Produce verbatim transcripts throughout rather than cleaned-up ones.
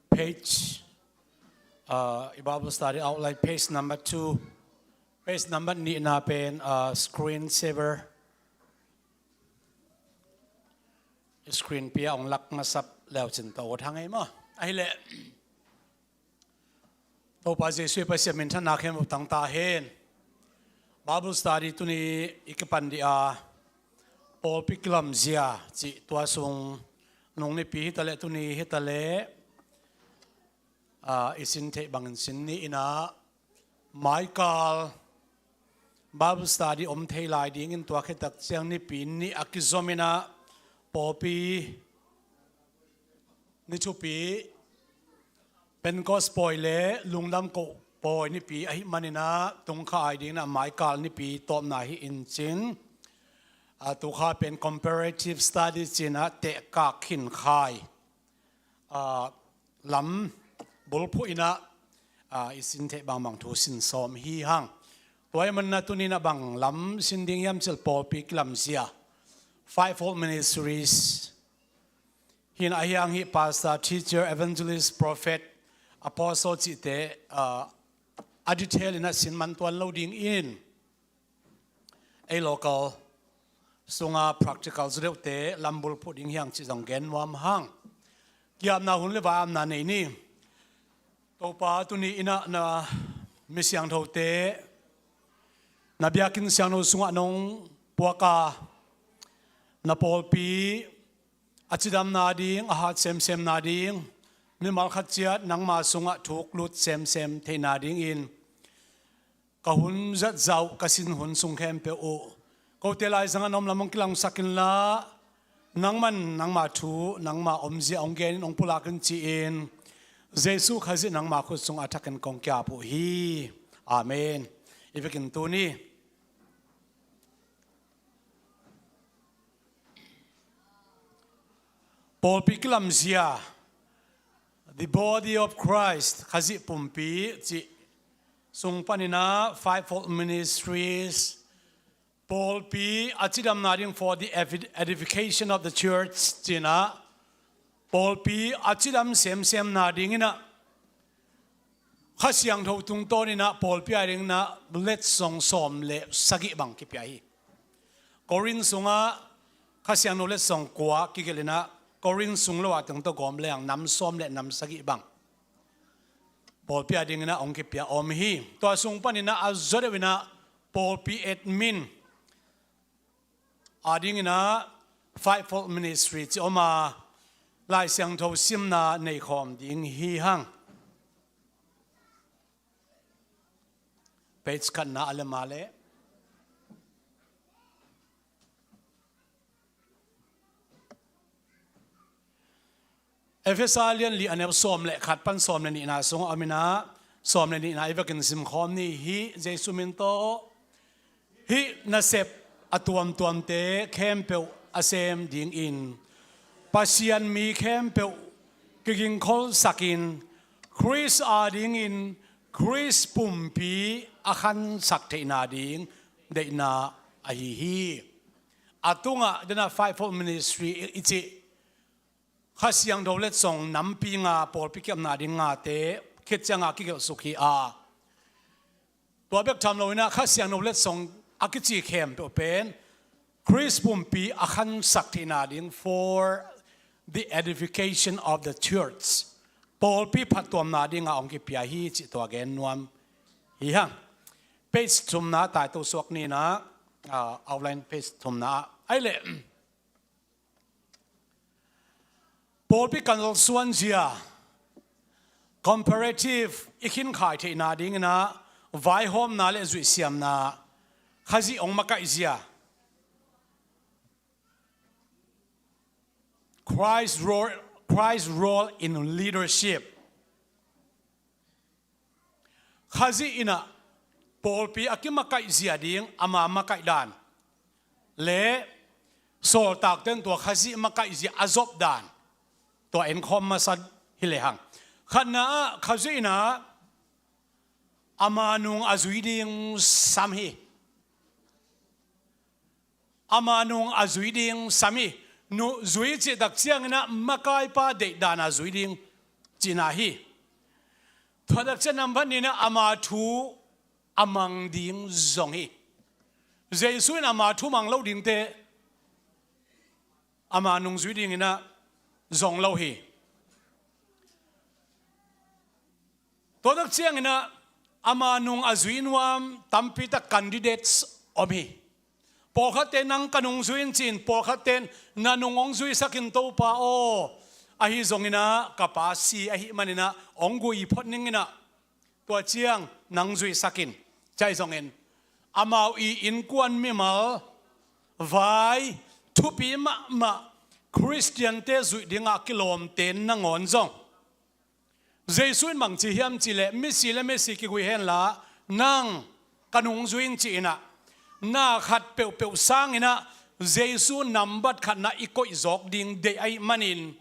Page, uh, i Bible study outline, page number two. Page number nihna pen, uh, screen saver. Screen pia ong lak masap leucin to thang ei maw. Ahileh Topa Jesuh i Pasian minthanna khempeuh tangta hen. Bible study tuni i kipan dih a, pawlpi kilamzia cih tua sung nung nipi hitaleh tuni hitaleh, a, i sin theih bangin sin ni inah, maikal Bible study om thei lai dingin tua khit tak ciang nipi nih a kizom inah pawlpi ni thupi Pentecost pawi le lungdam koh pawi nipi ahih maninah tungkha ai dinginah maikal nipi tawpna hi in cin, a, tukha pen comparative study cinah tehkak khinkhai, a, lam bulphuh inah, a, i sin theih bangbang thu sin sawm hi hang. Tua ahih maninah tuninah bang lam sin ding hiam cih leh pawlpi kilamzia, fivefold ministries. Hi inah ahi hang hi pastor, teacher, evangelist, prophet, apostle cihte, ah, a detail inah sin man tuan lo dingin ei local sunga practical zaw deuhte lam bulphuh ding hi hang cih zong gen nuam hang. Ki-apna hun le vai apna nei ni. Topa tuni inah na mi siangthote na biakinn siangtho sungah nong puak a, na pawlpi a cidamna ding, a hat semsemna ding, mimal khat ciat nangma sungah thuk lut semsem theihna dingin ka hun zat zah uh, ka sin hun sung khempeuh uh kote laizangah na om lam hong kilangsak inla, nangman nangma thu, nangma omzia hong genin hong pulak in ci-in Jesuh Khazih nangma khut sungah a thakin kong ki-ap uh hi. Amen. I vekin tuni pawlpi kilamzia, the body of Christ, Khazih pumpi cih sung paninah fivefold ministries, pawlpi a cidamna ding, for the evi-, edification of the church cinah pawlpi a cidam semsemna dinginah Kha Siangtho tungtawninah pawlpi a dinginah letsong sawm le sagih bang kipia hi. Korin sungah Kha Siangtho letsong kua kigelhinah Korin sung lo a teng tawh gawm leng nam sawm le nam sagih bang pawlpi a dinginah hong kipia om hi. Tua sung paninah a zaw deuhinah pawlpi admin a dinginah fivefold ministry ci om a, Lai Siangtho simna nei khawm ding hi hang. Page khatna a lem a leh Efesa lian li a neu sawm le khat pan sawm le nihna sungah a om inah, sawm le nihna i vekin simkhawm ni. Hih Jesuh min tawh hih nasep a tuamtuamte khempeuh a sem dingin Pasian mi khempeuh kigingkholhsakin Khrist a dingin Khrist pumpi a khansak theihna ding deihna ahi hi. A tungah dena fivefold ministry i cih Kha Siangtho letsong nampi nga, pawlpi kiapna ding ngate khit cianga kigelhsuk hi a, tua bek tham loinah Kha Siangtho letsong a kici khempeuh pen Khrist pumpi a khansak theihna ding, for the edification of the church, pawlpi phattuamna dinga hong kipia hi cih tua gen nuam hi hang. Page thumna tai to suak ninah, ah, outline page thumna ah. Ahi leh pawlpi kalsuanzia, comparative, i khinkhai theihna dinginah vaihawmna le zuihsiamna, Khazih hong makaihzia, Christ role, Christ role in leadership. Khazih inah pawlpi a kimakaihzia ding, ama makaih dan le sawltakte in tua Khazih makaihzia a zop dan, tua enkhawm masa hi lehang. Khatna ah Khazih inah ama nung a zui ding sam hi. Ama nung a zui ding sam hi. Nu zui cihtak cianginah makaipa deihdan a zui ding. cihna hi. Tua takciang nambat nihna ama thu a mang ding zong hi. Jesu in ama thu mang lo dingte ama nungzui dinginah zong lo hi. Tua takcianginah ama nung a zui nuam tampitak candidates om hi. Pawlkhatte nang ka nungzui in ci-in, pawlkhatte na nung hong zuisakin Topa aw, ahi zonginah ka pa si ahi maninah hong gui phot ninginah tua ciang nang zuisakin, cai zongin amau i innkuan mimal vai thupi mahmah Khristiante zuih dingah kilawmte nangawn zong Jesu in bangci hiam cihleh, misi le misi kigui henla, nang ka nungzui in ci-inah na khat peuhpeuh sanginah Jesu nambat khatna i koih zawk ding deih ahi manin,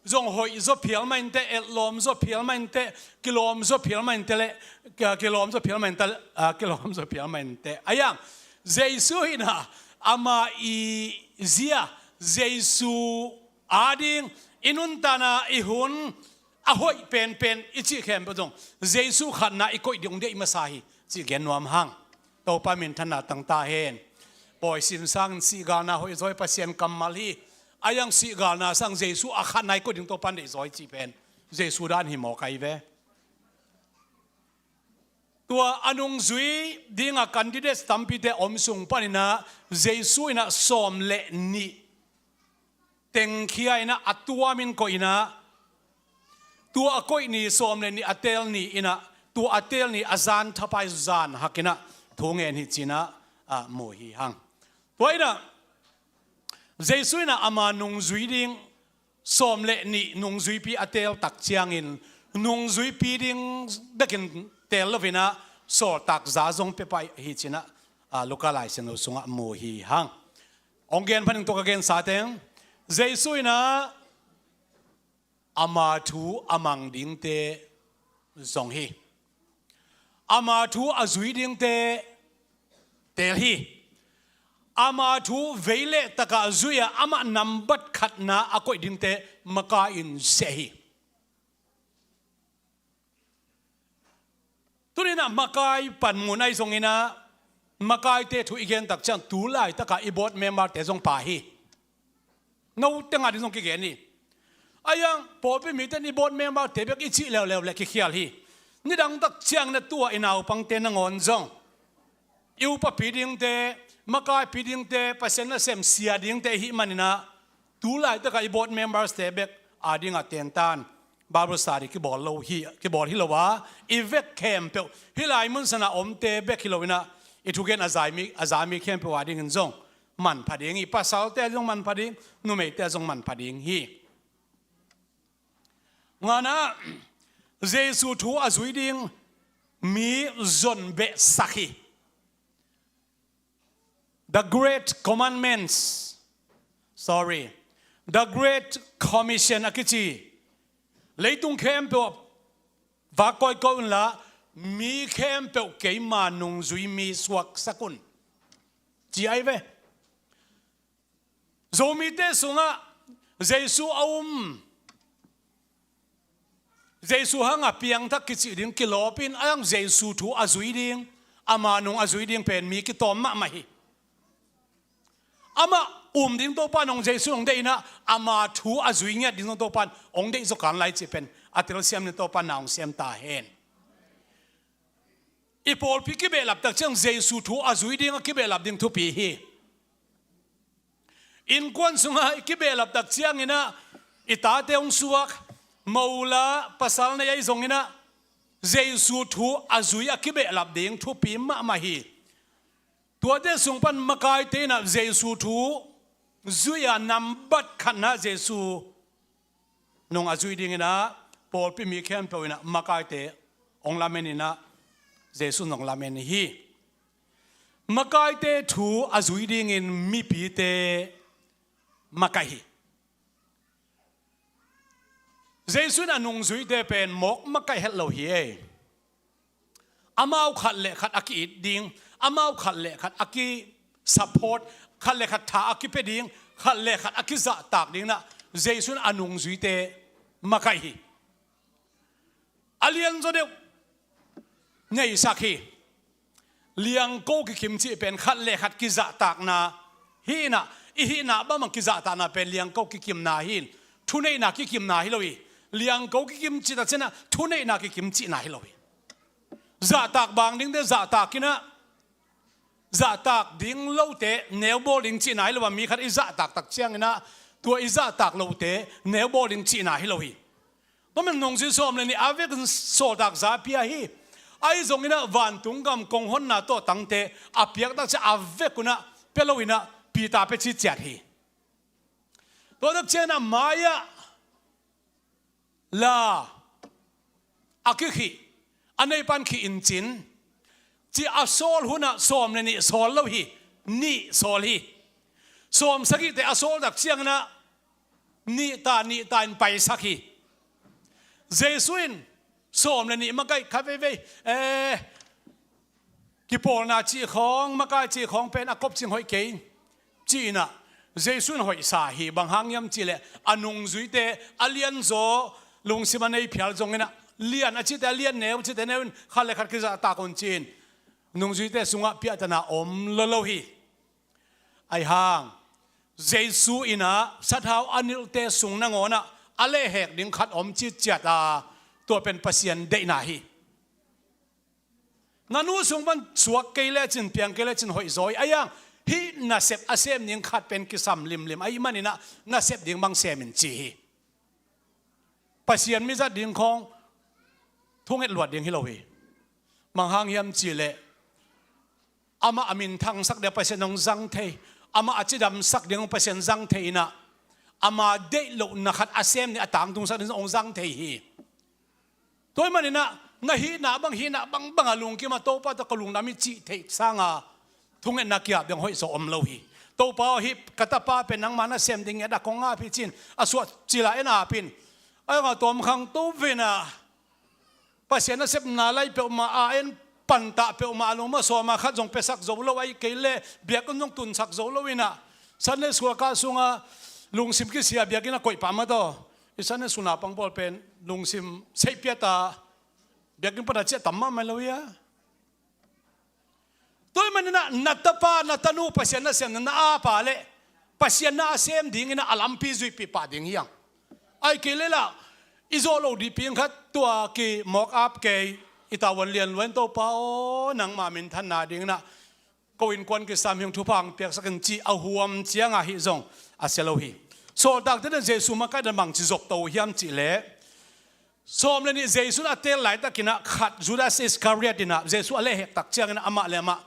zong hoih zaw phial mah inteh, etlawm zaw phial mah inteh, kilawm zaw phial mah inteh le, kilawm zaw phial mah inteh, kilawm zaw phial mah inteh. Ayang, Jesu inah ama i zia, Jesu ading i nuntakna i hun a hoih penpen i cih khempeuh zong Jesu khatna i koih ding hong deih masa hi cih gen nuam hang. Topa minthanna tangta hen. Pawi sim sangin sihgalna hoih zaw hi, Pasian kammal hi. Ayang sihgalna sang Jesu a khatna i koih ding Topa in deih zaw hi cih pen Jesu dan hi mawk ahi ve. Tua a nungzui dinga candidates tampite om sung paninah Jesu inah sawm le nih tengkhia inah a tuamin koih inah, tua a koih ni sawm le nih a teel ni inah, tua a teel ni a zan thapai zan hakinah thu ngen hi cinah a mu hi hang. Tua inah Jesu inah ama nungzui ding sawm le nih nungzuipi a teel tak ciangin nungzuipi ding bekin teel loinah sawltak za zong pia pah hi cinah Luka Lai Siangtho sungah mu hi hang. Hong gen phaning tua ka gensa teng, Jesu inah ama thu a mang dingte zong hi. Ama thu a zui dingte teel hi. Ama thu veileh takah zui-a amah nambat khatna a koih dingte makai in seh hi. Tuninah makai panmun ahi zonginah makaite thu i gen tak ciang tu laitakah i board memberte zong pha hi. Note ngah ding zong kigen hi. Ayang pawlpi mite in i board memberte bek i cih leuleu le kikhial hi. Nidang tak ciangin a tua i naupangte nangawn zong i upapi dingte, makaipi dingte, Pasian nasem sia dingte i hih maninah tu laitakah i board memberste bek adingah tentan Bible study kibawl lo hi, kibawl hi lo a, i vek khempeuh hih lai mun sana omte bek hi loinah i thugen a zami, a zami khempeuh adingin zong manpha ding hi. Pasalte zong manpha ding, numeite zong manpha ding hi. Nganah Jesu thu a zui ding mi zon behsak hi. The Great Commandments, sorry, The Great Commission a kici leitung khempeuh vak kawikawi unla mi khempeuh keima nungzui mi suaksak un ci ahi ve. Zomite sungah Jesu a um, Jesu hanga piangthak kicih ding kilawpin a hang Jesu thu a zui ding, ama nung a zui ding pen mi kitawm mahmah hi. Amah um ding Topa in hong Jesu hong deih inah ama thu a zui ngiat ding zong Topa in hong deih zaw kan lai cih pen a telsiam ni Topa in na hong siam ta hen. I pawlpi kibehlap tak ciang Jesu thu a zui ding a kibehlap ding thupi hi. Innkuan sungah i kibehlap tak cianginah i tate hong suak, mo la pasal nei ahi zonginah Jesu thu a zui a kibehlap ding thupi mahmah hi. Tuate sung pan makaite inah Jesu thu zui-a nambat khatna Jesu nung a zui dinginah pawlpi mi khempeuh inah makaite hong lamen inah Jesu in hong lamen hi. Makaite thu a zui dingin mipite makaih hi. Jesu in a nungzuite pen mawk makaih het lo hi ei. Amau khat le khat a ki-it ding, amau khat le khat a ki-support, khat le khat tha a kipia ding, khat le khat a kizahtak ding inah Jesu in a nungzuite makaih hi. lianzaw deuh neisak hi. Liangko kikim cih pen khat le khat kizahtakna hi inah, i hihna bangbang kizahtakna pen liangko kikimna hi in, thuneihna kikimna hi lo hi. Liangko kikim cih tak ciangah thuneihna kikim cihna hi lo hi. Zahtak bang dingte zahtak inah, zahtak ding lote neubawl ding cihna hi lo a, mi khat i zahtak tak cianginah tua i zahtak lote neubawl ding cihna hi lo hi. Tua man nungzui sawm le nih a vekin sawltak za pia hi. Ahi zonginah vantung gam kong honna tawh tangte a piaktak ciah a vekunah pia loinah Peter pia ciciat hi. Tua tak cianginah mai-ah la a kikhih, a neipan khih in cin, ci a sawl hunah sawm le nih sawl lo hi, nih sawl hi. Sawm sagihte a sawl tak cianginah nih ta, nih ta in paisak hi. Jesu in sawm le nih makaih khat veivei, eh, kipawlna cih khawng, makai cih khawng pen a kop cing hoih kei, ci-inah Jesu in hoihsa hi. Bang hang hiam cihleh a nungzuite a lianzaw lungsim a nei phial zonginah lian a cihte a lian, neu a cihte neu in khat le khat kizahtak un ci-in nungzuite sungah piahtana om lo lo hi. Ahi hang Jesu inah sathau a nilhte sung nangawnah a lehhek ding khat om ciciat a, tua pen Pasian deihna hi. Na nu sung pan suak kei lecin, piang kei lecin hoih zaw hi. Ahi hang hih nasep a sem ding khat pen kisam limlim ahih maninah nasep ding bang sem in ci hi. Pasian mizat ding khawng thunget luat ding hi lo hi. Bang hang hiam cihleh amah a minthangsak ding Pasian hong zang thei, amah a cidamsak ding Pasian zang thei inah, ama deih lohna khat a sem ding, a tangtungsak ding hong zang thei hi. Tua ahih maninah na hihna bang, hihna bangbang a lungkim a, Topa tawh ka lungdam hi cih theih sanga thungetna kiap ding hoih zaw om lo hi. Topa aw, hih ka tapa pen nangma nasem ding ngiat a kong ap hi ci-in a suah cila en ap in, ahi hang a tawmkhang to venah Pasian nasepna lai peuhmah a en pantah peuhmah a lungmawh sawma khat zong piasak zo lo, ahih kei leh biakinn zong tunsak zo lo inah Sunday school a kah sunga lungsim kisia biakinn a koih pah mah tawh, i Sunday school naupang pawl pen lungsim seihpiat a biakinn pana ciah tam mahmah lo hi a. Tua ahih maninah na tapa na tanu Pasian nasemna na ap a leh Pasian na a sem dinginah a lampi zuihpih pah ding hi hang. Ahih kei leh lah i zawh loh dih ping khat tua kimawk ap kei, i tavuan lian lua in, Topa aw, nangma minthanna dinginah ko innkuan kisam hi ung, thupha hong piaksak in ci a huam cianga hih zong a sia lo hi. Sawltakte in Jesu makaihdan bangci zopto uh hiam cihleh, sawm le nih Jesu in a teel laitakinah khat Judas Iskariot inah Jesu a lehhek tak cianginah amah le amah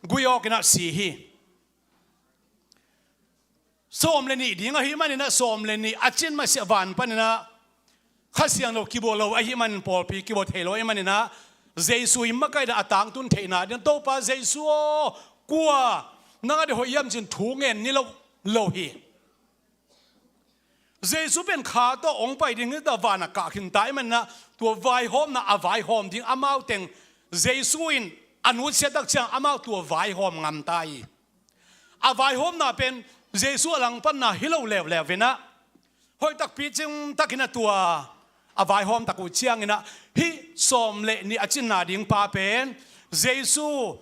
gui awkinah si hi. Sawm le nih ding ahih maninah sawm le nih a cin masiah van paninah Kha Siangtho kibawl lo ahih manin, pawlpi kibawl thei lo ahih maninah Jesu in makaihdan a tangtun theihna ding, Topa Jesu aw, kua nang a dih hoih hiam cin thu ngen ni lo, lo hi. Jesu pen kha tawh hong pai ding hi ta, van a kah khin ta ahih maninah tua vaihawmna a vaihawm ding amau teng Jesu in a nutsiat tak ciang amau tua vaihawm ngam ta hi. A vaihawmna pen Jesu a langpanna hi lo leuleu inah hoih takpi cing takinah tua a vaihawm tak uh cianginah hih sawm le nih a cinna ding pa pen Jesu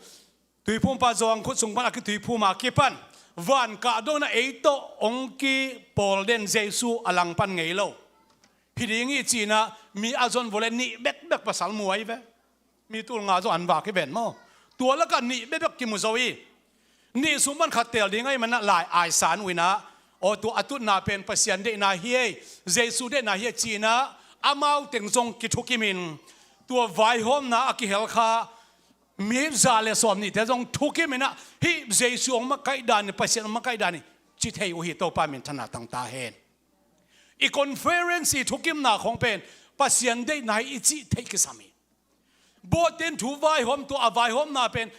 Tuiphumpa Johan khut sung pan a kituiphum a kipan van kah dong inah ei tawh hong kipawl den Jesu a langpan ngei lo hi ding hi ci-inah mi a zon vua le nih bekbek pasal mu ahi ve. Mi tul nga zong an vak hi ven maw? Tua lakah nih bekbek kimu zo hi. Nih sung pan khat teel ding ahih maninah lai aisan uh inah, aw, tua a tutna pen Pasian deihna hi ei, Jesu deihna hi ei ci-inah amau teng zong kithukimin tua vaihawmna a kihel kha mi za le sawm nihte zong thukiminah hih Jesu hong makaih dan hi, Pasian hong makaih dan hi ci thei uh hi. Topa minthanna tang ta hen. I conference, i thukimna khawng pen Pasian deihna hi i cih theih kisam hi. Bawhte in thu vaihawm, tua a vaihawmna pen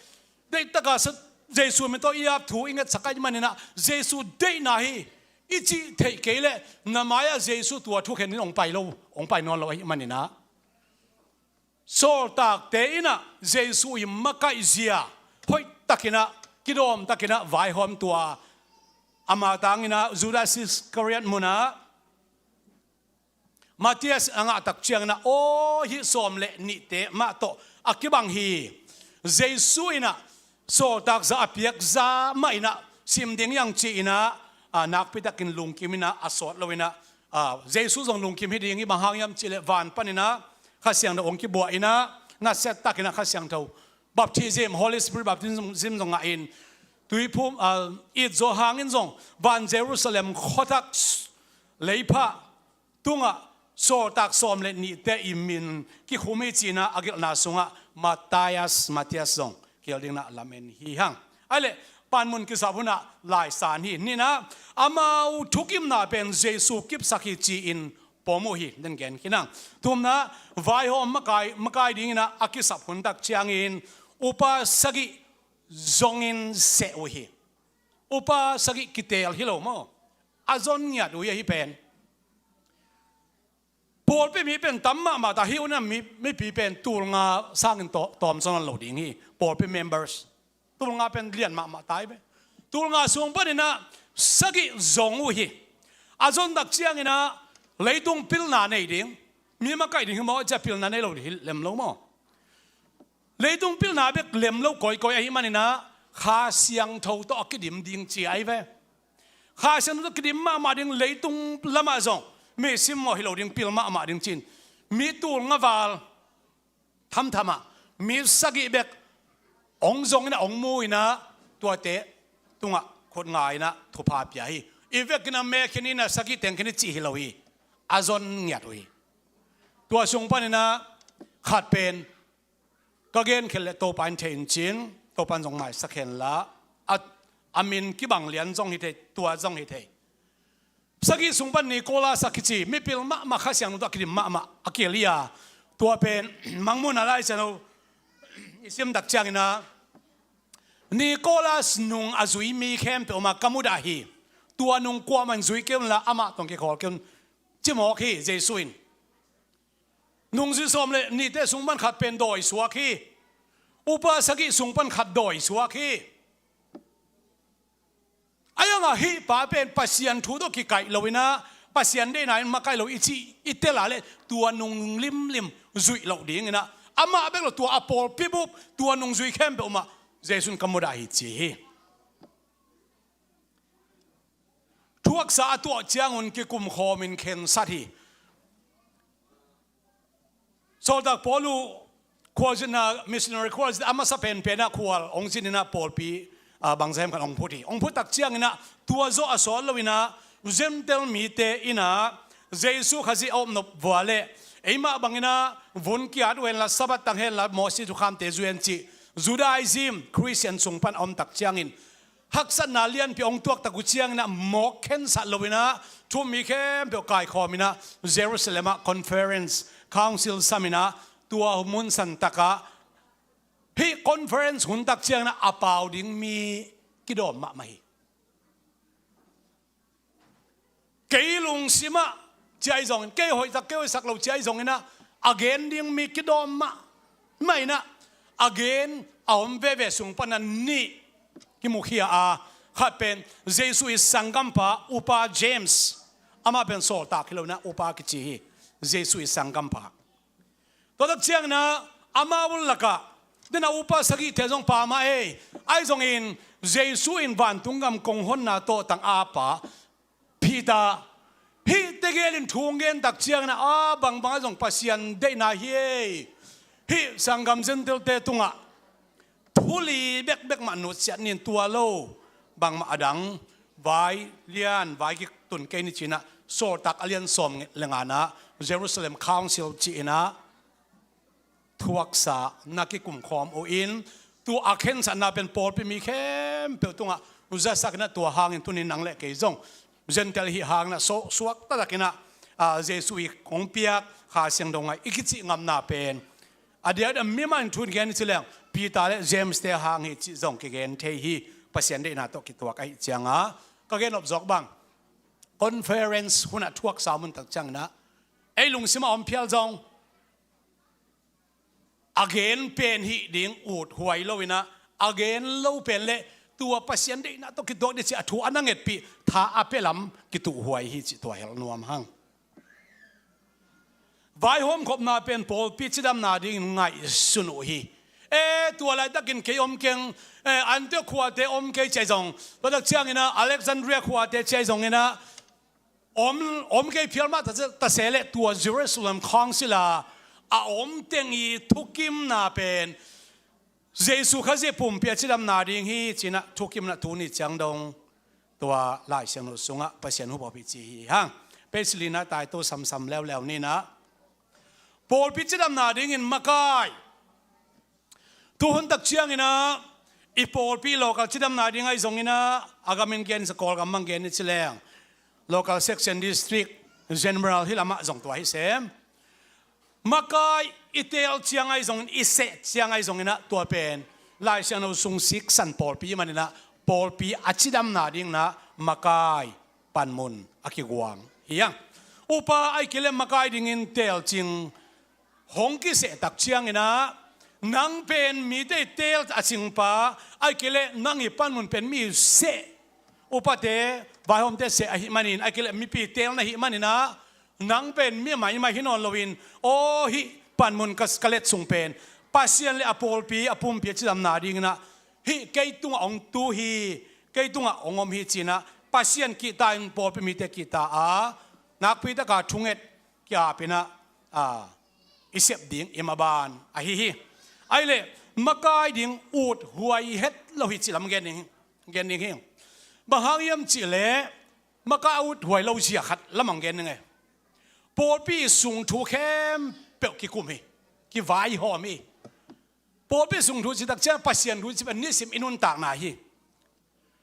deihtaka sa, Jesu min tawh i ap thu i ngetsak ahih maninah Jesu deihna hi i cih theih kei leh na mai-ah Jesu tua thukhen in hong pai lo, hong pai nawn lo ahih maninah sawltakte inah Jesu i makaihzia hoih takinah, kidawm takinah vaihawm tua ama tanginah Judas Iskariot munah Matthias a ngah tak ciangin ah, aw, hih sawm le nihte mah tawh a kibang hi. Jesu in ah sawltak za a piak za mah in ah sim ding hi hang ci-in ah, a, nakpi takin lungkim in ah a sawt lo in ah, a, Jesu zong lungkim hi ding hi. Bang hang hiam cih leh van panin ah Kha Siangtho hong kibuak in ah, nasia takin ah Kha Siangtho baptism, Holy Spirit baptism zong ngah in, tuiphum, a, it zawh hangin zong van Jerusalem khuathak, leiphah tungah sawltak sawm le nihte i min kikhum hi ci-in ah a gelhna sungah Matthias, Matthias zong kihel dingin ah lamen hi hang. Ahih leh panmun kisap hun ah lai san hi. Nihna, amau thukimna pen Jesu kipsak hi ci-in pom uh hi, den gen khin hang. Thumna, vaihawm makai, makai dingin ah a kisap hun tak ciangin upa sagih zongin seh uh hi. Upa sagih kiteel hi lo maw? A zon ngiat uh hi ahi pen. Pawlpi mi pen tam mahmah ta hi uh in ah, mi, mipi pen tul nga sangin taw-, tawm zaw nawn lo ding hi. Pawlpi members tul nga pen lian mahmah ta hi ve. Tul nga sung panin ah sagih zong uh hi. A zon tak ciangin ah leitung pilna nei ding, mi makaih ding hi maw, cia pilna nei lo ding hi lem lo maw? Leitung pilna bek lem lo kawikawi ahih manin ah Kha Siangtho tawh a kidim ding ci ahi ve. Kha Siangtho tawh kidim mahmah ding, leitung lamah zong mi simmawh hi lo ding, pil mahmah ding ci-in mi tul nga val thamtham ah mi sagih bek hong zong in ah, hong mu in ah, tuate tungah khut nga in ah thupha pia hi. I vekin ah me khin in ah sagih teng khin hi cih hi lo hi. A zon ngiat uh hi. Tua sung panin ah khat pen ka gen khin leh Topa in thei in ci-in, Topa in zong maisak hen la, a, a min kibang lian zong hi thei, tua zong hi thei. Sagih sung pan Nicholas a kici, mipil mahmah, Kha Siangtho tawh a kidim mahmah, a kihel hi a. Tua pen Mangmuhna Lai Siangtho i sim tak ciangin ah, Nicholas nung a zui mi khempeuh mah ka mudah hi. Tua nung kuamah in zui kei un la, amah tawh kikhawl kei un, ci mawk hi Jesu in. Nungzui sawm le nihte sung pan khat pen dawi suak hi. Upa sagih sung pan khat dawi suak hi. Ahi hangah hih pa pen Pasian thu tawh kikaih lo in ah, Pasian deihna in makaih lo i cih i tel a leh, tua nung limlim zuih loh dingin ah, amah bek lo, tua a pawlpi bup, tua nungzui khempeuh mah Jesu in ka mudah hi ci hi. Thuaksa a tuah ciangun kikumkhawmin khensat hi. Sawltak Paul uh khualzinna, missionary khualzin a masa penpen ah khual hong zin in ah pawlpi, ah, bangzah hiam khat hong phut hi. Hong phut tak ciangin ah tua zawh a sawt lo in ah Gentile mite in ah Jesu Khazih a op nop vua leh eimah bangin ah vun kiat uh hen la, Sabbath tang hen la, Moses thukhamte zui hen cih Judaism, Christian sung pan a om tak ciangin haksatna lianpi hong tuak tak uh ciangin ah mawk khensat lo in ah, thu-um mi khempeuh kaikhawm in ah Jerusalem ah conference, council sam in ah, tua mun santak ah hih conference hun tak ciangin ah a pau ding mi kidawm mahmah hi. Kei lungsim ah ci ahi zongin, kei hoihtak, kei hoihsak lo ci ahi zongin ah, a gen ding mi kidawm mahmah in ah, a gen a om veve sung pan ah nih kimukhia a, khat pen Jesu i sanggampa upa James, amah pen sawltak hi lo in ah upa kici hi, Jesu i sanggampa. Tua tak ciangin ah amau lakah, den a upa sagihte zong pha mah ei, ahi zongin Jesu in vantung gam kong honna tawh tang a pa Peter, hih tegel in thu hong gen tak ciangin ah, a bangbang ah zong Pasian deihna hi ei. Hih sanggam Gentile-te tungah thu li bekbek mah nutsiat ni in, tua lo bangmah a dang vai lian vai kitun kei ni ci-in ah, sawltak a lian sawm le nga-na Jerusalem Council ci-in ah thuaksa na kikumkhawm uh in, tua a khensatna pen pawlpi mi khempeuh tungah zasak in ah, tua hangin tuni nang le kei zong Gentile hih hangin ah suak, suak taktak in ah, a, Jesu i hong piak Kha Siangtho ngaih i kicih ngamna pen a diakdiak mi mah in thu in gen i ci leng, Peter le James-te hang hi cih zong kigen thei hi. Pasian deihna tawh kituak ahih ciangin, ka gen nop zawk bang, conference hun ah thuaksa mun tak ciangin ah, ei lungsim ah om phial zong, a gen pen hih ding uthuai lo in ah, a gen lo pen le tua Pasian deihna tawh kituak ding cih a thu a na ngetpih, tha a pia lam kituhhuai hi cih tua hel nuam hang. vaihawm khopna pen pawlpi cidamna dingin ngaihsun uh hi. E, tua laitakin kei om keng, e, Antioch khuate om kei ci-a zong, tua tak ciangin ah Alexandria khuate ci-a zongin ah om, om kei phial mah ta, ta se leh tua Jerusalem Council a a om teng i thukimna pen Jesu Khazih pumpi a cidamna ding hi ci-in ah thukimna tuni ciang dong tua Lai Siangtho sungah Pasian hup a hong ci hi hang. Page lina tai to samsam leuleu ni in ah, pawlpi cidamna dingin makai. Tuhun tak ciangin ah i pawlpi local cidamna ding ahi zongin ah, a gamin gen sa, Kawlgam bang gen i ci leng, local section, district, general, hih lamah zong tua hi sem. Makai i teel ciang ahi zongin, i seh ciang ahi zongin ah, tua pen Lai Siangtho sung siksan pawlpi manin ah, pawlpi a cidamna dingin ah makai panmun a kiguang hi hang. Upa ahih kei leh makai dingin teelcing hong kiseh tak ciangin ah, nang pen mite i teel a cingpa ahih kei leh nang i panmun pen mi seh, upate, vaihawmte seh ahih manin, ahih kei leh mipi teel na hih manin ah, nang pen mi maimai hi nawn loin, aw, hih panmun ka, ka let sung pen Pasian le a pawlpi, a pumpi a cidamna dingin ah hih kei tungah hong tu hi, kei tungah hong om hi ci-in ah Pasian kihta in pawlpi mite kihta a, nakpi taka thunget ki-ap in ah, a, i sep ding i maban ahi hi. Ahih leh makai ding uthuai het lo hi cih lam gen ding, gen ding hi. Bang hang hiam cih leh makai a uthuai lo zia khat lamang gen ding e. Pawlpi sung thu khempeuh kikum hi, kivaihawm hi. Pawlpi sung thu cih tak ciang Pasian thu cih pen nisim i nuntakna hi.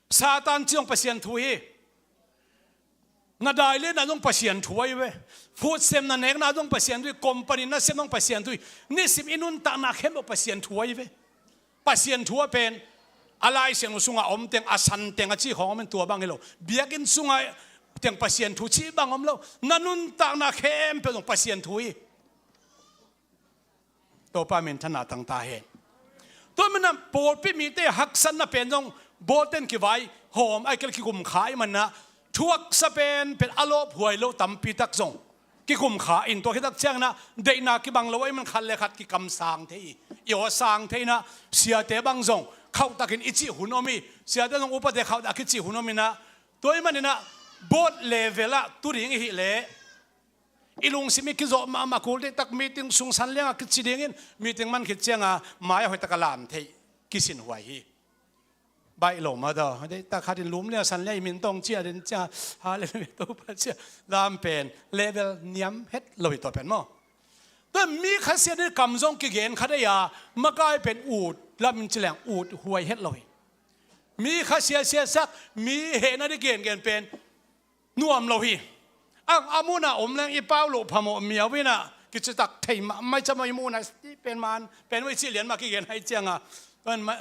Satan cih zong Pasian thu hi. Na dai liatna zong Pasian thu ahi ve. Phut sem na nekna zong Pasian thu hi. Company na sem zong Pasian thu hi. Nisim i nuntakna khempeuh Pasian thu ahi ve. Pasian thu a pen a Lai Siangtho sungah om teng, a san teng a cih khawng om in, tua bang hi lo. Biakinn sungah teng Pasian thu cih bang om lo. Na nuntakna khempeuh zong Pasian thu hi. Topa minthanna tang ta hen. Tua manin ah pawlpi mite haksatna pen zong bawlten kivaihawm, ahih kei leh kikum kha ahih manin ah thuaksa pen pen a lawphuai lo tampi tak zong kikum kha in, tua khit tak ciangin ah deihna kibang lo ahih manin khat le khat kikamsang thei hi. I aw sang thei in ah siate bang zong khauhtakin i cih hun om hi. Siate zong upate khauhtak a kicih hun om in ah, tua ahih manin ah board level ah tu ding i hih leh i lungsim i kizawh mahmah kul, deihtak meeting sung san liangah kici dingin, meeting man khit ciangin mai-ah hoihtak a lam theih kisin huai hi. Baih lo mah tawh, deihtak khatin lum liang san liang i min tawh ci-a den ciangin, Hallelujah, Topa ci-a lam pen level niam het lo hi, tua pen maw. Tua mi khasia ding kam zong kigen kha dei a, makai pen ut, lam in ci leng uthuai het lo hi. Mi khasia siasak, mi hehna ding gengen pen nuam lo hi. A, a mun a om leng i pau loh phamawh miau in ah, kicitak thei mahmah, i cam i mun a i pen man pen uh i cih lian mah kigen ahih ciangin,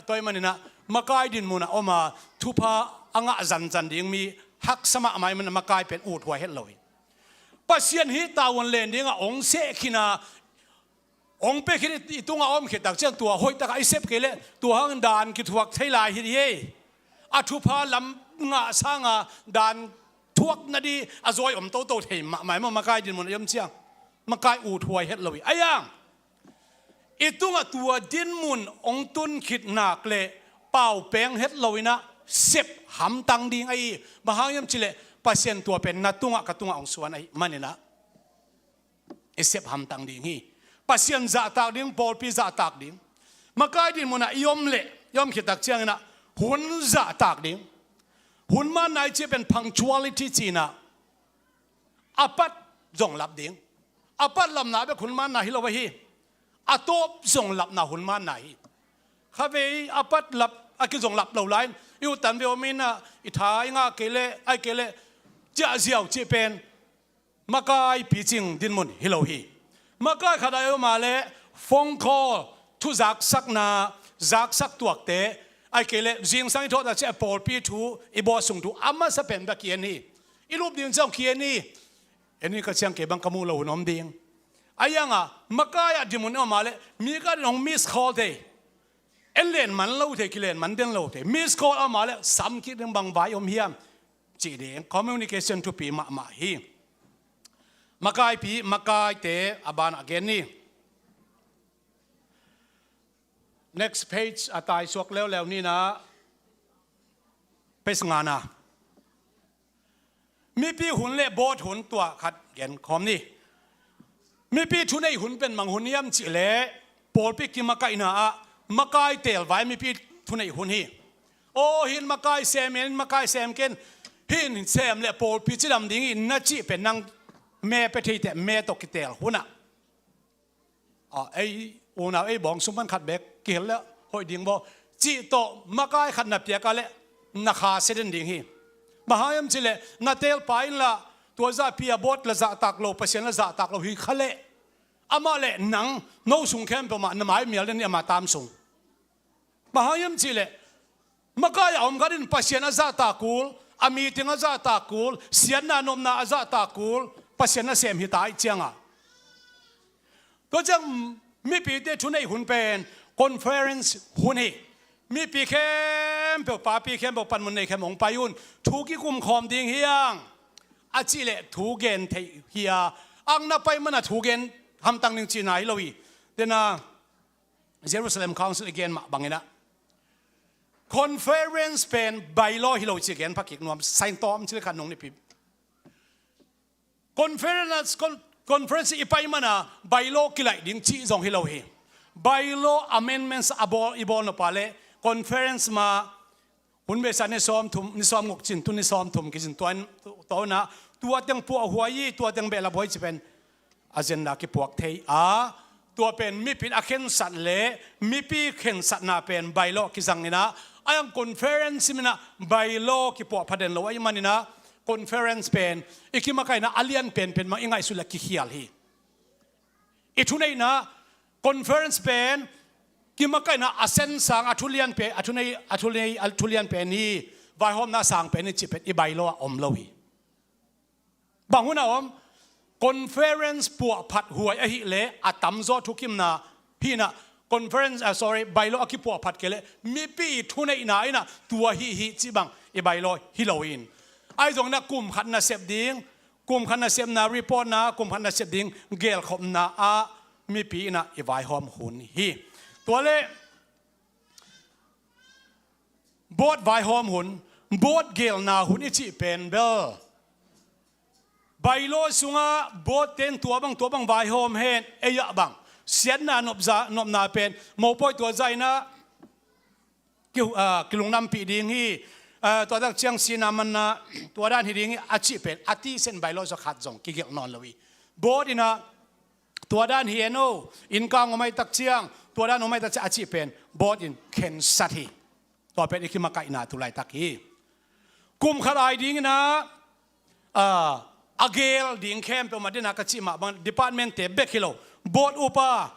tua ahih manin ah makai dinmun a om a, thupha a ngah zanzan ding mi haksa mahmah ahih manin ah makai pen uthuai het lo hi. Pasian hih tavuan len dingah hong seh khin a, hong pia khit i tungah a om khit tak ciang, tua hoihtak a i sep kei leh tua hangin dan kithuak thei lai hi hi. A thupha lam ngah sangin dan thuak nading a zawi om toto thei mahmah maw, makai dinmun a om ciang. Makai uthuai het lo hi. Ahi zongin i tungah tua dinmun hong tun khit nak leh paupeng het lo in ah sep hamtang ding ahi hi. Bang hang hiam cih leh Pasian tua pen na tungah ka tungah hong suan ahih manin ah i sep hamtang ding hi. Pasian zahtak ding, pawlpi zahtak ding. Makai dinmun ah i om leh, i om khit tak ciangin ah hun zahtak ding. Hun manna i cih pen punctuality ci-in ah, a pat zong lap ding. A pat lapna bek hun manna hi lo ahi hi. A tawp zong lapna hun manna hi. Khavei a pat lap, a kizong lap lo lai-in i uttan ve om in ah, i tha i ngah kei leh, ahih kei leh ciah ziau cih pen makai picing dinmun hi lo hi. Makai khat a i om a leh phone call, thu zaksakna, zaksak tuakte, ahih kei leh zingsang i thawh tak ciang pawlpi thu, i board sung thu a masa pen bek ki-en hi. I lup ding ciang ki-en hi. En hi ka ciang kei bang ka muh loh hun om ding. Ahi zongin makai ah dinmun i om a leh mi khat in hong miss call thei. En len man lo thei, kilen man den lo thei. Miss call a om a leh sam kik ding, bang vai om hiam cih ding. Communication thupi mahmah hi. Makaipi, makaite a banah gen ni. Next page a taisuak leuleu ni na, page ngana. Mipi hun le board hun tua khat gen khawm ni. Mipi thuneih hun pen bang hun hiam cih leh pawlpi kimakaihna ah makai telvai mipi thuneih hun hi. Aw, hin makai sem, hin makai sem ken, hin sem le pawlpi cidam ding hi na cih pen nang me pia thei teh, me tawh kitel hun ah, a, ei unau ei bawng sung pan khat bek kihel le hoih ding baw cih tawh makai khat na piak a le na kha sia den ding hi. Bang hang hiam cih leh na telpa in lah tua zahpi a board la zahtak lo, Pasian la zahtak lo hi kha leh, amah le nang, no sung khempeuh mah na mai mial den hi, ama tam sung. Bang hang hiam cih leh makai a om khat in Pasian a zahtak kul, a meeting a zahtak kul, siatna nopna a zahtak kul, Pasian nasem hi ta ahih ciangin. Tua ciang mipite thuneih hun pen conference hun hi. Mipi khempeuh, papi khempeuh, panmun nei khempeuh hong pai un. Thu kikum khawm ding hi hang a cih leh thu gen theih hi a, ang na pai man a thu gen hamtang ding cihna hi lo hi. Dena Jerusalem Council i gen mah bangin ah conference pen bylaw hi lo cih gen pha kik nuam, sign tawm cil khat nung nipi. Conference, con-, conference i pai man a bylaw kilaih ding cih zong hi lo hi. Bylaw amendments a bawl, i bawl nop a le conference mah hun beisa ni sawmthum, ni sawmguk cin, tu ni sawmthum kicin, tua in, tua in ah tua teng puahhuai hi, tua teng behlaphuai cih pen agenda kipuak thei a, tua pen mipi in a khensat le mipi khensatna pen bylaw kizang in ah, a yang conference min ah bylaw kipuah pha den lo ahih manin ah conference pen i kimakaihna a lian penpen mah i ngaihsut le kikhial hi. I thuneihna conference pen kimakaihna a sensang a thulian pen, a thunei, a thunei, a thulian pen hi. Vaihawmna sang pen hi cih pen i bylaw ah om lo hi. Bang hun a om? Conference puahphat huai ahih leh a tamzaw thukimna hi in ah, conference, ah, sorry, bylaw a kipuahphat kei leh mipi thuneihna in ah tua hi hi cih bang i bylaw hi lo in. Ahi zongin ah kum khat nasep ding, kum khat nasepna report na, kum khat nasep ding gelkhopna ah mipi in ah i vaihawm hun hi. Tua le board vaihawm hun, board gelna hun i cih pen bel bylaw sungah board ten tua bang, tua bang vaihawm hen, ei ah bang siatna nopza, nopna pen mopawi tua zah in ah ki, ah, kilungdampih ding hi. Ah, tua tak ciang sihna manna tua dan hi ding hi a cih pen a tisen bylaw sung khat zong kigelh nawn lo hi. Board in ah tua dan hi en o, innkang om ahih tak ciang, tua dan om ahih tak ciang a cih pen board in khensat hi. Tua pen i kimakaihna tu laitak hi. Kum khat ai ding in ah, ah, a gel ding khempeuh mah, den a ka cih mah bang department te bek hi lo, board upa,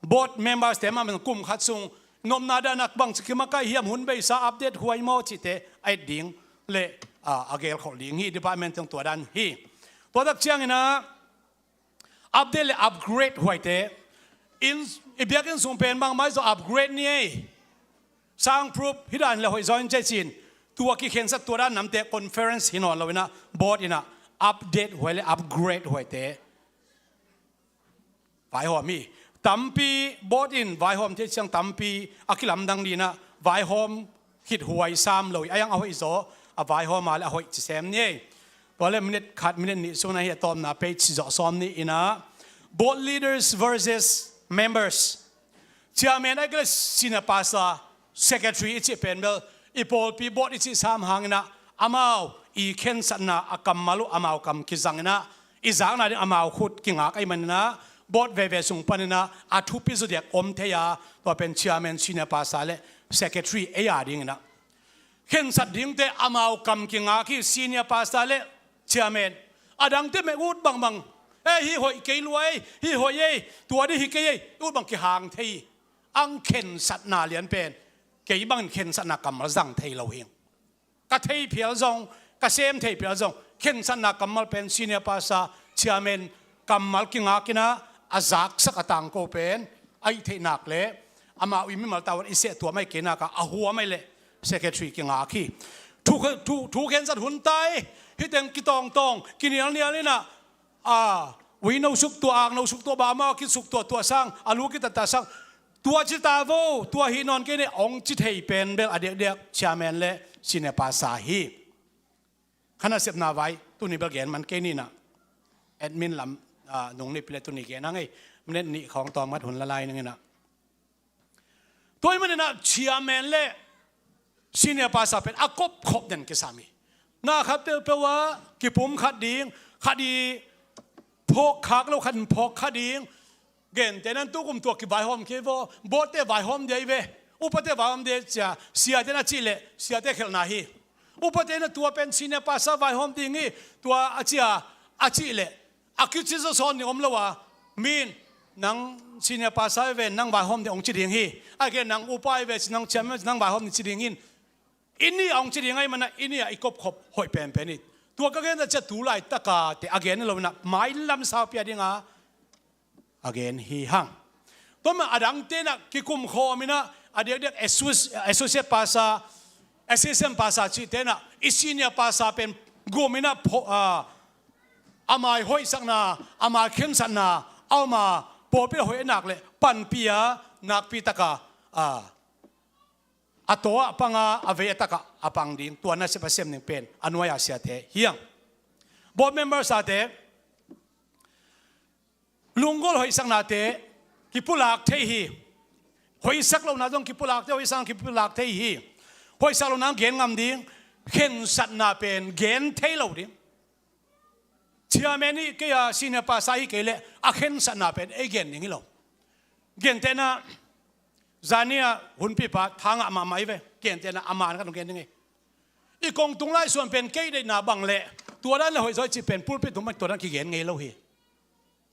board members te mah bang kum khat sung nopna dan a bangci kimakaih hiam, hun beisa update huai maw cihte a et ding le, ah, a gelkholh ding hi. Department teng tua dan hi. Tua tak ciangin ah update le upgrade huaite in, i biakinn sung pen bangmah zong upgrade ni ei. Soundproof hi dan le hoih zaw in cei cin, tua kikhensat tua dan namte conference hi nawn lo in ah board in ah update huai le upgrade huaite vaihawm hi. Tampi board in vaihawm thei ciang tampi a kilamdang ding in ah vaihawm khit huai sam lo hi. A yang a hoih zaw a vaihawm a le a hoih ci sem ni ei. Tua le minute khat, minute nih sung in ah hi a tawpna page ci zawh sawm ni in ah, board leaders versus members. Chairman ahih kei le senior pastor, secretary i cih pen bel i pawlpi board i cih sam hang in ah amau i khensatna a kammal uh amau kam kizang in ah i zakna ding amau khut kingak ahih manin ah board veve sung panin ah a thupi zaw diak om thei a, tua pen chairman, senior pastor le secretary ei a ding in ah khensat dingte amau kam kingak hi. Senior pastor le chairman, a dangte mah ut bangbang, eh, hih hoih kei lua ei, hih hoih ei, tua ding hi kei ei, ut bang kihang thei hi. Ang khensatna lian pen kei bangin khensatna kammal zang thei lo hi. Ka thei phial zong, ka sem thei phial zong, khensatna kammal pen senior pastor, chairman kammal kingak in ah a zaksak a tangko pen a hih theih nak le amau i mimal tawh i seh tuam ahih kei nak a, a huam ahih le secretary kingak hi. Thu, thu, thu khensat hun tai, hih teng kitawngtawng, kinialnial in ah, a, Ui no suk tua, ak no suk tua, bama kisuk tua, tua sang, a lu kitatta sang, tua ci ta vo, tua hi nawn kei ni, hong ci thei pen bel a diakdiak chairman le senior pastor hi. Kha nasepna vai tuni bel gen man kei ni na. Admin lam, ah, nung ni pile tuni gen hang ei. Minute nih khawng tawm ngat hun la lai ning ina. Tua ahih manin ah chairman le senior pastor pen a kopkhop den kisam hi. Na khat peuhpeuh ah kipum khat ding, khat i phawk khak lo, khat in phawk kha ding. Gentehna in tukum tua kivaihawm kei vo, boardte vaihawm dia hi ve, upate vaihawm dia cia, siate na cih leh siate khelhna hi. Upate na tua pen senior pastor vaihawm ding hi, tua a cia, a cih leh a kici zawsawn ding om lo a, mi in nang senior pastor hi ve, nang vaihawm ding hong ci ding hi. A gen nang upa hi ve, nang chairman, nang vaihawm ding ci ding in. I nih a hong ci ding ahih manin ah i nih a i kopkhop hoih penpen hi. Tua ka gen a cia tu laitaka te a gen hi lo in ah mailam saupi a ding a a gen hi hang. Tua mah a dangte in ah kikum khawm in ah a diakdiak associ-, associate pastor, assistant pastor cihte in ah i senior pastor pen gum in ah pho-, a, a mai hoihsakna, a mai khensatna a om a, pawlpi a hoih a nak leh panpih a, nakpi taka, a, a taw ah pang a, a vei a tak ah a pang ding, tua nasep a sem ding pen a nuai a siate hi hang. Board members ate lunggulh hoihsaknate kipulak thei hi. Hoihsak lohna zong kipulak thei, hoihsak kipulak thei hi. Hoihsak lohna gen ngam ding, khensatna pen gen thei lo ding. Chairman hi kei a, senior pastor hi kei leh a khensatna pen ei gen ding hi lo. Gentehna, zani a hunpipa tha ngah mahmah hi ve. Gentehna a man khat hong gen ding hi. I kongtung laisuan pen kei deihna bang leh tua dan le hoih zaw i cih pen pulpit tung pan tua dan kigen ngei lo hi.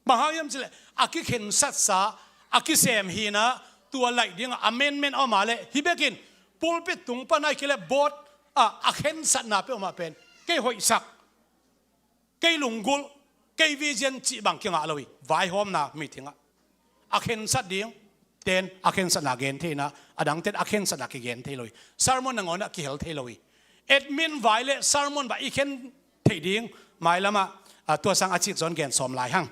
Bang hang hiam cih leh a kikhensatsa, a kisem hi in ah tua laih ding a amendment a om a leh, hi bekin pulpit tung pan ahih kei leh board ah a khensatna peuhmah pen kei hoihsak, kei lunggulh, kei vision cih bang kingah lo hi. Vaihawmna meeting ah a khensat ding ten a khensatna gen thei in ah, a dangten a khensatna kigen thei lo hi. Sermon nangawn ah kihel thei lo hi. Admin vai le sermon vai i khen theih ding mailam ah, a, tua sang a cik zaw in gen sawm lai hang.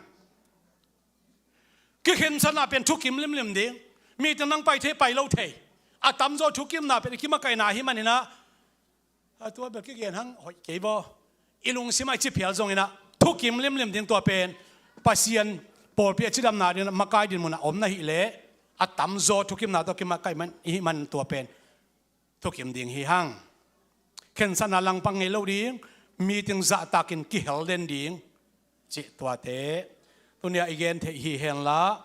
Kikhensatna pen thukim limlim ding. Meeting nang pai thei, pai lo thei. A tamzaw thukimna pen i kimakaihna ahih manin ah, a tua bel kigen hang hoih kei vo. I lungsim ah i ci phial zongin ah thukim limlim ding, tua pen Pasian pawlpi a cidamna ding makai dinmun ah om na hih leh a tamzaw thukimna tawh kimakaih man, i hih man tua pen thukim ding hi hang. Khensatna langpang ngei lo ding, meeting zahtakin kihel den ding. Cih tuate tuni a i gen theih hi hen la,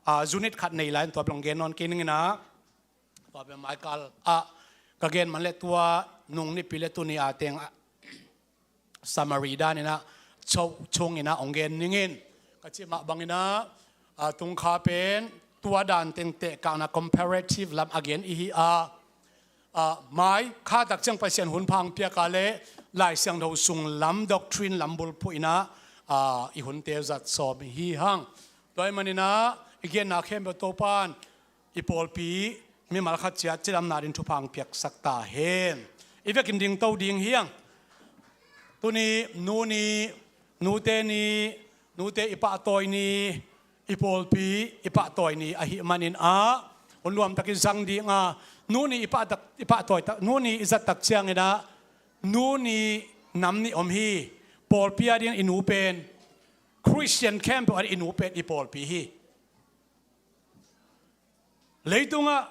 a, unit khat nei lai in tua pen hong gen nawn kei ning in ah, tua pen maikal ah ka gen man leh tua nung nipi le tuni a teng ah summary dan in ah, choh chung in ah hong gen ning in. Ka cih mah bangin ah, a, tungkha pen tua dan teng tehkakna comparative lam a gen i hi a, a, mai kha tak ciang Pasian hun pha hong piak a leh Lai Siangtho sung lam doctrine lam bulphuh in ah, a, i hunte zat sawm hi hang. Tua ahih manin ah i genna khempeuh Topa'n i pawlpi mimal khat ciat cidamna ding thupha hong piaksak ta hen. I vekin dingto ding hi hang. Tuni nu ni, nute ni, nute i pahtawi ni, i pawlpi i pahtawi ni ahih manin ah, hun nuamtak i zang ding a, nu ni i pahtak, i pahtawi tak, nu ni i zat tak ciangin ah, nu ni nam nih om hi. Pawlpi a dingin i nu pen Khristian khempeuh a ding i nu pen i pawlpi hi. Leitungah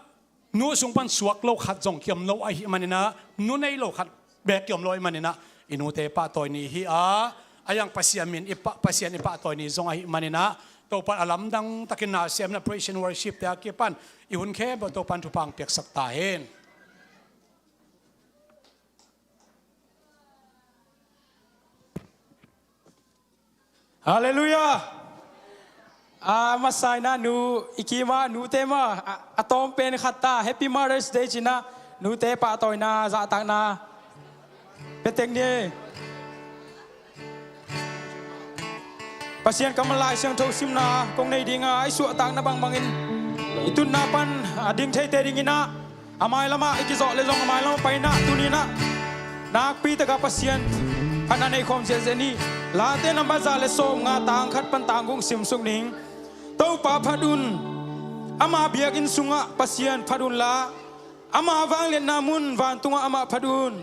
nu sung pan suak lo khat zong kiom lo ahih manin ah, nu nei lo khat bek kiom lo ahih manin ah, i nute pahtawi ni hi a, a yang Pasian min i pah, Pasian i pahtawi ni zong ahih manin ah, Topa'n a lamdang takin na siam in ah praise and worship te a kipan i hun khempeuh Topa'n thupha hong piaksak ta hen. Halleluiah. A masa in ah nu i kim ah nute mah a, a tawm pen khat ta, Happy Mother's Day ci-in ah nute pahtawina zahtakna pia teng ni. Pasian kammal Lai Siangtho simna kong nei ding a, i suahtakna bangbangin i tutna pan a ding theite dingin ah, a mailam ah i kizawh leh zong a mailam ah pai in ah, tuni in ah nakpi tak a Pasian phatna nei khawm ziahziah ni. Late nambat za le sawmnga, tang khat pan tang guk simsuk ning. Topa phat un. Ama biakinn sungah Pasian phat unla, ama vangliatna mun vantungah amah phat un.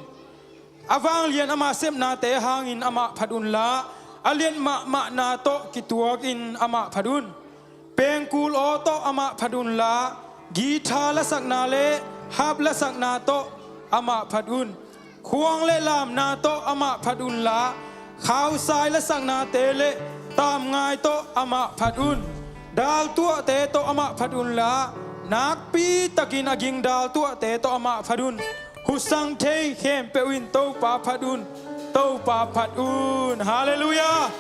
A vanglian ama sepnate hangin amah phat unla, a lian mahmahna tawh kituakin amah phat un. Pengkul aw tawh amah phat unla, guitar lasakna le harp lasakna tawh amah phat un. Khuang le lamna tawh amah phat unla, khausai lasaknate le tamngai tawh amah phat un. Daltuahte tawh amah phat unla, nakpi takin a ging daltuahte tawh amah phat un. Husang thei khempeuh in Topa phat un, Topa phat un. Halleluiah.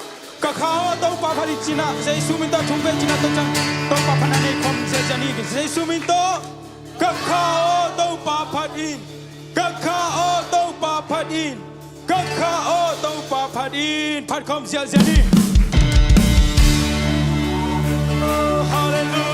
Ka kha aw, Topa phat in, ci-in ah, Jesu min tawh thum vei ci-in ah, tua ciang Topa phatna nei khawm ziahziah ni. Jesu min tawh. Ka kha aw, Topa phat in. Ka kha aw, Topa phat in. Ka kha aw, Topa phat in. Phat khawm ziahziah ni. Halleluiah.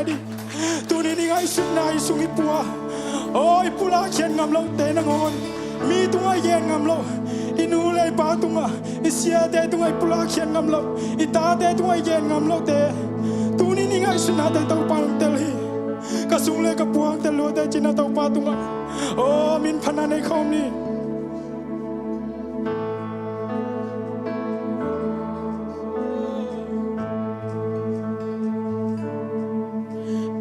ding. Tuni-in i ngaihsutna i sung i pua, aw, i pulak khiat ngam lote nangawn, mi tungah i gen ngam loh, i nu le i pa tungah, i siate tungah i pulak khiat ngam loh, i tate tungah i gen ngam lohte, tuni-in i ngaihsutnate Topa hong tel hi. Ka sung le ka pua hong tel luate ci-in ah Topa tungah, aw, minphatna nei khawm ni.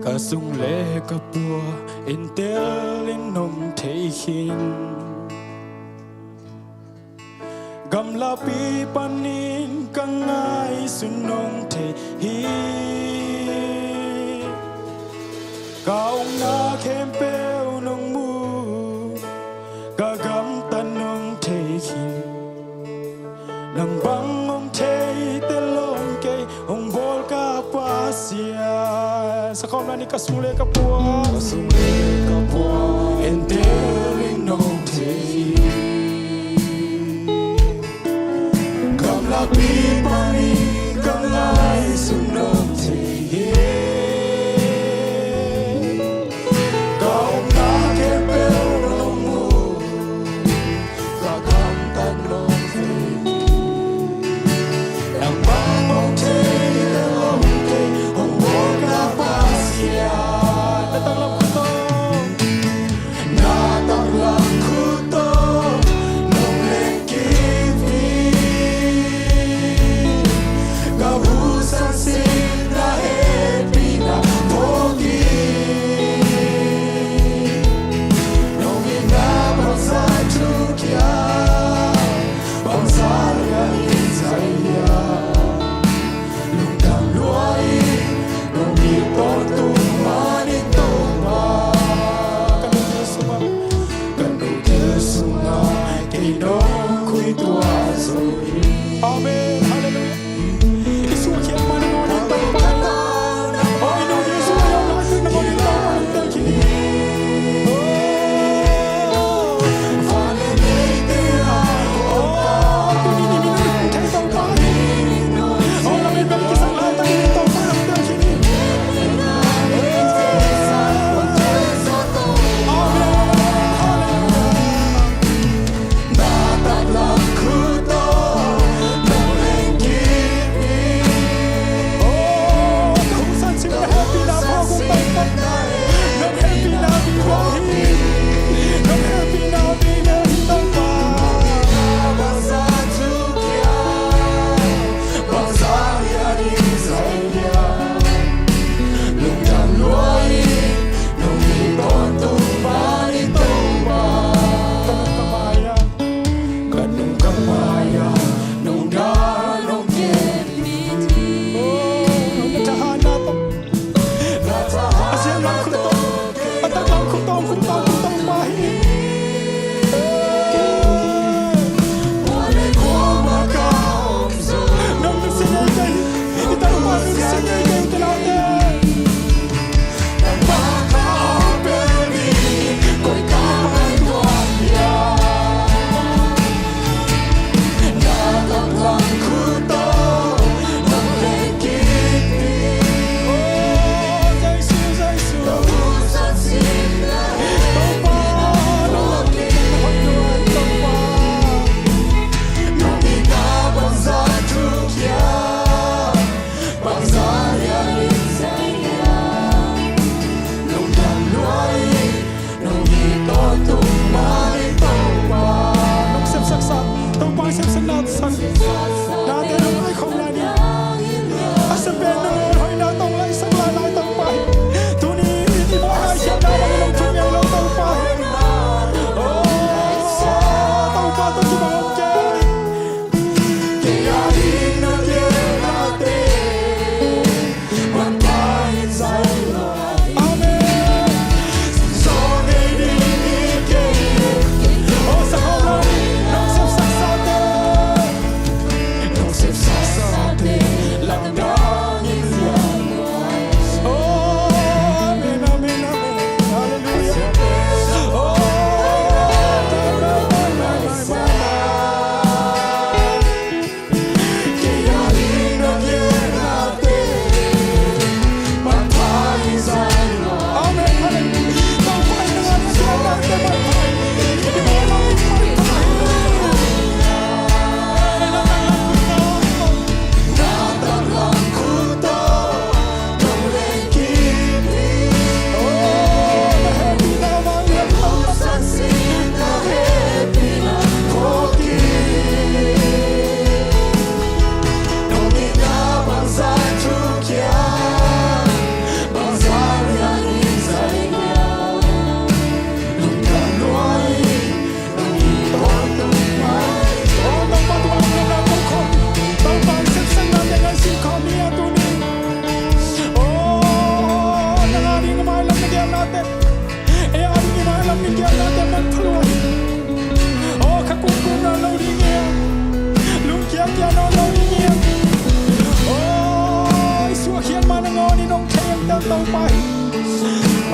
Ka sung le ka pua entel in nong thei khin, gamlapi panin ka ngaihsun nong thei hi. Ka ukna khempeuh nong mu, ka gamtat nong thei khin. Nang bang hong thei tel lawm kei, hong bawl ka Pasian. Sa khawm lai ni. Ka sung le ka pua, ka sung le ka pua entel in nong thei hi. Gamlapi panin ka ngaihsun nong thei hi. Ka ukna khempeuh nong mu, ka gamtat nong thei hi. Nang bang hong thei tel lawm kei, hong bawl ka Pasian. Na taklam khut tawh, na taklam khut tawh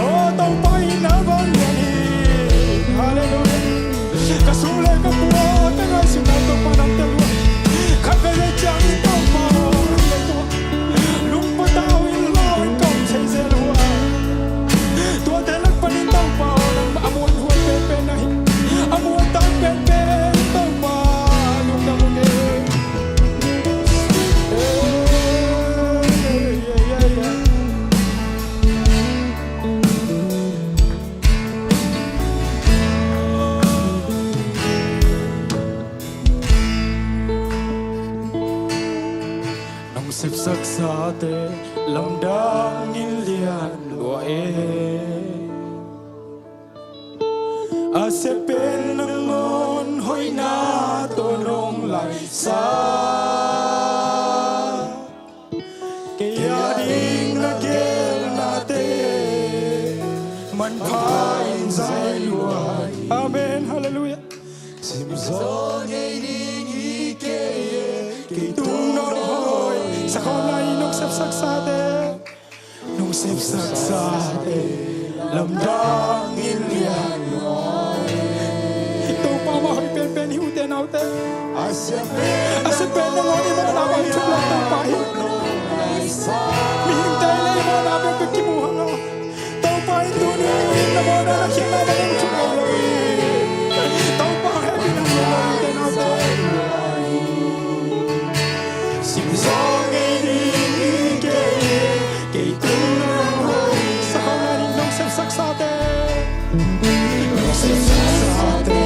Aw Topa, i na bang lian hi. Halleluiah. Ka sung le ka pua, ka ngaihsutna Topa nang tel uh a, khatvei ciangin Topa aw, lungput ta uh in, lau in ka om thei zel uh a, tuate lak panin Topa aw, nangmah a muanhuai penpen na hi, a muantak penpen Topa, lungdam uh hi. Nong sepsaksate lamdang in lian lua e. A sia pen nangawn hoihna tawh nong laisa. Kei a ding na gelnate manpha in zai lua hi. Amen. Halleluiah. Simzaw ngei ding hi kei e, kei tung nong hoih. Sakhawmna in nong sepsaksate, nong sepsaksate lamdang in lian lua e. Topa mah hoih penpen hi, ute naute. A sia pen nangawn i mawhna bang thuk lo Topa hi. Mihingte le i mawhna bekbek kimu hang a, Topa in tuni in na mawhna na khiatna bang hong thuk lo hi. Topa hehpihna hong lo, ute naute. Simzaw ngei ding hi kei e, kei tung nong hoih. Sakhawmna in nong sepsaksate, nong sepsaksate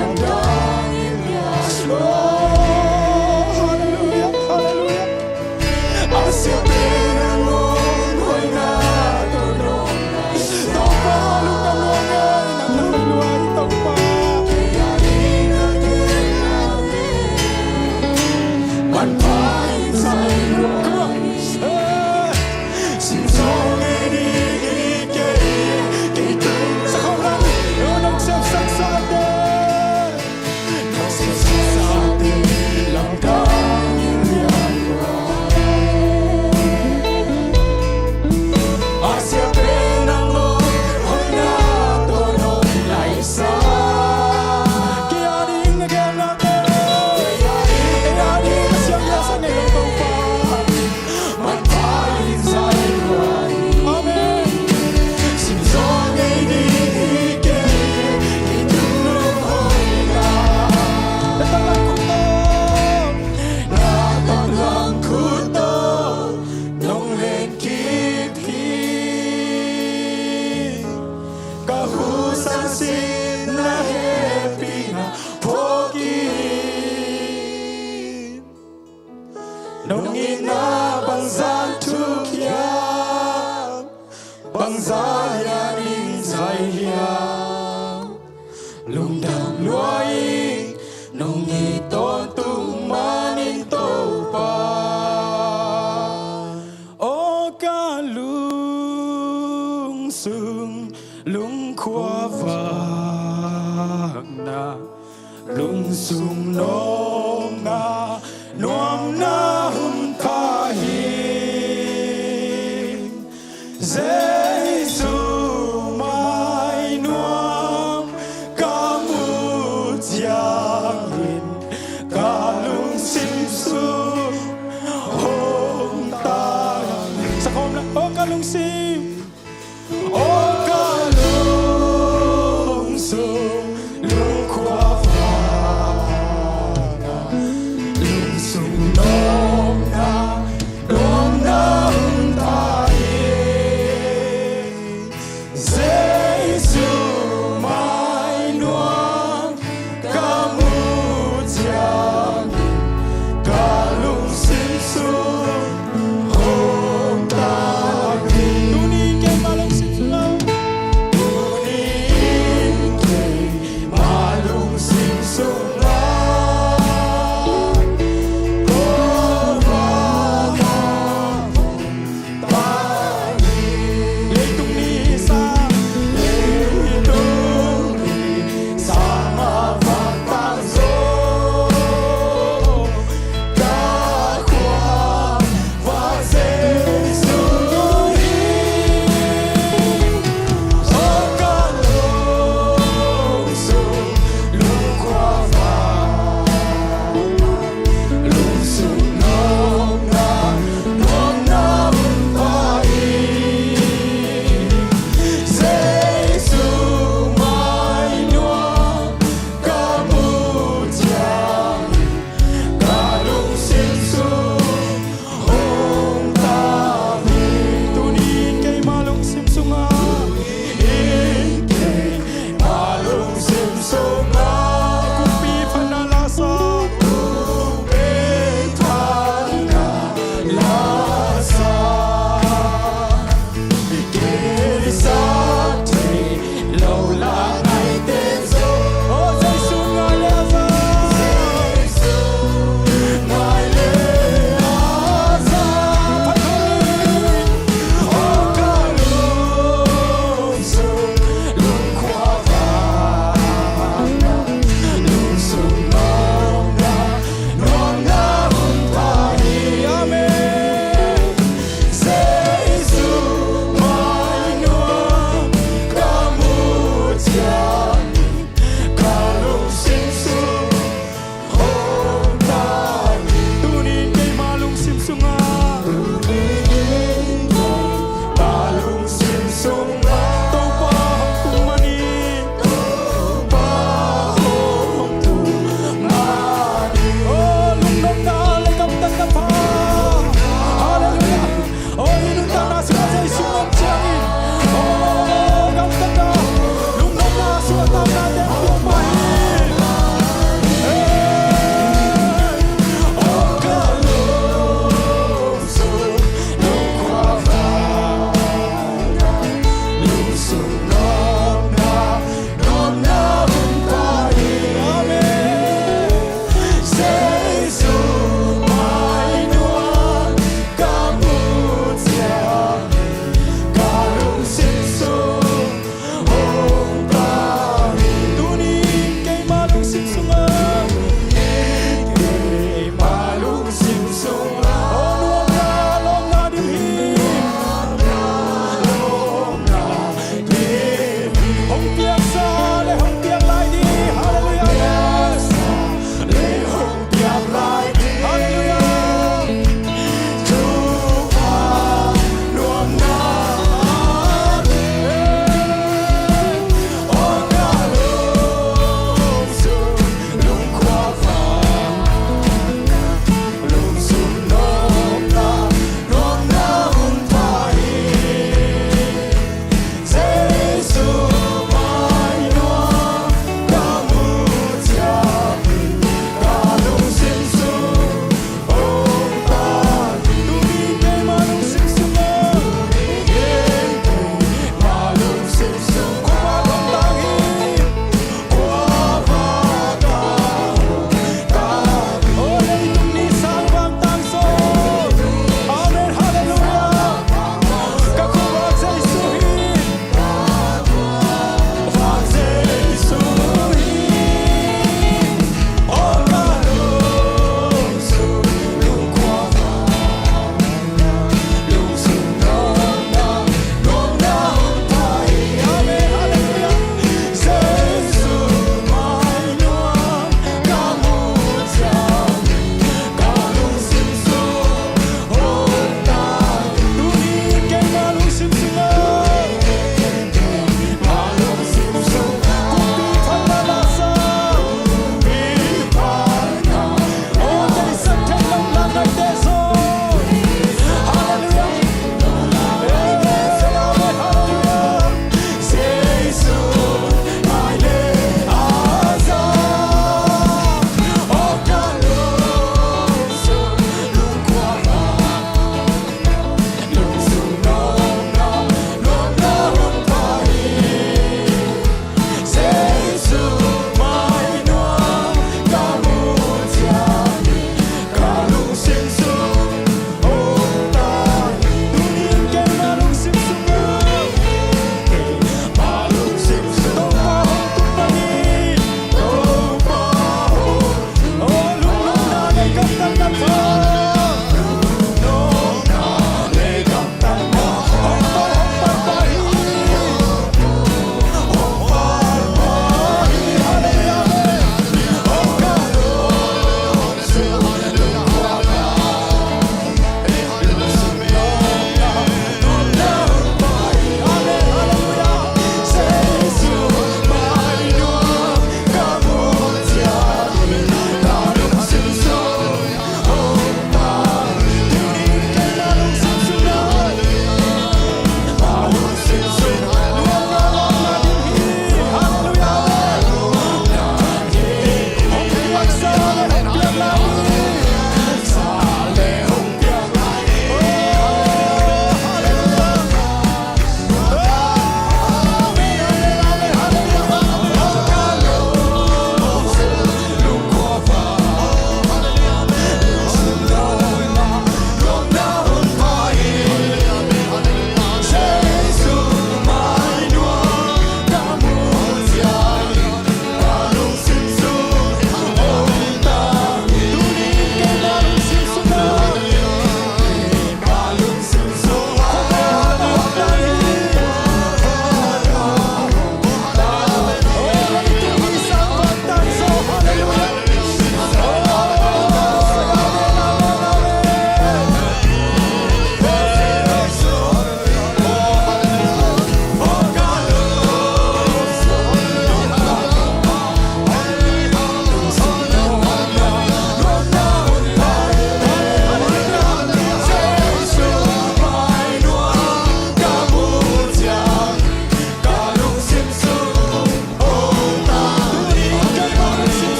lamdang in lian lua. Oh, halleluiah, halleluiah. A sia pen nangawn hoihna tawh nong laisa. Topa lungdam lua ngei, nang lungdam lua hi Topa. Manpha in zai lua. Come on. Eh. Simzaw ngei ding hi kei e, kei tung. Sakhawm lang. Nong sepsaksate, nong sepsaksate lamdang in lian lua e. A sia pen nangawn hoihna tawh nong laisa. Kei a ding na gelnate, kei a ding na siamna sa ngei lo Topa. Amen. Na taklam khut tawh, na taklam khut tawh nong lenkip hi. Ka hu sansin na hehpihna phawk in. Nong itna bangzah thuk hiam, bangzah lianin zai hiam, lungdam lua ing, nong it tawntung manin Topa. Aw ka lungsung lungkhuavakna, lungsung nawkna nuamna hun pha hi. Jesu mai nuam ka muh ciangin ka lungsim sung hong tang. Sakhawm la, aw ka lungsim. Aw ka lungsung lungkhuavakna, lungsung nawkna nuamna hun pha hi.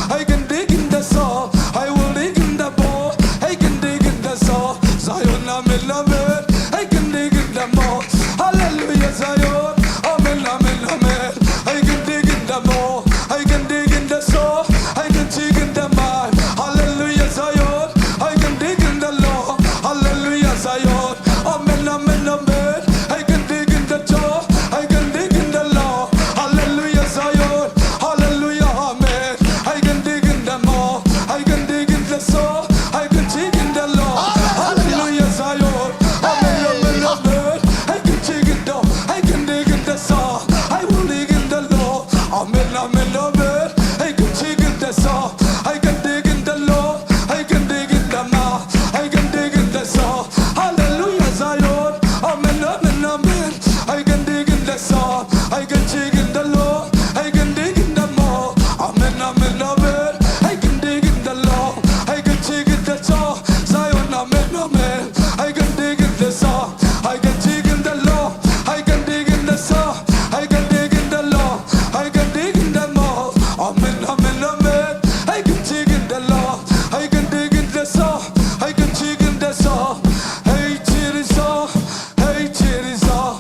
Hei kan dig in the soul, hei will dig in the ball. Hei kan dig in the soul, Zion, amen, amen. Hei kan dig in the mall, hallelujah, Zion, amen, amen, amen. Hei kan dig in the mall, hei kan dig in the soul, hei kan dig in the mind, hallelujah, Zion. Hei kan dig in the law, hallelujah, Zion, amen, amen, amen. Hei kan dig in the joy, hei kan dig in the law, hallelujah, Zion, hallelujah, amen. Hei kan dig in the mall, hei kan dig in the soul, hei kan dig in the law, hallelujah, Zion, amen, amen, amen. Hei kan dig in the, hei kan dig in the soul, hei will dig in the law, amen, amen, amen. Hei kan dig in the soul, hei kan dig in the law, hei kan dig in the ma, hei kan dig in the soul, hallelujah, Zion, amen, amen, amen. Hei kan dig in the soul, hei kan dig in the law, hei kan dig in the mall, amen, amen, amen. Hei kan dig in the law, hei kan dig in the soul, Zion, amen, amen. Hei kan dig in the soul, hei kan dig in the law, hei kan dig in the soul, hei kan dig in the law, hei kan dig in the mall, amen, amen, amen. Hei kan dig in the law, hei kan dig in the soul, hei kan dig in the soul. Hei, Jesus, hei, Jesus,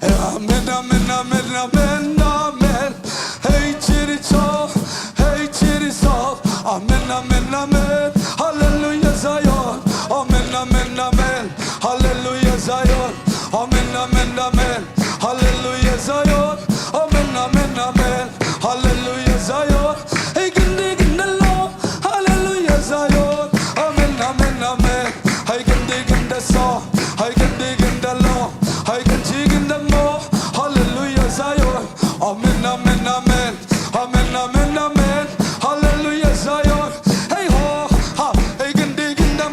amen, amen, amen, amen, amen. Hei, Jesus, hei, Jesus, amen, amen, amen. Hallelujah, Zion, amen, amen, amen. Hallelujah, Zion, amen, amen, amen. Hallelujah, Zion, amen, amen, amen. Hallelujah, Zion. Hei kan dig in the law, hallelujah, Zion, amen, amen, amen. Hei kan dig in the soul, hei kan dig in the law, hei kan dig in the mall, hallelujah, Zion, amen, amen, amen. Amen, amen, amen. Hallelujah, Zion. Hei ho, ha. Hei kan dig in the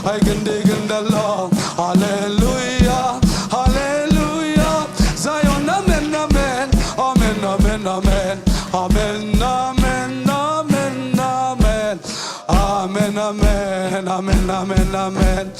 Ai ken di ken da long. Halleluia, halleluia. Zion, amen, amen. Amen, amen, amen. Amen, amen, amen, amen. Amen, amen, amen, amen, amen.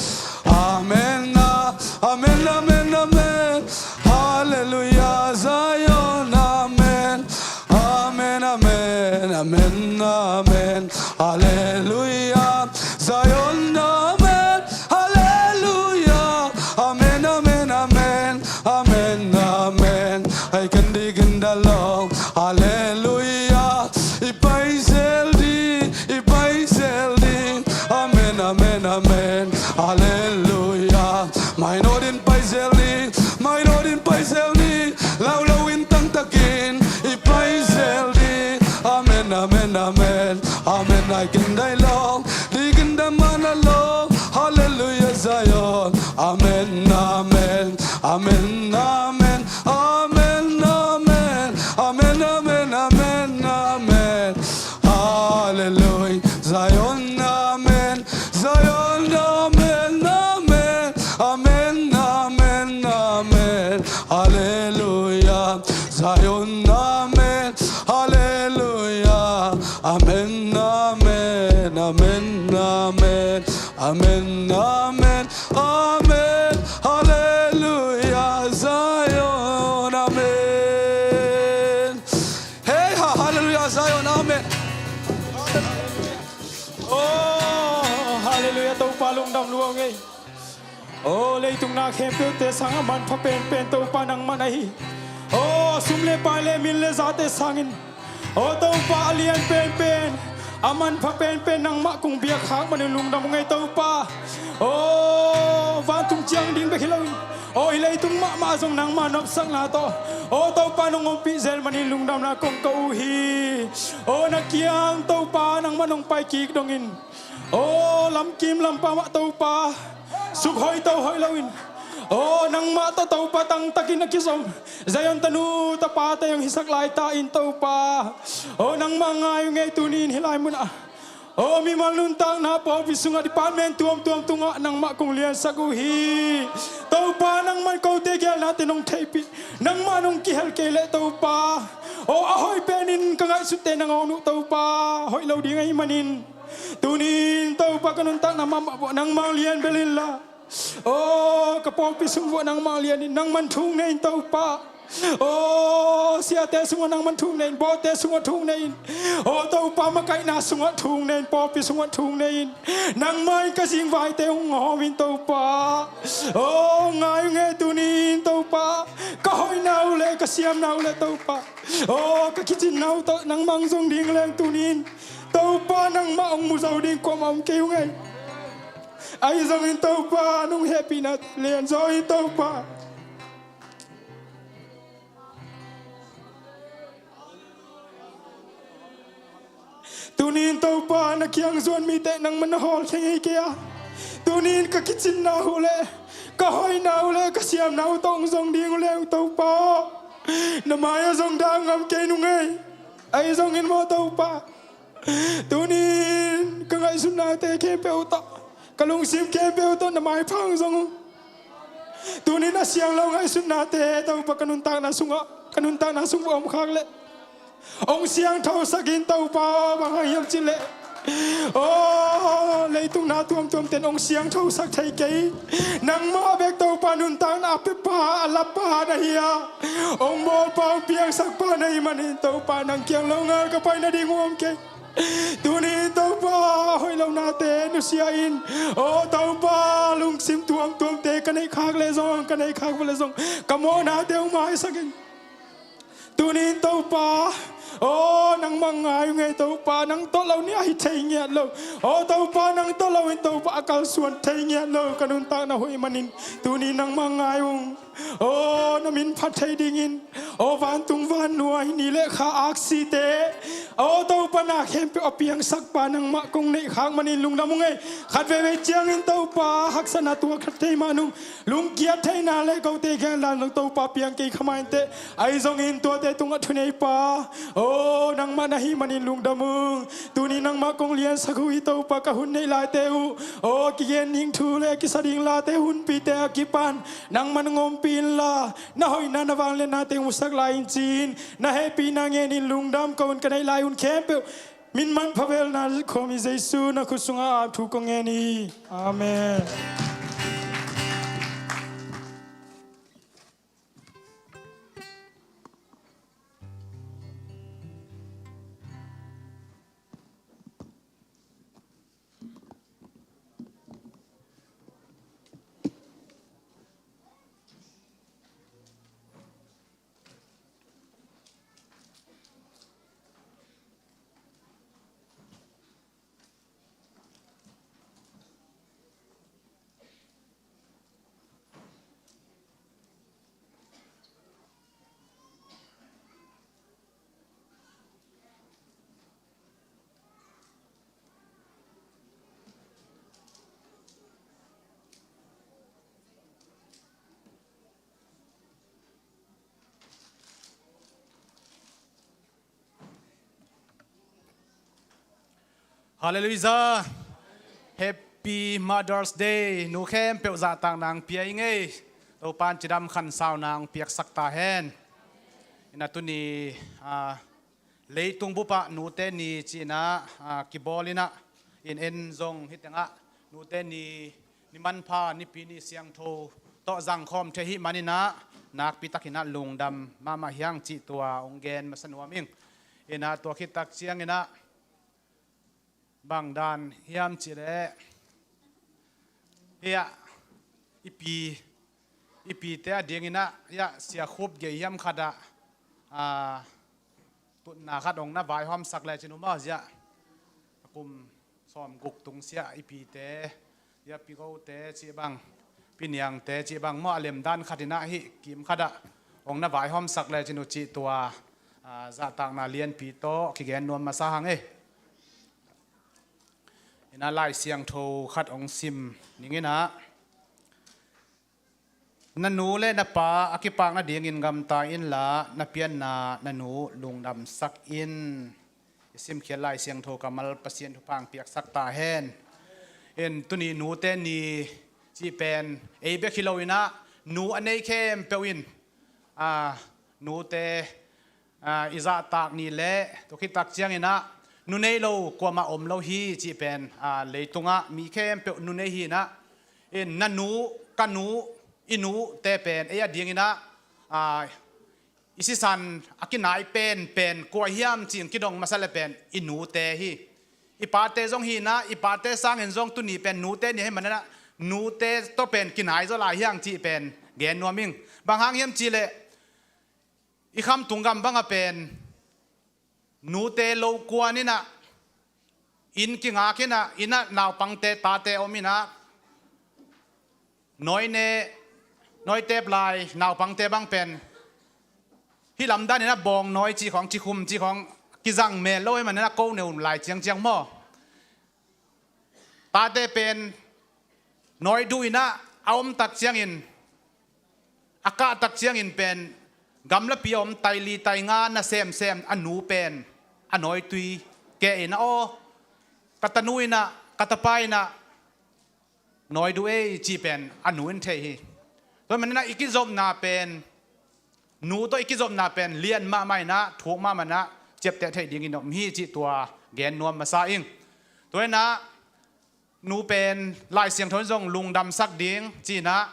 Amen, ah, amen, amen, amen. Halleluia, Zion, amen. Amen, amen, amen, amen. Halleluia, Zion, amen. Halleluia, amen, amen, amen. Amen, amen. Ai ken di ken da long. Halleluia. I pai zel di, i pai zel di. Amen, amen, amen. Halleluia. Mai no din pai zel di, mai no din pai zel di. Lau lo in tangtakin i pai zel di. Amen, amen, amen. Amen, ai ken dai long. Di ken da mana long. Halleluia, Zion. Amen, amen. Amen, amen. Amen, amen. Amen, amen, amen, amen. Halleluia. Zion, amen. Zion, amen, amen. Amen, amen, amen. Halleluia. Zion, amen. Halleluia. Amen, amen, amen, amen. Amen, amen, amen. Halleluia, Zion, amen. Hey, ha, halleluia, Zion, amen. Oh, halleluia, Topa lungdam lua ung ei. Oh, leitung na khempeuhte sang a manpha penpen Topa nangmah na hi. Oh, sum le pai le min le zate sangin, oh Topa, a lian penpen, a manpha penpen nangmah kong biak khak manin lungdam ung ei Topa. Oh, vantung ciang ding bek hi loin, oh, hih leitung mahmah zong nangma nopsakna tawh, oh Topa, nong ompih zel manin lungdamna kong ko uh hi. Oh, na kiang Topa, nangmah nong pai kik dongin, oh, lamkim lampam ah Topa, suk hoih to hoih loin, oh, nangmah tawh Topa tangtakin a kizom Zion tanu tapate hong hisak laita in Topa, oh, nangmah ngai ung ei tuni in hih lai munah, oh, mimal nuntakna pawlpi sungah department tuamtuam tungah nangmah kong liansak uh hi. Topa, nangmah in kote gelnate nong theihpih, nangmah nong kihel kei leh Topa, oh, a hoih penin ka ngaihsutte nangawn uh Topa, hoih lo ding ahih manin, tuni in Topa, ka nuntakna mahmah vuah nangmah lian bel inla, oh, ka pawlpi sung vuah nangmah lian in, nangmah in thuk nei in Topa. Oh, siate sungah nangmah in thuk nei in, bawhte sungah thuk nei in, oh Topa, makaihna sungah thuk nei in, pawlpi sungah thuk nei in, nangmah in ka zingvaite hong hawm in Topa. Oh, ngai ung ei tuni in Topa, ka hoihna uh le ka siamna uh le Topa, oh, ka kicinna uh tawh nangmah hong zong ding leng tuni in Topa, nangmah hong mu zo ding kuamah om kei ung ei. Ahi zongin Topa, nong hehpihna lianzaw in Topa, tuni in Topa, na kiang zuan mite nangmah na hawlkhia ngei kei a, tuni in ka kicinna uh le ka hoihna uh le ka siamna uh tawh hong zong ding uh leng Topa, na mai-ah zong dah ngam kei nung ei. Ahi zongin maw Topa, tuni in ka ngaihsutnate khempeuh tawh, ka lungsim khempeuh tawh na maipha hong zong ung. Tuni in a siang lo ngaihsutnate Topa, ka nuntakna sungah, ka nuntakna sung vuah om khak leh hong siangthosak in Topa, bang hang hiam cih leh, oh, leitung na tuamtuamte in hong siangthosak thei kei. Nangmah bek Topa, nuntakna a piapa, a lapa na hi a, hong bawlpa, hong piangsakpa na hih manin Topa, nang kiang longal ka pai nading uh om kei. Tuni in Topa, hoih lonate nusia in, oh Topa, lungsim tuamtuamte ka neih khak leh zong, ka neih khak uh leh zong, ka mawhnate hong maisak in. Tuni in Topa, oh, nangmah ngai ung ei Topa, nang tawh lo ni a hi thei ngiat lo. Oh Topa, nang tawh lo in Topa, a kalsuan thei ngiat lo ka nuntakna uh ahih manin, tuni in nangmah ngai ung. Aw, na min phat thei dingin, aw, vantung vannuai, ni le kha aksite, aw, Topa, na khempeuh a piangsak pa nangmah kong neih khak manin lungdam ung ei. Khat veivei ciangin Topa haksatna tuak khat thei mah nung, lungkiat theihna le kote geldan zong Topa piang kei kha mah inteh. Ahi zongin tuate tungah thuneipa, aw, nangmah na hih manin lungdam ung. Tuni nangmah kong liansak uh hi Topa, ka hun neih laite uh, aw, kigen ding thu le kisa ding late hunpite a kipan nangmah nong ompih inla, na hoihna na vangliatna teng musak lai in ci-in, na hehpihna ngenin lungdam ko un. Ka neih lai hun khempeuh min manpha velna khawm hi. Jesu na khut sungah ap thu kong ngen hi. Amen. Halleluiah. Happy Mother's Day. Nu khempeuh zahtak nang pia ing ei. Topan cidam khansauna hong piaksak ta hen. Ina tuni, ah, leitung bupah nute ni ci-inah, ah, kibawl inah, in en zong hih tengah nute ni, ni manpha, nipi ni siangtho tawh zangkhawm thei hih maninah nakpi takinah lungdam mahmah hi hang cih tua hong gen masa nuam ing. Inah tua khit tak cianginah bang dan hiam cihleh, hiah i pi, i pite a dinginah hiah sia khup gei hiam khatah, ah, tutna khat hong na vaihawmsak le cin uh maw ziah. Kum sawm guk tung siah i pite, ziah pi gote cih bang, pi niangte cih bang maw, a lemdan khatinah hih kim khatah hong na vaihawmsak le cin uh cih tua, ah, zahtakna lianpi tawh kigen nuam masa hang ei. Inah Lai Siangtho khat hong sim ninginah, na nu le na pa a kipak nadingin gamta inla, na pianna na nu lungdamsak in. I simkhiat Lai Siangtho kammal Pasian thupha hong piaksak ta hen. In tuni nute ni cih pen ei bek hi loinah nu a nei khempeuh in, ah, nute, ah, i zahtak ni le tua khit tak cianginah nu nei lo kuamah om lo hi cih pen, ah, leitungah mi khempeuh nu nei hinah, in na nu, ka nu, i nute pen ei a dinginah, ah, i sisan a kinai penpen kua hiam cih kidong masa le pen i nute hi. I pate zong hinah, i pate sangin zong tuni pen nute ni hi maninah nute tawh pen kinai zaw lai hi hang cih pen gen nuam ing. Bang hang hiam cihleh i khamtung gam bangah pen nute lo kuan inah, inn kingak inah, innah naupangte tate om inah, nawi ne, nawi tep lai naupangte bang pen hih lamdan inah bawng nawi cih khawng, cikhum cih khawng kizang mel lo hi maninah ko neu lai ciangciang maw. Tate pen nawi duh inah a om tak ciangin, a kah tak ciangin pen gamlapi a om taili tainga na semsem a nu pen a nawitui keh inah, aw, ka tanu inah, ka tapa inah nawi duh ei cih pen a nu in thei hi. Tua maninah i kizopna pen, nu tawh i kizopna pen lian mahmah inah, thuk mahmah inah ciapteh theih dingin om hi cih tua gen nuam masa ing. Tua inah nu pen Lai Siangtho in zong lungdamsak ding ci-inah,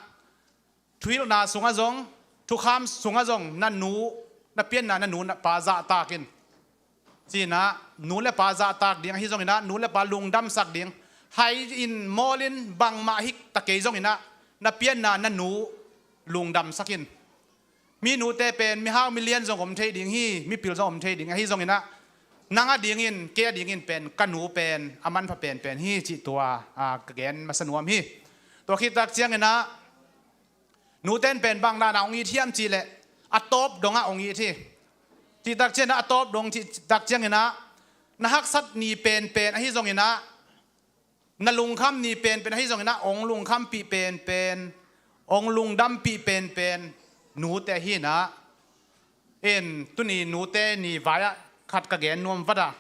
thuhilhna sungah zong, thukham sungah zong na nu, na pianna na nu na pa zahtak in. Ci-inah nu le pa zahtak ding ahi zonginah nu le pa lungdamsak ding. Hai in mawl in bangmah hik ta kei zonginah na pianna na nu lungdamsak in. Mi nute pen mihau milian zong om thei ding hi, mipil zong om thei ding ahi zonginah nang a dingin, kei a dingin pen ka nu pen a manpha penpen hi cih tua, ah, ka gen masa nuam hi. Tua khit tak cianginah Nute in pen bang dan a hong it hiam cih leh a tawp dongah hong it hi. Cih tak ciangin ah, a tawp dong cih tak ciangin ah, na haksat ni penpen ahi zongin ah, na lungkham ni penpen ahi zongin ah, hong lungkhampih penpen, hong lungdampih penpen nute hi in ah. In tuni nute ni vai-ah khat ka gen nuam vat a,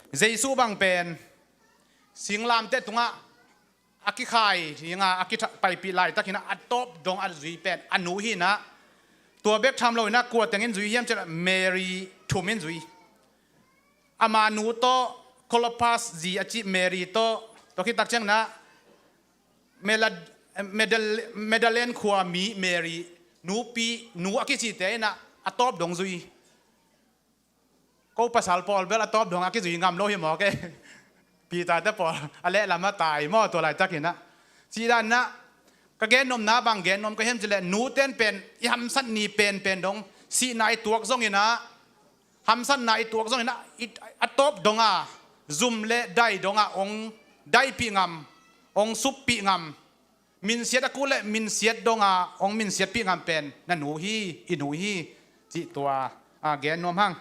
Jesu bang pen singlamteh tungah a kikhai dinga a kipaipih laitakin ah a tawp dong a zui pen a nu hi in ah, tua bek tham loin ah kua teng in zui hiam cih leh Mary thum in zui. Ama nu tawh, Clopas zi a cih Mary tawh, tua khit tak ciangin ah Mela-, Medal-, Magdalene khua mi Mary, nupi, nu a kicite in ah a tawp dong zui. Ko pasal pawl bel a tawp dong a kizui ngam lo hi maw ke? Peter te pawl a lehlam a tai maw, tua laitakin ah. Cih dan in ah, ka gen nuamna bang gen nuam ka hiam cih leh, nute in pen i hamsat ni penpen dong, sihna i tuak zongin ah, hamsatna i tuak zongin ah, i, a tawp dong a, zum le dai dong a hong daipih ngam, hong suppih ngam, minsiat a kul leh minsiat dong a hong minsiatpih ngam pen na nu hi, i nu hi, cih tua, a, gen nuam hang.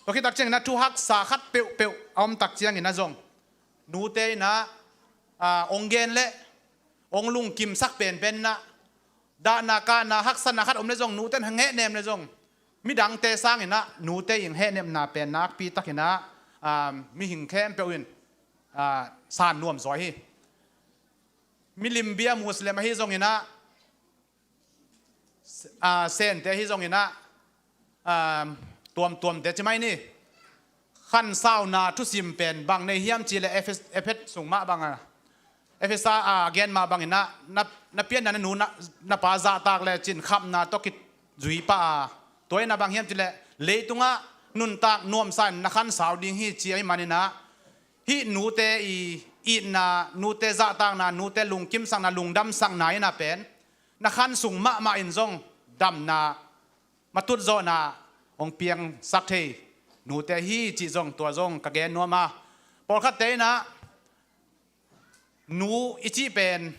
Tua khit tak ciangin ah thu haksa khat peuhpeuh a om tak ciangin ah zong, nute in ah, a, hong gen leh hong lungkimsak penpen in ah, dahna kahna haksatna khat om leh zong, nute in hong hehnem leh zong, midangte sangin ah nute in hehnepna pen nakpi takin ah, a, mihing khempeuh in, a, san nuam zaw hi. Milim bia Muslim ahi zongin ah, a, Sente ahi zongin ah, a, tuamtuamte ci mai ni. Khansauna thusim pen bang nei hiam cih leh Efes-, Efet sung mah bang a, Efesa a gen mah bangin ah, na, na pianna na nu na, na pa zahtak lecin khapna tawh kizui pah a, tua in ah bang hiam cih leh leitungah nuntak nuamsa in na khansau ding hi ci ahih manin ah, hih nute i itna, nute zahtakna, nute lungkimsakna, lungdamsakna in ah pen na khan sung mahmah in zong damna, matutzawhna hong piangsak thei nute hi cih zong, tua zong ka gen nuam a. Pawlkhatte in ah nu i cih pen,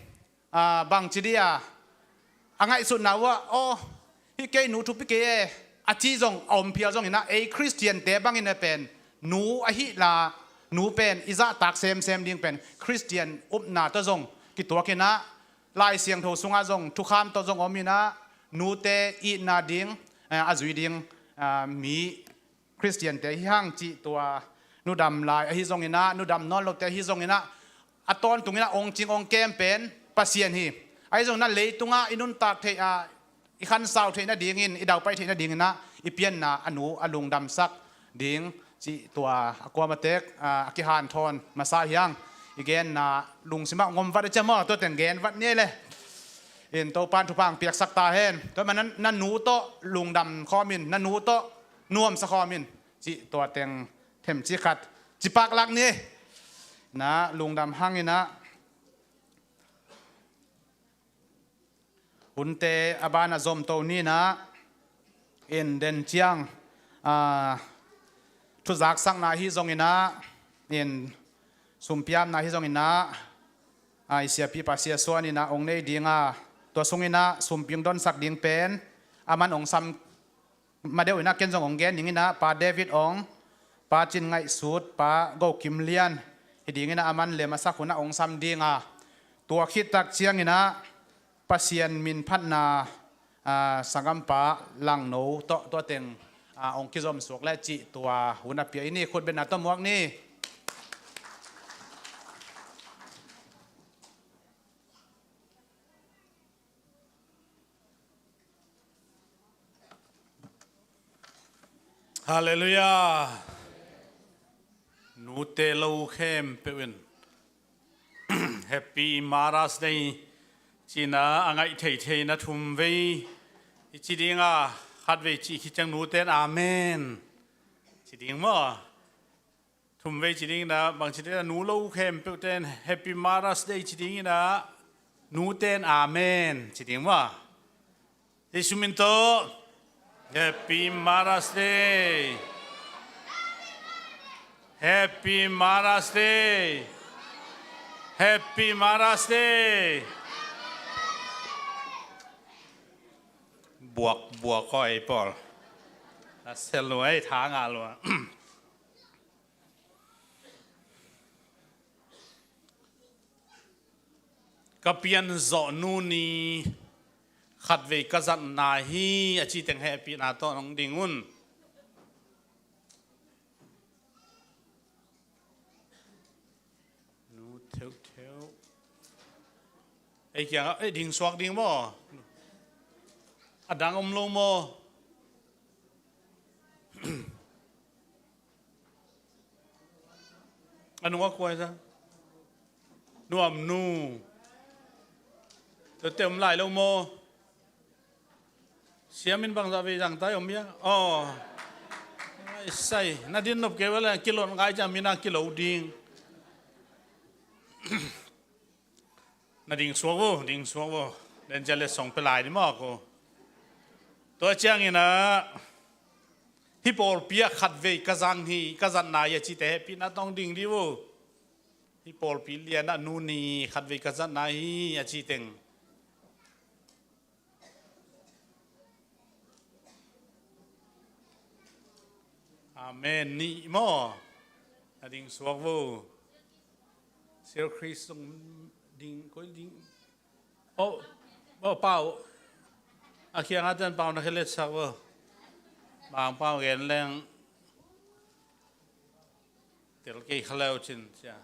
a, bangci dih a, a ngaihsutna uh ah, aw, hih kei nu thupi kei e, a ci zong a om phial zongin ah, ei Khristiante bangin ah pen nu ahih la, nu pen i zahtak semsem ding pen Khristian upna tawh zong kituakin ah, Lai Siangtho sungah zong thukham tawh zong om in ah, nute itna ding, eh, a zui ding, ah, mi Khristiante hi hang cih tua, nudam lai ahi zongin ah, nudam nawn lote ahi zongin ah, a tawntungin ah hong cing hong kem pen Pasian hi. Ahi zongin ah leitungah i nuntak theih a, i khansau theih nadingin, i daupai theih nadingin ah, i pianna a nu a lungdamsak ding cih tua a kuamatek, a, a kihanthawn masa hi hang. I genna lungsimah ngom vat a ciam aw, tua teng gen vat ni le. In Topan thupha hong piaksak ta hen. Tua man na, na nu tawh lungdam khawm in, na nu tawh nuamsa khawm in, cih tua teng themci khat cipak lak ni. Na lungdam hangin ah, hunte a ban a zomto ni in ah, in den ciang, a, thuzaksakna ahi zongin ah, in sumpiamna ahi zongin ah, a, i siapipa Sia Suan in ah hong nei ding a, tua sungin ah sumpi hong donsak ding pen a man hong sam ma deuh in ah, ken zong hong gen ding in ah, Pa David Ong, Pa Cin Ngaihsut, Pa Go Kim Lian hi ding in ah, a man lem a sak hun ah hong sam ding a, tua khit tak ciangin ah Pasian min phatna, a, sanggampa Langno tawh tua teng, a, hong kizom suak le cih tua hun a pia i ni. Khutbetna tawh muak ni. Halleluiah. Nute lo khempeuh in Happy Mother's Day ci-in ah, a ngaih theithei in ah thum vei i ci ding a, khat vei cih khit ciang nute in amen ci ding maw? Thum vei ci ding in ah, bang ci ding in ah, nu lo khempeuhte in Happy Mother's Day ci ding in ah, nute in amen ci ding maw? Jesu min tawh. Happy Mother's Day. Happy Mother's Day. Happy Mother's Day. Buak, buak koi ei pawl. A sel lua ei, tha ngah lua. Ka pian zawh nu ni khatvei ka zat nai hi a ci teng hehpihna tawh nong ding un. Nu theuhtheuh. Ei kiangah, ei ding suak ding maw? A dang om lo maw? A nungah kua hi ta? Nuam nu. Tute om lai lo maw? Siam in bangzah vei zang ta i om hia? Aw. Ai sai, na din nop kei ua leh kilot ngai ciang mi na kilo ding. Na ding suak vo, ding suak vo. Den cia letsong pia lai ni maw ko. Tua ciangin ah, hih pawlpi ah khatvei ka zang hi, ka zat nai hi a cite hehpihna tawh ding dih vo. Hih pawlpi lian ah nu ni khatvei ka zat nai hi a ci teng. Amen. Nih maw? Na ding suak vo. Sir Chris zong ding, koi ding. Oh, oh, pau. A kiang a ten pau na khelet sak vo. Bang pau gen leng. Tel kei kha leu cin cia.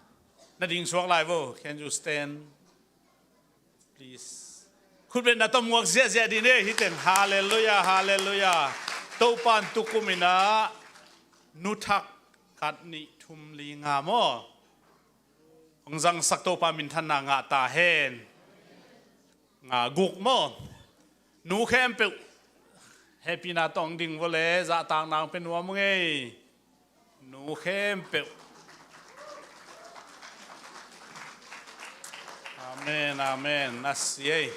Na ding suak lai vo. Can you stand? Please. Khutbetna tawh muak ziahziah dih ni hih teng. Halleluiah, halleluiah. Topan tukum in ah nu thak khat nih thum li nga maw? Hong zangsak Topa minthanna ngah ta hen. Nga guk maw? Nu khempeuh hehpihna tawh ding vo le, zahtakna hong pia nuam ung ei. Nu khempeuh. Amen, amen. Na si ei.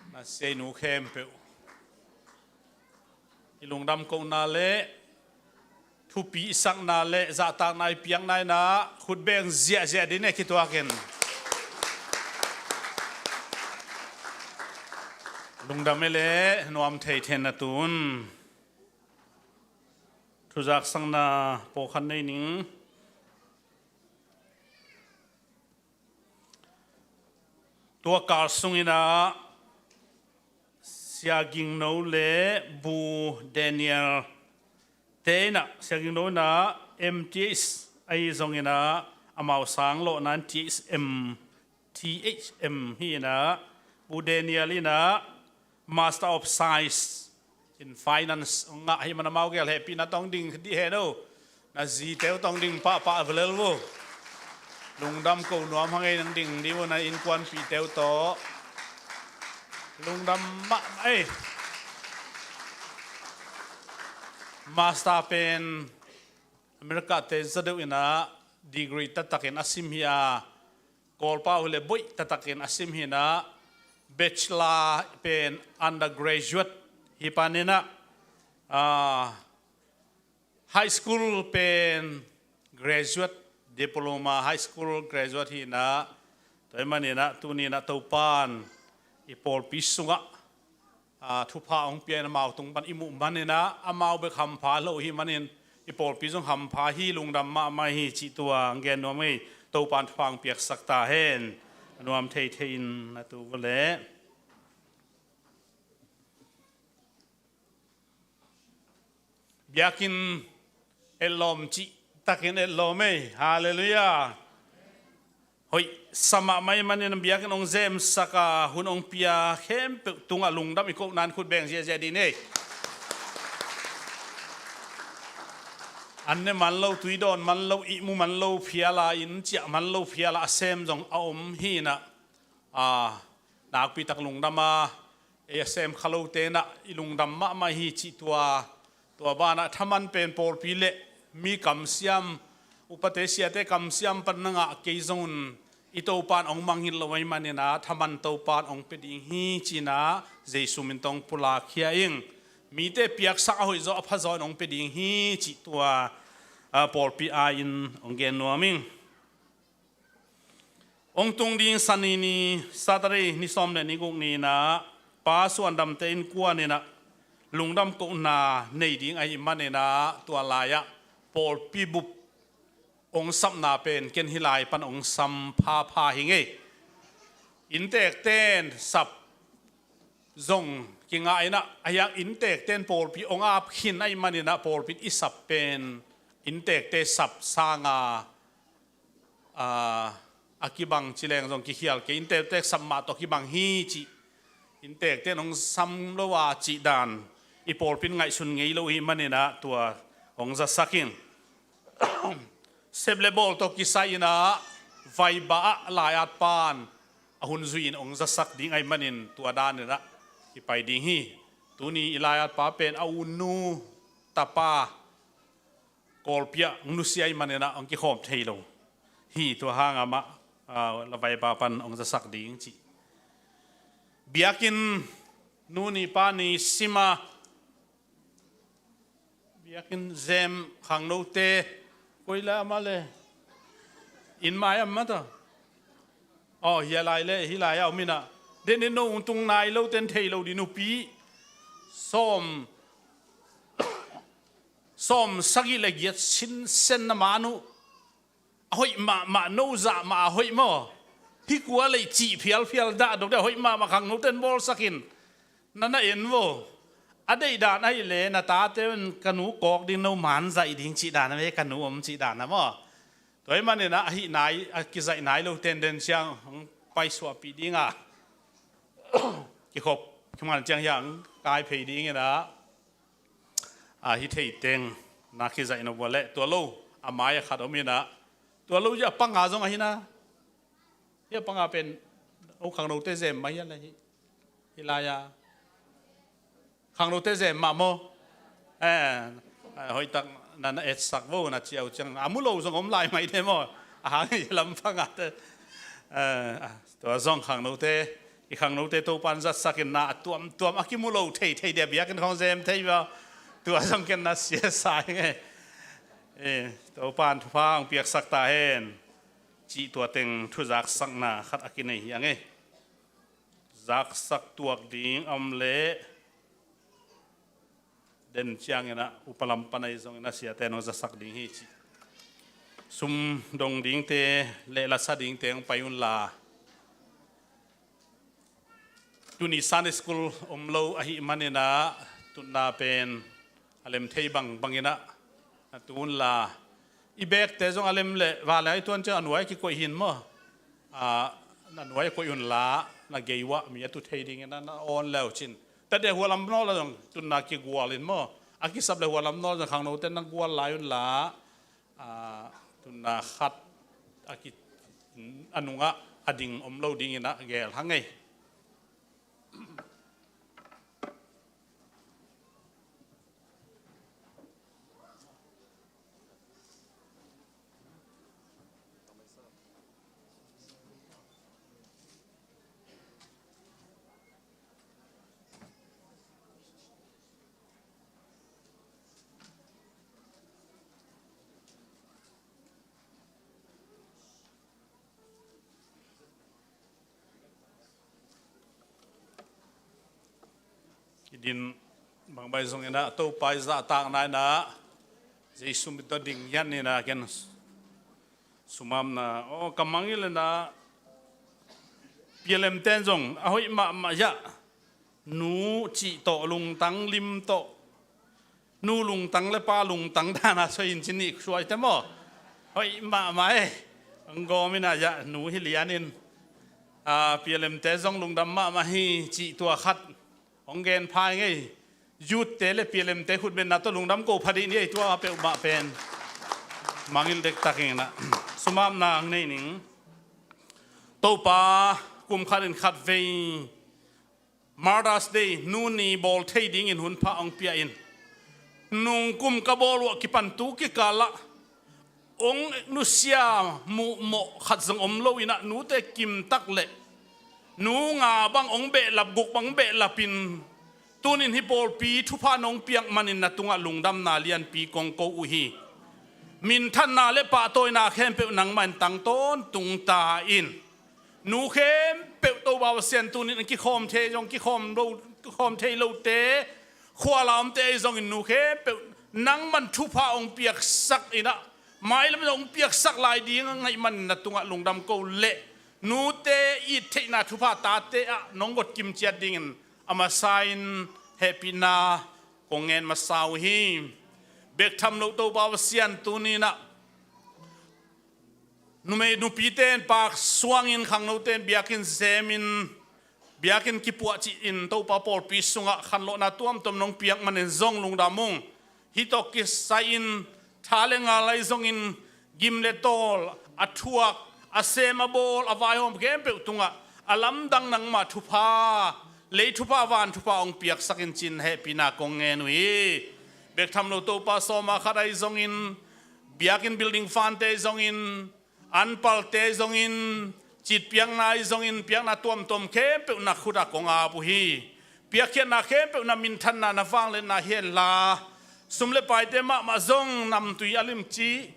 Na si ei nu khempeuh. I lungdam kohna le thupi i sakna le zahtakna i piakna in ah khut beng ziahziah dih ni, khituak in. Lungdam ei le nuam theithei na tun. Thuzaksakna pawlkhat nei ning. Tua kal sungin ah Sia Ging No le Bu Daniel te in ah, Sia Ging No in ah M T H ahi zongin ah amau sang lawhna in T H M, T H M hi in ah, Bu Daniel in ah Master of Science in Finance hong ngah ahih man amau gel hehpihna tawh ding dih hen o. Na zite uh tawh ding pahpah velel vo. Lungdam ko nuam hang ei, nang ding dih vo, na innkuanpihte uh tawh. Lungdam mahmah ei. Master pen America te za deuh in ah degree taktakin a sim hi a, Kawlpau hi le boih taktakin a sim hi in ah, bachelor pen undergraduate hi pan in ah, ah, high school pen graduate, diploma high school graduate hi in ah, tua ahih manin ah tuni in ah Topan i pawlpi sungah, ah, thupha hong pia in amau tung pan i muh manin ah, amau bek hampha lo ahih manin i pawlpi zong hampha hi, lungdam mahmah hi cih tua hong gen nuam ei. Topan thupha hong piaksak ta hen. A nuam theithei in na tu vo le. Biakinn etlawm cih takin etlawm ei. Halleluiah. Hoih sa mahmah ahih manin biakinn hong zemsak a, hun hong pia khempeuh tungah lungdam i kohna in khut beng ziahziah dih ni. An ne man lo, tui dawn man lo, ihmu man lo phial a, inn ciah man lo phial a, a sem zong a om hi in ah, a, nakpi tak lungdam a, ei a sem kha lote in ah i lungdam mahmah hi cih tua, tua banah thaman pen pawlpi le mi kamsiam, upate siate kamsiam pan na ngah kei zongun i Topan hong mangngilh lo ahih manin ah thaman Topan hong pia ding hi ci in ah Jesu min tawh hong pulak hi a ing. Mite piaksak a hoih zaw a pha zaw in hong pia ding hi cih tua, ah, pawlpi ai-in hong gen nuam ing. Hong tung ding Sani ni, Saturday ni sawm le ni guk ni in ah Pa Suandamte innkuan in ah lungdam kohna nei ding ahih manin ah tua lai-ah pawlpi bup hong sapna pen ken hih lai pan hong sam phapha hi ngei. Innteekte in sap zong kingah in ah, ahi hang innteekte in pawlpi hong ap khin ahih manin ah pawlpi in i sap pen innteekte sap sanga, aa, a kibang ci leng zong kikhial kei, innteekte sap mah tawh kibang hi cih, innteekte in hong sam lo a cih dan i pawlpi in ngaihsun ngei lo ahih manin ah tua hong zasak in. Sep le bawl tawh kisai in ah Vaiba ah lai-at pa in a hun zui in hong zasak ding ahih manin tua dan in ah kipai ding hi. Tuni i lai-at pa pen a u nu tapa Kawlpi ah hong nusia ahih manin ah hong kikhawm thei lo hi. Tua hang amah, aa, Vaiba pan hong zasak ding cih. Biakinn nu ni pa ni sim a, biakinn zem khangnote koi lai amah le, inn mai amah ta. Aw, hih lai le, hih lai a om in ah, den in no ung tung nai lo ten thei lo ding, nupi sawm, sawm sagih le giat sinsen na man uh. A hoih mahmah, no zah mah a hoih maw? Hih kua lei cih phialphial dah dok deuh, a hoih mahmah khangnote in bawlsak in na na en vo. A deih dan ahih leh na tate in ka nu kawk ding, no man zaih ding cih dan a, me ka nu om cih dan a maw? Tua ahih manin ah a hih nai, a kizaih nai lo tenden ciang hong paisuahpih ding a, kikhop kiman ciang hiah hong kai phei ding in ah, a hi thei teng na kizaih na vua leh tua lo a mai a khat om in ah, tua lo hi a panga zong ahi na. Hi a panga pen, o, khangnote zem mah hi a le hi. Hih lai a khangnote zem mah maw? Eh, hoihtak na na etsak vo, na ciau ciang a mu lo zong om lai mai de maw? A hang hi lam panga te. Eh, tua zong khangnote, i khangnote Topan zatsak in na a tuamtuam a kimu lo thei thei dia biakinn khong zem thei ba. Tua zong ken na sia sa hi ngei. Eh, Topan thupha hong piaksak ta hen. Cih tua teng thu zaksakna khat a kinei hi a ngei. Zaksak tuak ding a om leh den ciangin ah upa lam pan ahi zongin a siate in hong zasak ding hi ci. Sum dong dingte le lasa dingte hong pai unla. Tuni Sunday school om lo ahih manin ah tutna pen a lem thei bangbang in ah na tu unla. I bekte zong a lem leh vanleng a i tuan ciang a nuai a kikoih hi in maw? A, na nuai a koih unla, na gei uah mi a tu thei dingin ah na awn le uh cin. Tate hua lam nawl ah zong tutna kigual in maw? A kisap le hua lam nawl ah zong khangnote na gual lai unla. A, tutna khat a ki, a nungah a ding om lo dingin ah gel hang ei. I din bangbai zongin ah Topa i zahtakna in ah Jesu min tawh ding hian in ah ken sumamna, aw, ka mangngilh in ah P L M ten zong a hoih mahmah hiah, nu cih tawh lungtang lim tawh, nu lungtang le pa lungtang dana soi in cin nih suaite maw? Hoih mahmah e. Ang gawm in ah hiah nu hi lian in, a, P L M te zong lungdam mahmah hi cih tua khat hong gen pha i ngei. Youth te le P L M te khutbetna tawh lungdam ko pha dih ni ei, tua peuhmah pen mangngilh dektak in ah sumamna hong nei ning. Topa kum khat in khat vei Mother's Day, nu ni bawl thei dingin hun pha hong pia in. Nung kum ka bawl uah kipan tu kikal ah hong nusia muhmawh khat zong om lo in ah, nute kimtak le nu nga bang hong behlap, guk bang hong behlap in, tunin hih pawlpi thupha nong piak manin na tungah lungdamna lianpi kong ko uh hi. Minthanna le pahtawina khempeuh nangmah in tang tawntung ta in. Nu khem khempeuh Topa Pasian tunin kikhawm thei zong kikhawm lo, kikhawm thei lote, khuala omte ahi zongin nu khempeuh nangman thupha hong piaksak in ah, mailam in hong piaksak lai ding a ngaih manin na tungah lungdam ko leh nute it theihna thupha tate ah nong got kim ciat dingin a masa in hehpihna kong ngen masa uh hi. Bek tham lo Topa Pasian tunin ah numei nupite in pak suangin khangnote in biakinn zemin biakinn kipuah cihin Topa pawlpi sungah khanlawhna tuamtuam nong piak manin zong lungdam ung. Hih tawh kisai-in tha le ngal ahi zongin gim le tawl a thuak, a sem a bawl, a vaihawm khempeuh tungah a lamdang nangmah thupha, lei thupha van thupha hong piaksak in ci-in hehpihna kong ngen uh hi. Bek tham lo Topa sawma khat ahi zongin biakinn building fund-te ahi zongin anpalte zongin, citpiakna ahi zongin, piakna tuamtuam khempeuh na khut ah kong ap uh hi. Piakkhiatna khempeuh na minthanna na vangliatna hi henla, sum le paite mahmah zong namtui a limci,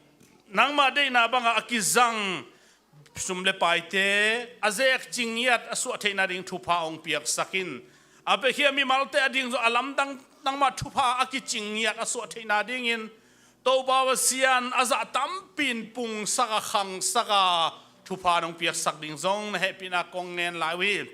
nangmah deihna bangah a kizang sum le paite a zek cingngiat a suah theihna ding thupha hong piaksak in. A piakhia mimalte a ding zong a lamdang nangmah thupha a kicingngiat a suah theihna dingin Topa Pasian a zah tampi in pungsak a khangsak a thupha nong piaksak ding zong na hehpihna kong ngen lai uh hi.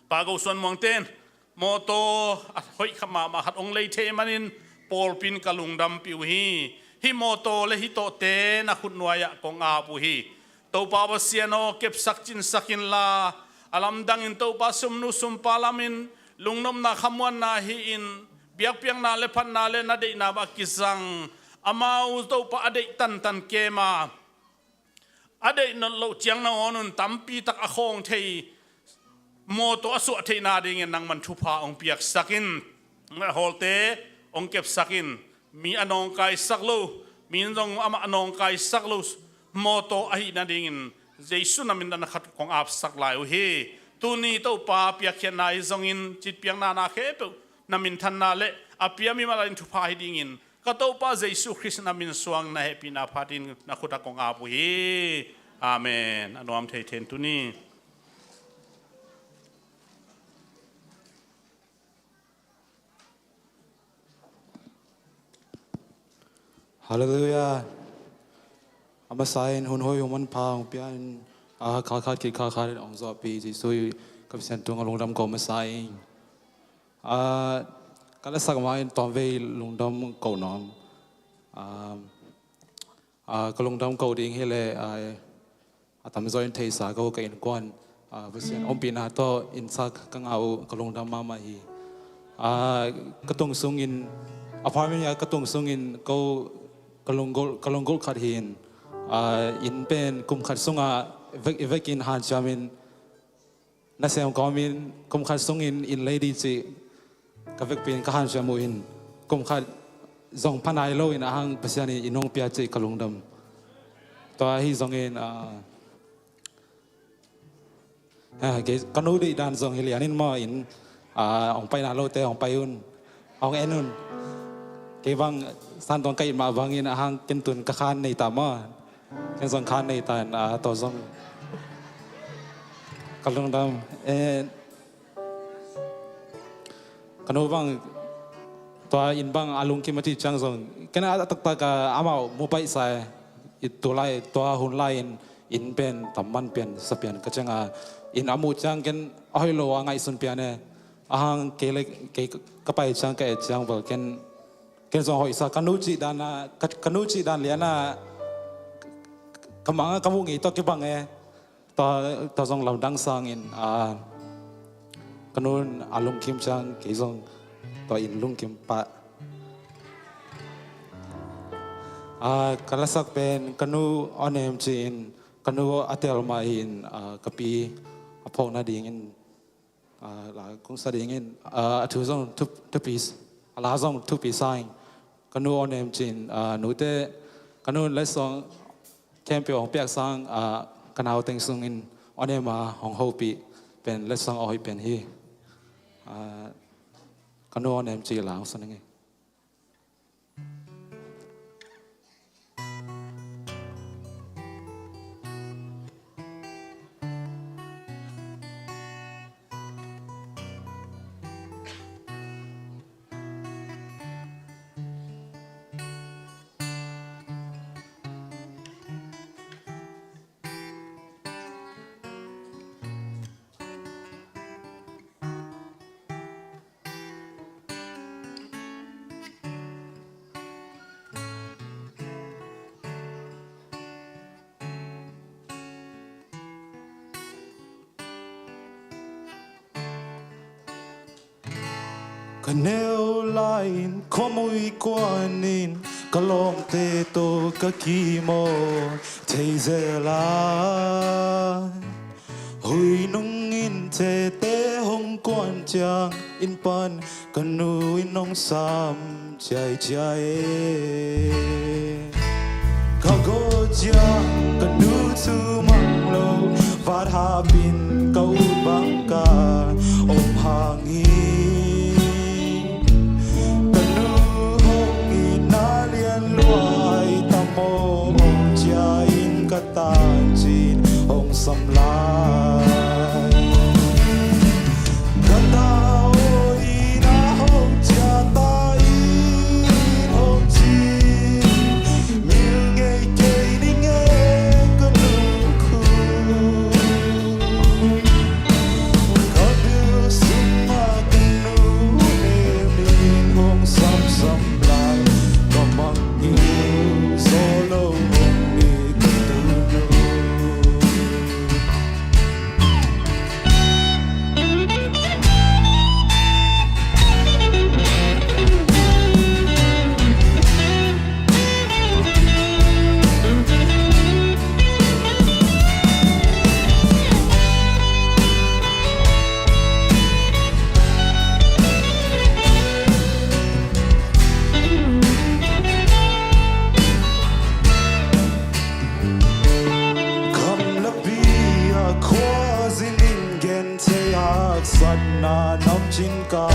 Pa Go Suan Muangte in mawtaw a hoih khat mahmah khat hong lei thei manin pawlpi in ka lungdampih uh hi. Hih mawtaw le hih tawhte na khutnuai ah kong ap uh hi. Topa Pasian aw, kepsak cinsak inla a lamdangin Topa sumnu sumpa lamin lungnopna khamuanna hi-in biakpiakna le phatna le na deihna bang a kizang amau Topa a deih tantan kema a deih nawn loh ciang nangawn un tampi tak a khawng thei mawtaw a suah theihna dingin nangman thupha hong piaksak in. A hawlte hong kepsak in. Mi a nawngkaisak lo, mi in zong amah a nawngkaisak lo mawtaw ahih nadingin Jesu na min dan khat kong apsak lai uh hi. Tuni Topa piakkhiatna ahi zongin citpiakna na khempeuh na minthanna le a pia mimal in thupha hi dingin ka Topa Jesu Khrist na min suang na hehpihna phatin na khut ah kong ap uh hi. Amen. A nuam thei then tuni. Halleluiah. A masa in hun hoih hun manpha hong pia in, a, khalkhat kik khalkhat in hong zawhpih Jesu i ka Pasian tungah lungdam ko masa in. A, ka lasak ma in tawmvei lungdam ko nuam. A, a, ka lungdam ko ding hi leh, a, a tamzaw in theisa ko ka innkuan, a, Pasian ompihna tawh innsak ka ngah uh ka lungdam mahmah hi. A, ka tung sungin, apartment ah ka tung sungin ko ka lunggulh, ka lunggulh khat hi in, a, inn pen kum khat sungah vek, vekin hanciamin nasem kawmin kum khat sungin inn lei ding cih ka vekpi in ka hanciam uh in kum khat zong pha nai lo in a hang Pasian in inn hong pia cih ka lungdam. Tua ahi zongin, a, a, kei, ka nu deih dan zong hi lian in maw in, a, hong pai na lote hong pai un, hong en un. Kei bang san tawng ka it mah bangin a hang ken tun ka khan nei ta maw. Ken zong khan nei ta in, a, tua zong ka lungdam. Eh, ka nu bang tua inn bang a lungkim a cih ciang zong ken a taktak a amau mu paihsa i tu lai tua hun lai in inn pen tam man pian sa pian ka ciang a inn a muh ciang ken a hoih lo a ngaihsun pian e. A hang kei le kei ka pai ciang ka et ciang bel ken ken zong hoihsa ka nu cih dan a ka, ka nu cih dan lian a ka mang a ka muh ngei tawh kibang e. Tua, tua zong lamdang sangin, a, ka nun a lungkim ciang kei zong tua in lungkim pah. A, ka lasak pen ka nu awnem ci-in ka nu a tel mah in, a, ka pi a phawk nadingin, a, la kong sa dingin, a, a thu zong thu, thupi, a la zong thupi sa in ka nu awnem ci-in, a, nute ka nu letsong khempeuh hong piak sang, a, ka nau teng sungin awnem a hong hopih pen letsong a hoih pen hi. A, ka nu awnem ci la hong sa ning e. Ka neu lai-in khuamui kuanin ka lawmte tawh ka kimawl thei zel a, hui nungin thete hong kuan ciang inn pan ka nu in hong sam ciaicia e. Ka go ciang ka nu cu mang lo, vat hapin ka ut bang ka om hang hi. Ka nu hong itna lian lua hi tam aw, hong cia in ka tancin hong sam lai. Ka ta aw, inn ah hong cia ta in hong ci, mil ngei kei ning e ka nu khu. Ka bil sungah ka nu nemin hong samsam lai, ka mangngilh zaw lo hong hi ka tunu. Kam lapi a khuazin in genthei haksatna namcin ka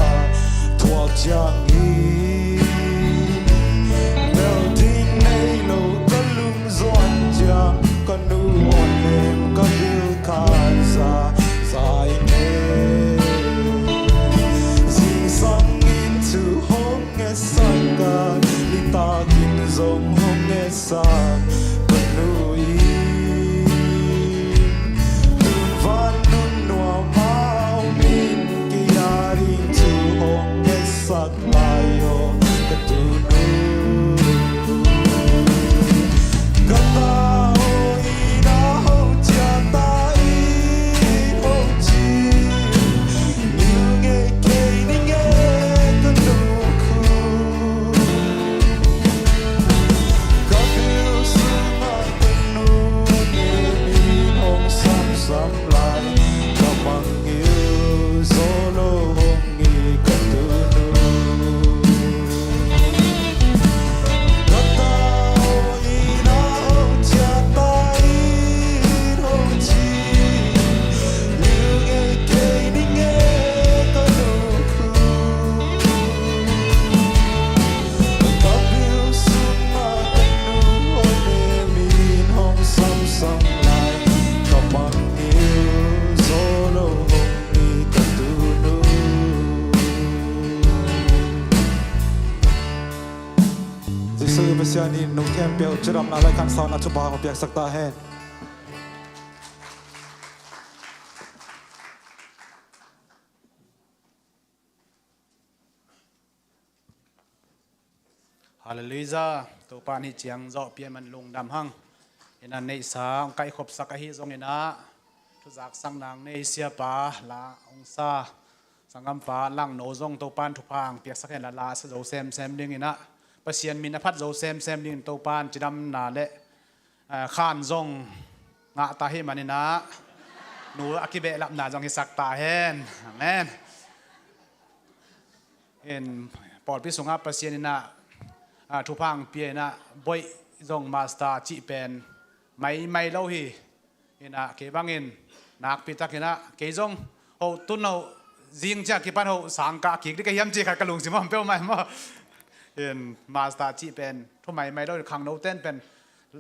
thuak ciang hi. Bel ding nei lo ka lum zuan ciang ka nu aw nem ka bil khan za za ing e. Zingsang in thu hong ngetsak a, nitak in zong hong ngetsak ka nu in, tun van nun nuam a om in kei a ding thu hong ngetsak lai aw ka tunu. Ka ta aw, inn ah hong cia ta in hong ci, mil ngei kei ning e ka nu khu. Ka bil sungah ka nu nemin hong samsam lai, ka mangngilh zaw lo hong hi ka tunu. Ka ta aw, inn ah hong cia ta in hong ci, mil ngei kei ning e ka nu khu. Ka bil sungah ka nu aw nemin hong samsam lai, ka mangngilh zaw lo hong hi ka tunu. Jesuh Pasian in nu khempeuh cidamna le khansauna thupha hong piaksak ta hen. Halleluiah. Topa in hih ciang zawh pia man lungdam hang. Inn ah neihsa hong kaihkhopsak ahi zongin ah, thuzaksak nang nei siapa la hong sa sanggampa Langno zong Topa in thupha hong piaksak hen la, la sa zo semsem dingin ah, Pasian min a phat zo semsem dingin Topa in cidamna le, eh, khan zong ngah ta hi manin ah, nu a kibehlapna zong hisak ta hen. Amen. In pawlpi sungah Pasian in ah, ah, thupha hong pia in ah, Boih zong master cih pen maimai lo hi. In ah kei bangin nakpi takin ah kei zong ho tun ho zing ciang kipan ho sang kah kik ding ka hiam ci khat ka lungsim om peuhmah maw. In master cih pen thu maimai lo, khangno ten pen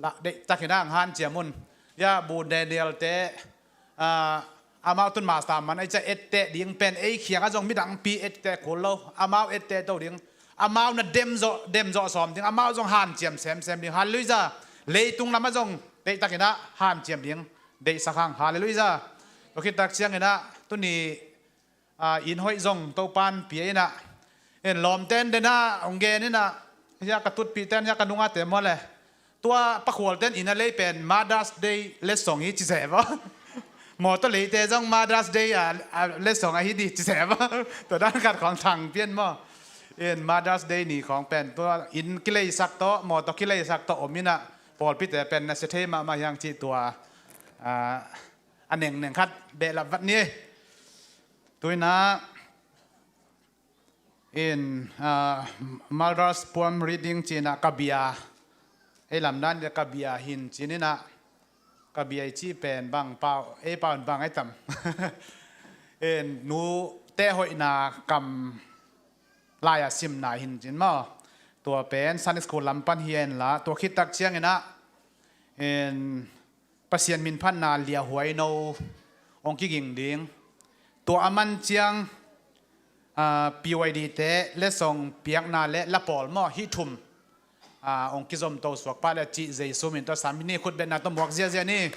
la deih takin ah hong hanciam un. Ya, Bu Daniel te, ah, amau tun master man ei ciah etteh ding pen ei kiangah zong midangpi etteh kul lo. Amau etteh to ding. Amau na dem zawh, dem zawh sawm ding. Amau zong hanciam semsem ding. Halleluiah. Leitung lamah zong deih takin ah hanciam ding deihsak hang. Halleluiah. Tua khit tak ciangin ah tuni, ah, inn hoih zong Topa in pia in ah, in lawmte in den ah hong gen in ah, hiah ka tutpihte in, hiah ka nungate maw le, tua Pa Khualte in inn a lei pen Mother's Day letsong hi ci se maw. Mawtaw leite zong Mother's Day a, a letsong ahi di ci se maw. Tua dan khat khawng thang pian maw. In Mother's Day ni khawng pen tua inn kileisak tawh, mawtaw kileisak tawh om in ah, pawlpite pen na sia thei mahmah hi hang cih tua, a, a nengneng khat behlap vat ni. Tu in ah, in, ah, Mother's Poem Reading ci in ah, ka bia, ei lam dan in ah ka bia hin ci in ah, ka bia i cih pen bang pau, ei pau in bang ai tam. In nute hoihna kam lai-a simna hin ci in maw. Tua pen Sunday School lam pan hi in la, tua khit tak ciangin ah, in Pasian min phatna liahuai no hong kiging ding. Tua a man ciang, a, P Y D te letsong piakna le la pawl maw, hih thum, a, hong kizom to suak pah le cih Jesu min tawh sam ni, khut betna tawh muak ziahziah ni.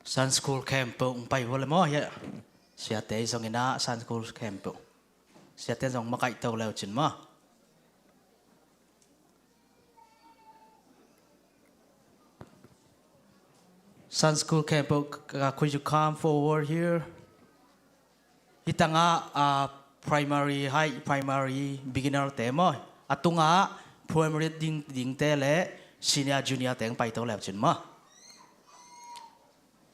Sunday School khempeuh hong pai vua le maw, hiah. Siate zong in ah Sunday School khempeuh. Siate zong makaih to leu cin maw. Sunday School khempeuh, uh, could you come forward here? Hih tangah, ah, primary, high primary, beginner te maw. A tungah primary ding, dingte le senior junior te hong paito leu cin maw.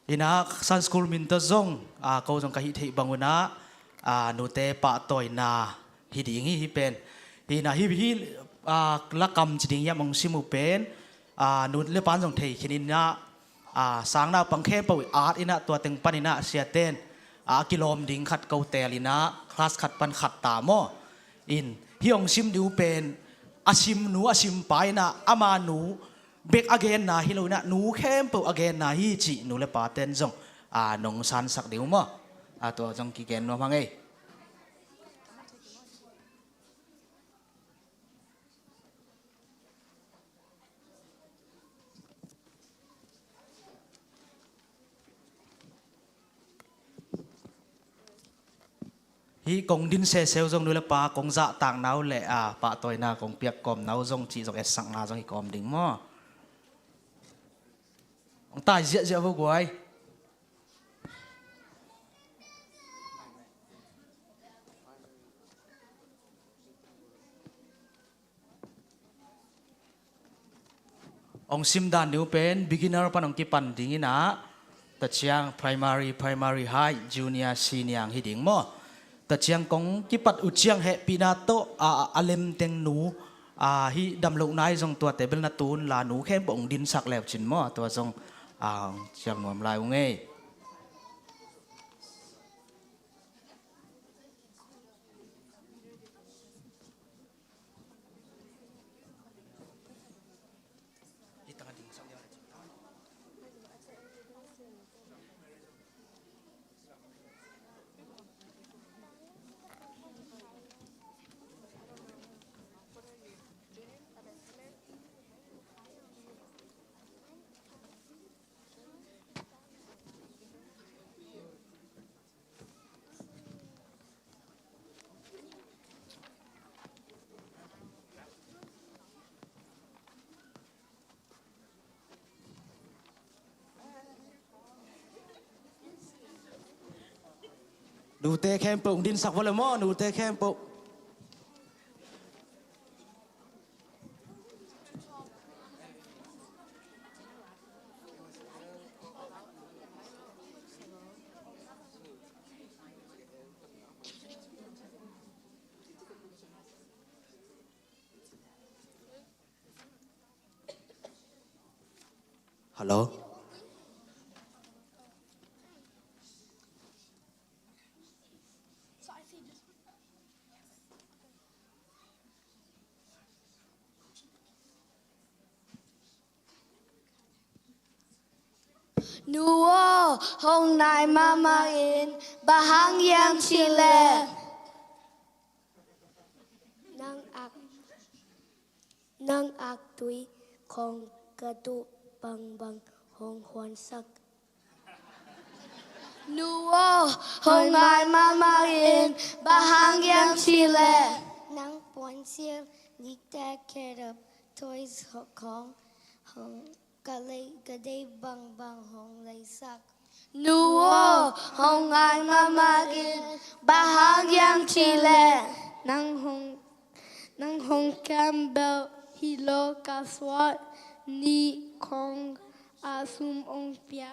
In ah Sunday School min tawh zong, ah, ko zong ka hih theih bang un ah, ah, nute pahtawina hi ding hi, hih pen. In ah hih, hih, ah, lakam ci ding hiam hong sim uh pen, ah, nu le pan zong thei khin in ah, a, sang naupang khempeuh i at in ah tua teng pan in ah siaten, a, a kilawm ding khat ko teel in ah class khat pan khat ta maw. In hih hong sim ding uh pen a sim nu a sim pa in ah ama nu bek a genna hi lo in ah nu khempeuh a genna hi cih nu le paten zong, a, nong sansak ding uh maw. A, tua zong kigen nuam hang ei. Hih kong din seseu zong nu le pa kong zahtakna uh le, a, pahtawina kong piak kawmna uh zong cih zong etsakna zong hi kawm ding maw. Hong tai ziahziah vo guai. Hong sim dan ding uh pen beginner pan hong kipan ding in ah, tua ciang primary, primary high, junior, senior hi ding maw. Tua ciang kong kipat uh ciang hehpihna tawh, a, a, a lemteng nu, a, hih damlohna i zong tuate bel na tun la nu khempeuh hong dinsak leu cin maw. Tua zong, a, hong ciang nuam lai ung ei. Nute khempeuh hong dinsak vo le maw, nute khempeuh. Hello. Nu aw, hong nai mahmah in, bang hang hiam cih leh nang ak, nang aktui khawng ka duh bangbang hong huansak. Nu aw, hong ngai mahmah in, bang hang hiam cih leh nang puansilh Nite kerap toys khawng hong ka lei, ka dei bangbang hong leisak. Nu aw, hong ngai mahmah in, bang hang hiam cih leh nang hong, nang hong kem bel hi lo, ka suah ni khong a sum hong pia.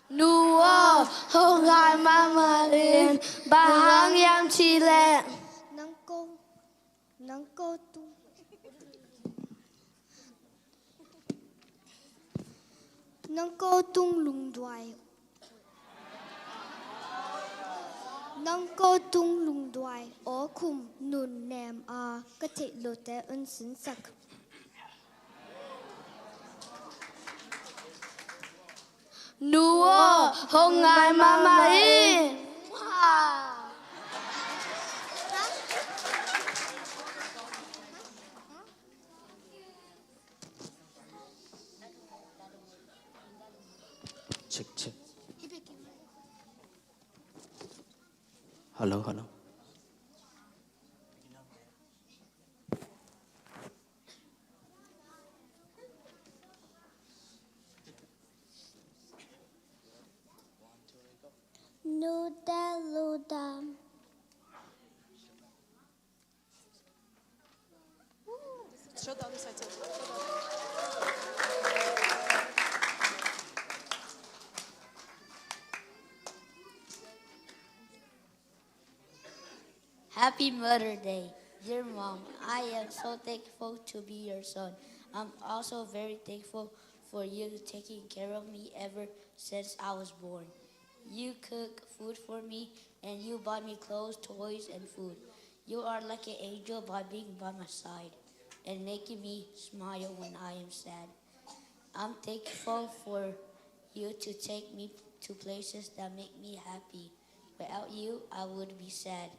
Nu aw, hong ngai mahmah in, bang hang hiam cih leh nang ko, nang ko tung, nang ko tung lungduai, nang ko tung lungduai aw khum nunnem a ka theih lote hong sinsak. Nu aw, hong ngai mahmah in. Check, check. Hello, hello. Nuda luda. Show the other side, sir. Show the other side. Happy Mother Day. Dear Mom, I am so thankful to be your son. I'm also very thankful for you taking care of me ever since I was born. You cook food for me and you buy me clothes, toys, and food. You are like an angel by being by my side and making me smile when I am sad. I'm thankful for you to take me to places that make me happy. Without you, I would be sad.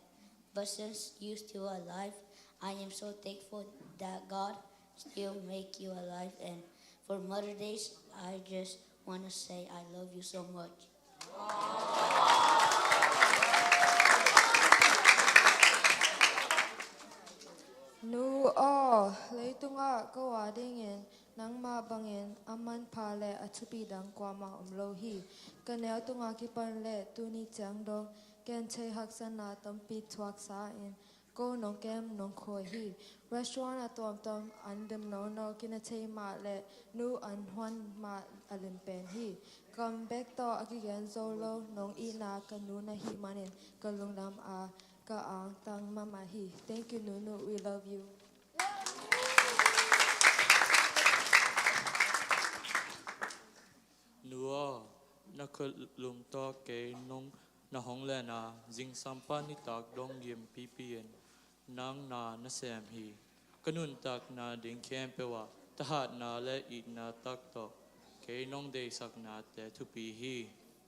But since you still alive, I am so thankful that God still make you alive. And for Mother Days, I just wanna say I love you so much. Nu aw, leitungah ko a dingin nangmah bangin a manpha le a thupi dang kuamah om lo hi. Ka neu tunga kipan le tuni ciang dong ken thei haksatna tampi thuaksa in ko nong kem nong khuai hi. Restaurant a tuamtuam an lim nono kina thei mah le nu an huan mah a lim pen hi. Kam bek tawh a kigen zo lo nong itna ka nu na hih manin ka lungdam a ka angtang mahmah hi. Thank you, Nunu. We love you. Nu aw, na khutlum tawh kei nong na hong len a, zingsang pan nitak dong gim pipi in nang na na sem hi. Ka nuntakna ding khempeuh ah thahatna le itna tak tawh kei nong deihsaknate thupi hi.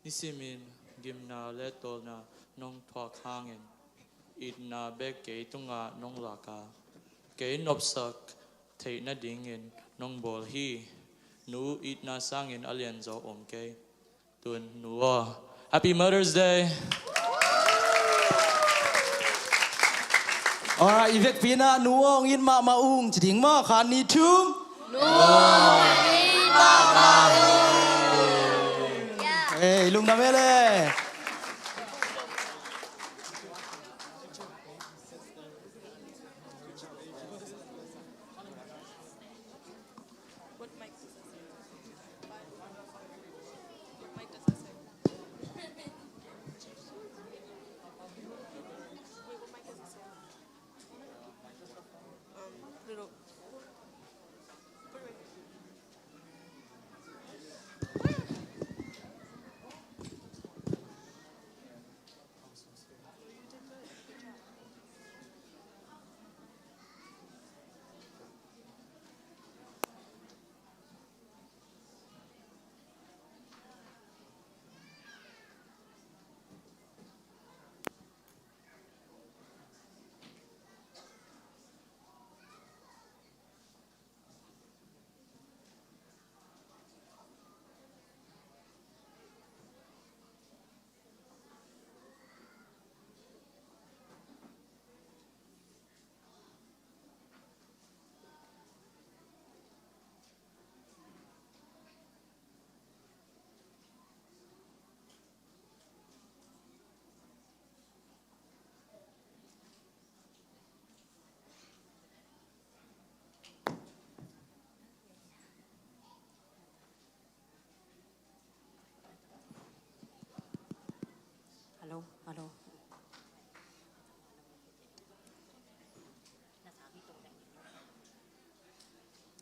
Nisimin gimna le tawlna nong thuak hangin itna bek kei tungah nong lak a, kei nopsak theih nadingin nong bawl hi. Nu, itna sangin a lianzaw om kei. Tun nu aw, Happy Mother's Day. Alright, i vekpi-in ah nu aw hong it mahmah ung ci ding maw, khat, nih, thum. Nu aw hong it mahmah ung. Ei, lungdam e le. What mic does that say? What mic does that say? Wait, what mic does it say? Um, put it up. Put it right here.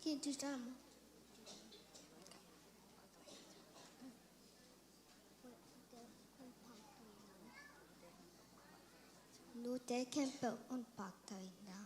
Kin tu tam. Nute khempeuh hong pakta in la.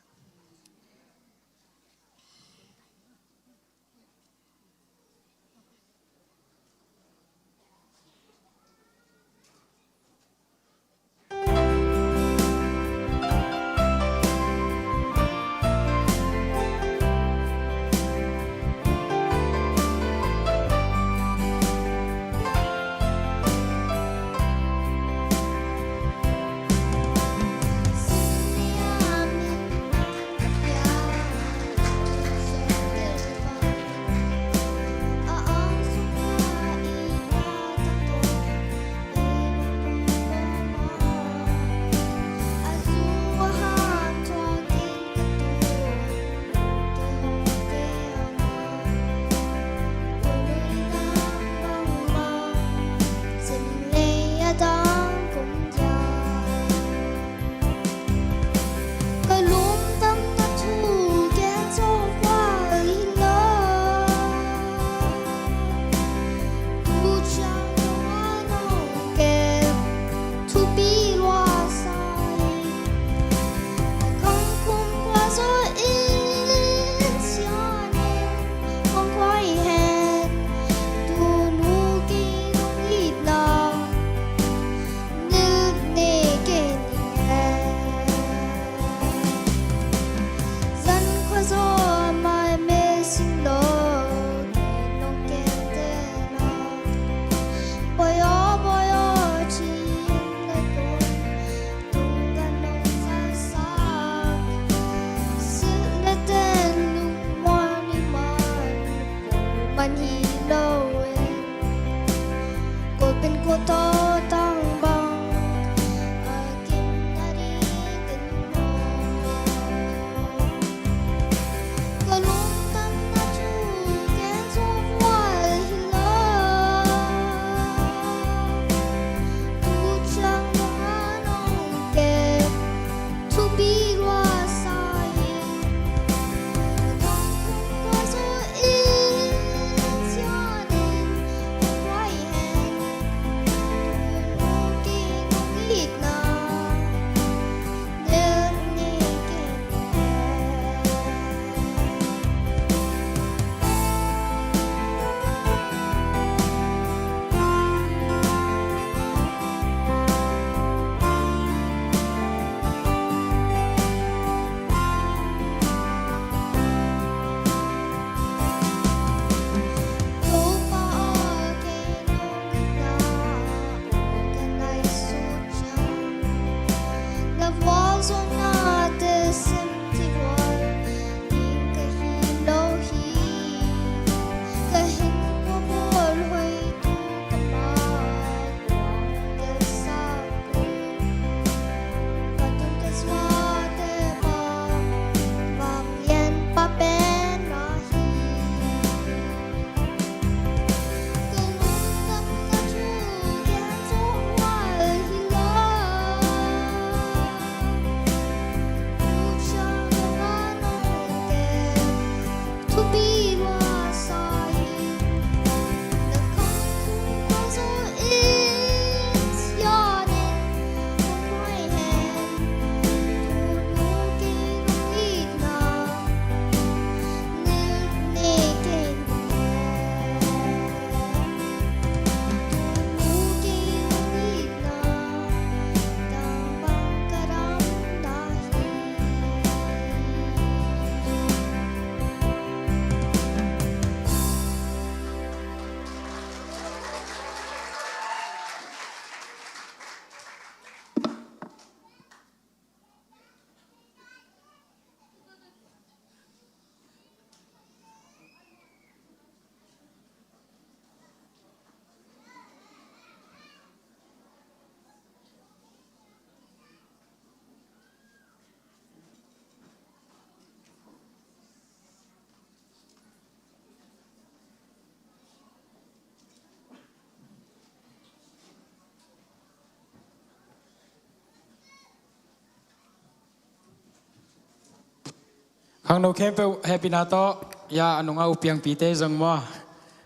Khangno khempeuh hehpihna tawh Ya, a nungah u piangpite zong maw,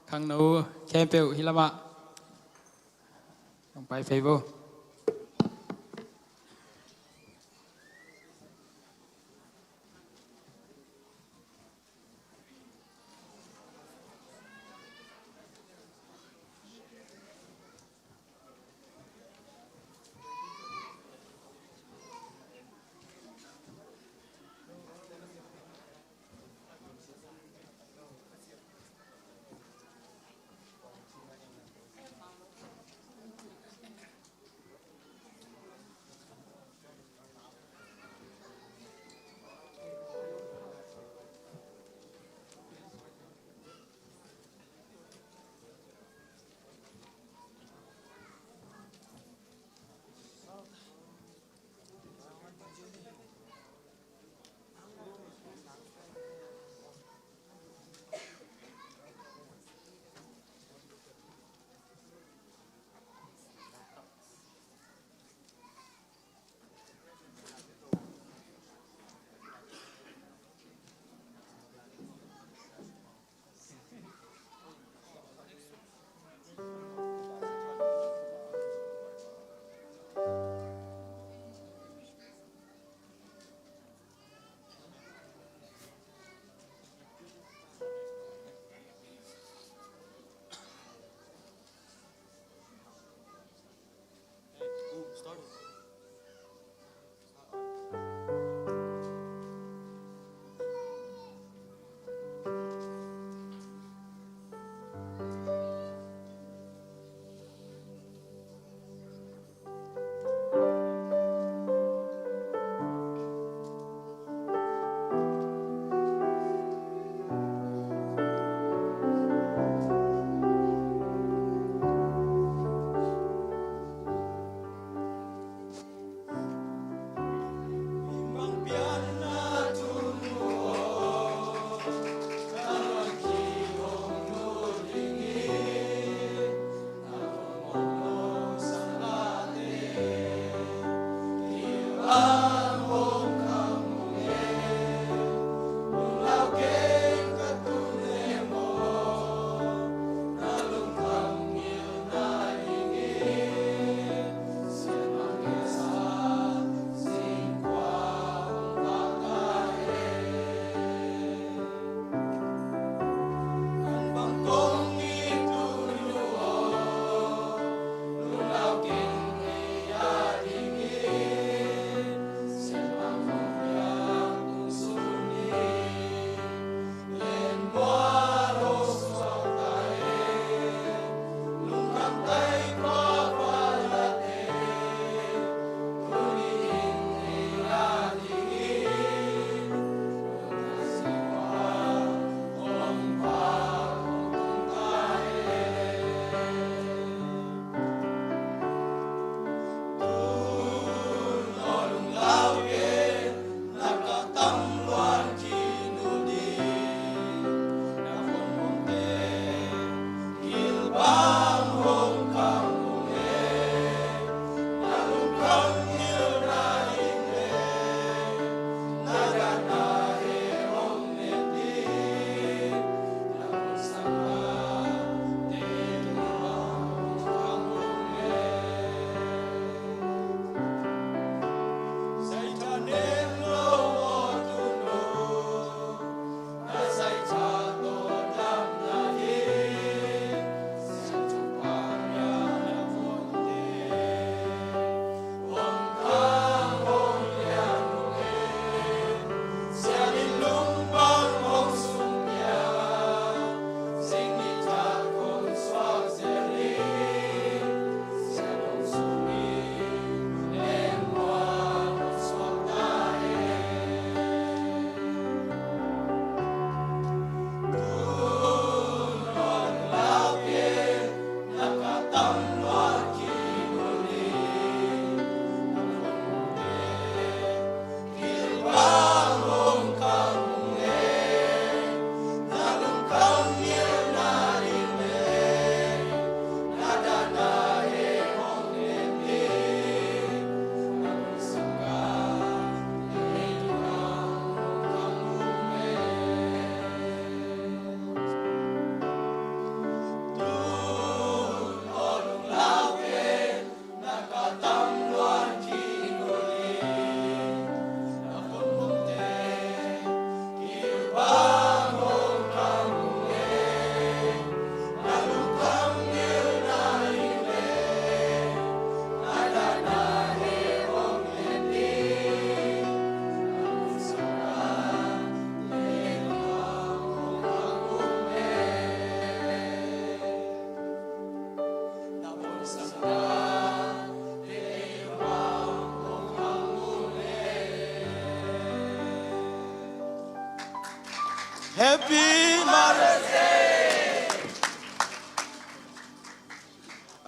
khangno khempeuh hih lamah hong pai phei vo.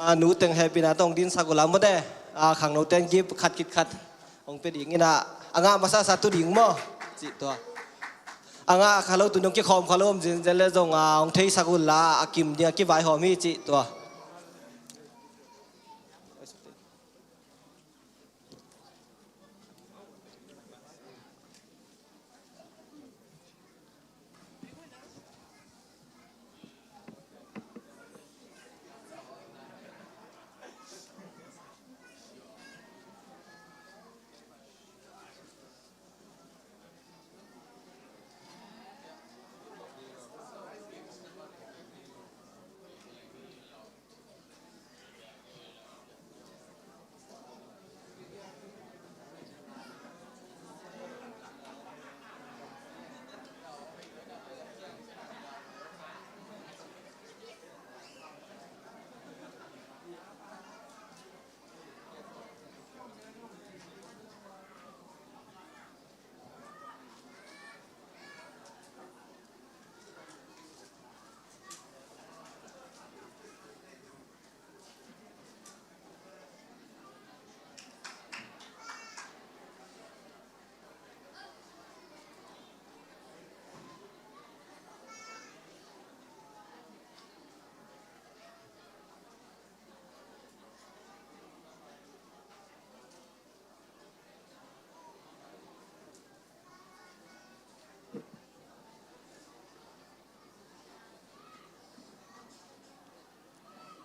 A, nu teng hehpihna tawh hong dinsak uh la maw te. A, khangno ten gift khat khit khat hong pia ding in a, a ngah masa sa tu ding maw, cih tua. A ngah kha lo tu dong kikhawm kha lo om zenzen le zong a, hong theisak uh la, a kim ding a kivaihawm hi cih tua.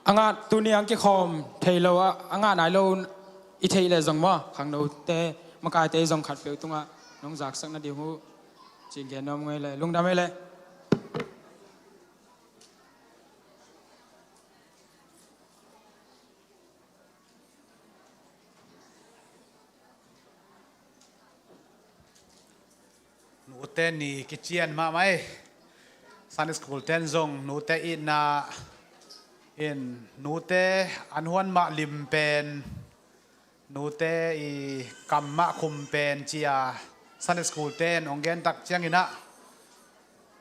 A ngah tuni ang kikhawm thei lo a, a ngah nai lo i theih leh zong maw, khangnote, makaite zong khatpeuh tungah nong zaksak nading uh ci gen nuam ing ei le, lungdam ei le. Nute ni kician mahmah ei. Sunday school ten zong nute itna in, nute an huan mah lim pen, nute i kam mah khum pen ci-a Sunday school ten hong gen tak ciangin ah,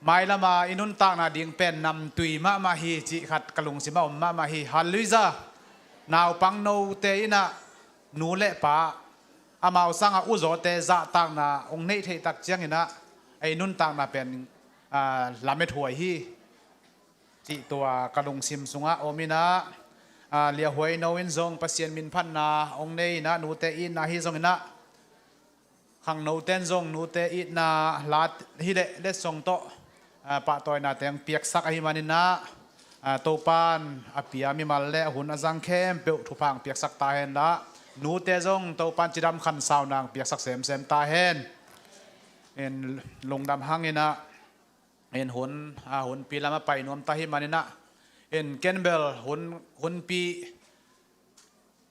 mailama i nuntakna ding pen namtui mahmah hi cih khat ka lungsim ah om mahmah hi. Halleluiah. Naupang note in ah nu le pa, amau sangah uzawte zahtakna hong neih theih tak ciangin ah, ei nuntakna pen, aa, lamethuai hi cih tua ka lungsim sungah om in ah, aa, Liahuai no in zong Pasian min phatna hong nei in ah, nute itna hi zongin ah, khangnote in zong nute itna la hi leh letsong tawh, aa, pahtawina teng piaksak ahih manin ah, aa, Topan a pia mimal le a hun a zang khempeuh thupha hong piaksak ta hen la, nute zong Topan cidam khansau nang piaksak semsem ta hen. In lungdam hangin ah, in hun, aa, hunpi lam a pai nuam ta ahih manin ah, in ken bel hun, hunpi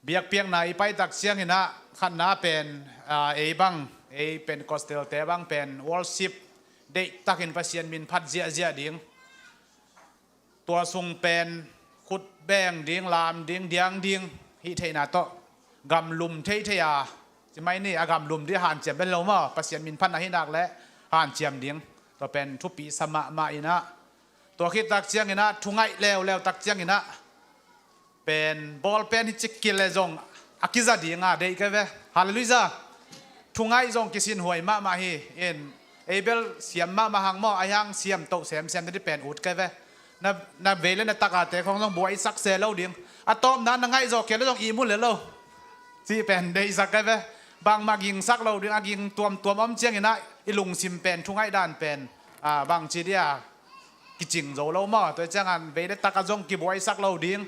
biakpiakna i pai tak ciangin ah, khatna pen, aa, ei bang, ei Pentecostal-te bang pen worship deihtakin Pasian min phat ziahziah ding. Tua sung pen khut beng ding, lam ding, diang ding hih theihna tawh gamlum theithei a, ci mai ni, a gamlum ding hanciam bel lo maw, Pasian min phatna hi nak leh hanciam ding. Tua pen thupi sa mahmah in ah, tua khit tak ciangin ah, thungaih leuleu tak ciangin ah, pen bawlpen hi cikil le zong a kiza ding a deih kei ve. Halleluiah. Thungaih zong kisinhuai mahmah hi. In ei bel siam mahmah hang maw, a hiang siam toh semsem te dih pen ut kei ve. Na, na vei le na takate khong zong buaisak se lo ding. A tawpna na ngaihzawh kei le zong ihmu le lo cih pen deihsak kei ve. Bangmah gingsak lo ding, a ging tuamtuam om ciangin ah i lungsim pen, thungaih dan pen, aa, bangci dia kicing zo lo maw. Tua ciangin vei le tak ah zong kibuaisak lo ding.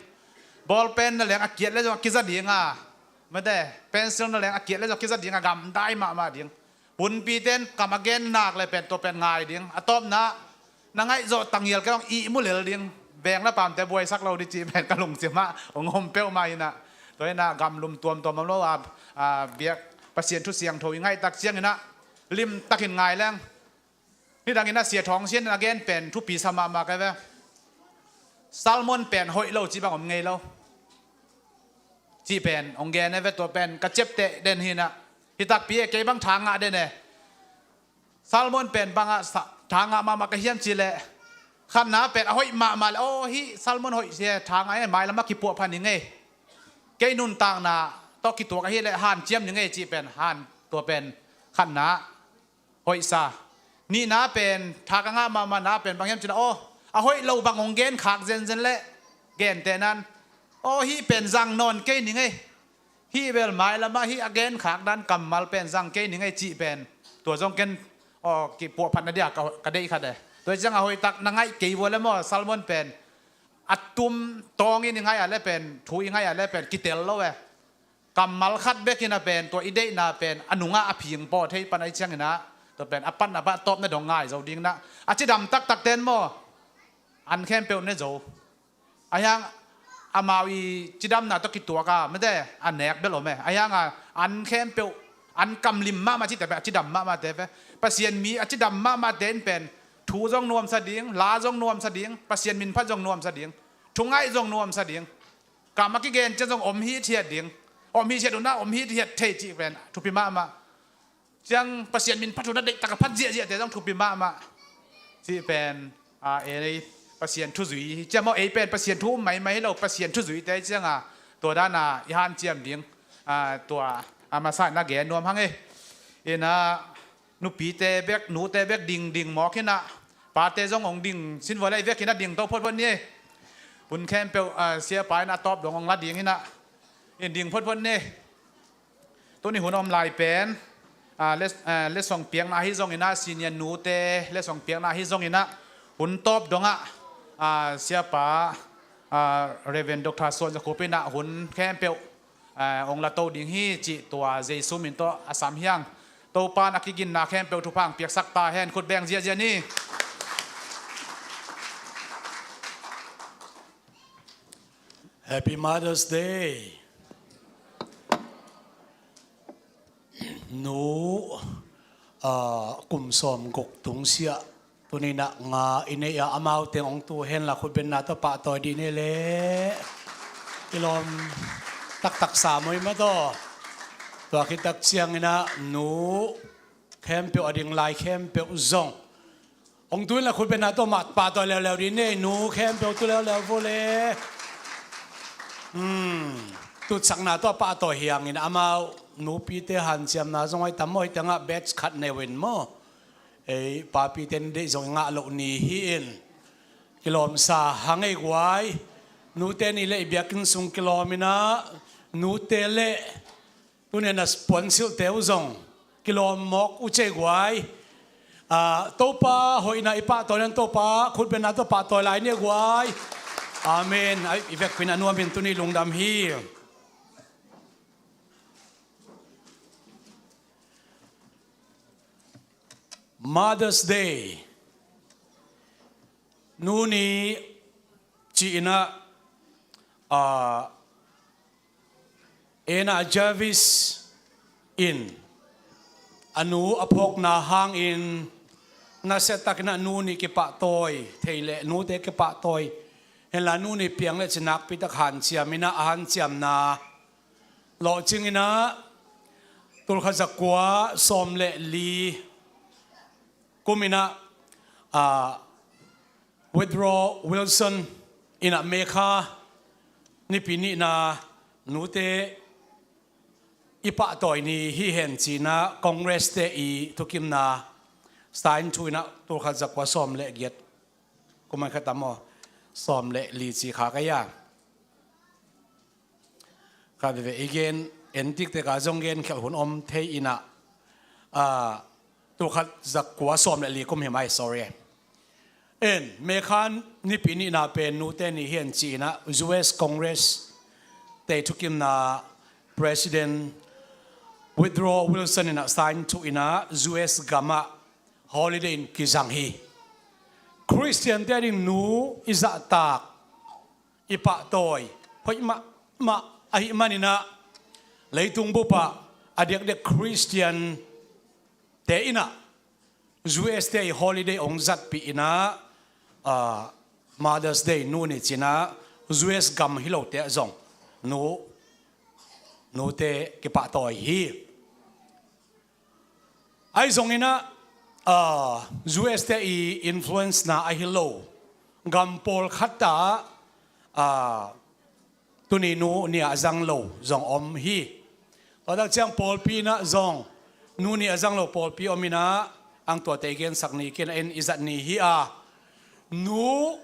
Bawlpen na leng a kiat le zong a kiza ding a, mate, pencil na leng a kiat le zong a kiza ding a, gamdai mahmah ding. Hunpite in kam a gen nak le pen tua pen ngai ding. A tawpna, na ngaihzawh tangial kei zong ihmu lel ding. Veng le pamte buaisak lo ding cih pen ka lungsim ah hong om peuhmah in ah. Tua in ah gamlum tuamtuam om lo a, a, biak Pasian thu siangtho i ngaih tak ciangin ah limtakin ngai leng. Nidangin a Sia Thawng Sian in a gen pen thupi sa mahmah kei ve. Salmon pen hoih lo cih bang om ngei lo cih pen hong gen e ve. Tua pen ka ciapteh den hi in ah, hi takpi e, kei bang tha ngah den e. Salmon pen bangah sa, tha ngah mahmah ka hiam cih leh, Khatna pen a hoih mahmah le, aw, hih sermon hoih sia, tha ngai, mailam ah kipuahphat ning ei, kei nuntakna tawh kituak ahih leh hanciam ning ei cih pen han, tua pen khatna hoihsa. Nihna pen tha ka ngah mahmahna pen bang hiam cih leh, aw, a hoih lo bang hong genkhak zenzen leh gentehna in, aw, hih pen zang nawn kei ning ei, hih bel mailam ah hih a genkhak dan kammal pen zang kei ning ei cih pen, tua zong ken, aw, kipuahphat na dia ka, ka deih khat e. Tua hi ciang a hoihtak na ngaih kei vua le maw, sermon pen a tum tawng in i ngaih a le pen, thu i ngaih a le pen kitel lo e. Kammal khat bek in a pen, tua i deihna pen a nungah a phing paw thei pan ahi ciangin ah, tua pen a patna, a tawpna dong ngai zo ding in ah, a cidam taktak ten maw, an khempeuh ne zo. Ahi hang amau i cidamna tawh kituak a, mate, a nek bel om e. Ahi hang a an khempeuh, an kamlim mahmah cihte pen a cidam mahmahte ve. Pasian mi a cidam mahmahte in pen thu zong nuamsa ding, la zong nuamsa ding, Pasian min phat zong nuamsa ding, thungaih zong nuamsa ding, kam a kigen ciang zong om hithiat ding, om hithiat uh na, om hithiat thei cih pen thupi mahmah. Ciang Pasian min phat uh na, deihtak a phat ziahziahte zong thupi mahmah. Cih pen, a, ei Pasian thuzui hi ciang maw, ei pen Pasian thu um maimai hi lo, Pasian thuzuite hi ciang a, tua dan a i hanciam ding, a, tua a masa in a gen nuam hang e. In a, nupite bek, nute bek ding ding mawk in ah, pate zong hong ding sin vua le, i vekin a ding to photphot ni. Hun khempeuh, ah, siapa in a tawp dong hong la ding in ah, in ding photphot ni. Tuni hun om lai pen, ah, les-, ah, letsong piakna ahi zongin ah, senior nute letsong piakna ahi zongin ah, hun tawp dong ah, ah, siapa, ah, Reverend Doctor Suan Za Khup in ah hun khempeuh, eh, hong la to ding hi cih tua Jesu min tawh a sam hi hang. Topa in a kiginna khempeuh thupha hong piaksak ta hen. Khut beng ziahziah ni. Happy Mother's Day. Nu, ah, kum sawm guk tung siah, tuni in ah nga i nei a, amau teng hong tu hen la, khutbenna tawh pahtawi dih ni le. Kilawm taktak sa maw i ma taw. Tua khit tak ciangin ah nu khempeuh, a ding lai khempeuh zong hong tu hen la, khutbenna tawh mah pahtawi leuleu dih ni, nu khempeuh tu leuleu vua le. Hmm, tutsakna tawh pahtawi hi hangin amau nupite hanciamna zong ahi tam maw, hih tengah batch khat neu in maw. Ei papite ni deih zong i ngah loh ni hi in, kilawmsa hang ei guai. Nute ni le i biakinn sung kilawm in ah, nute le tuni a na puansilhte uh zong kilawm mawk uh cei guai. Ah, Topa hoihna i pahtawi nan, Topa khutbenna tawh pahtawi lai ni a guai. Amen. Ai, i vekpi in a nuam in tuni lungdam hi. Mother's Day. Nu ni ci-in ah, ah, Anna Jarvis in a nu a phawkna hangin nasiatakin a nu ni kipahtawi thei leh nute kipahtawi hen la, nu ni piang le ci nakpi tak hanciam in ah, a hanciamna lawhcing in ah, tulkhat zakua sawm le li kum in ah, ah, Woodrow Wilson in ah May kha nipi nihna nute i pahtawi ni hi hen ci-in ah Congress te i thukimna sign thu in ah tulkhat zakua sawm le giat kum an khat tam aw, sawm le li ci kha ka ia. Kha veve i gen, en tiktek a zong gen khial hun om thei in ah, ah, tulkhat zakua sawm le li kum hi mai, sorry. En, May kha nipi nihna pen nute ni hi hen ci-in ah U S Congress te thukimna President Woodrow Wilson in ah sign thu in ah U S gam ah holiday in kizang hi. Khristian te a ding nu i zahtak, i pahtawi hoih mahmah ahih manin ah, leitung bup ah a diakdiak Khristian te in ah U S te i holiday hong zatpih in ah, ah, Mother's Day, nu ni ci-in ah U S gam hi lote ah zong nu, nute kipahtawi hi. Ahi zongin ah, ah, U S te i influence na ahi lo, gam pawlkhat ah, ah, tuni nu nih a zang lo zong om hi. Tua tak ciang pawlpi in ah zong nu nih a zang lo pawlpi om in ah, ang tuate i gensak ni kei in ah, en i zat ni hi a, nu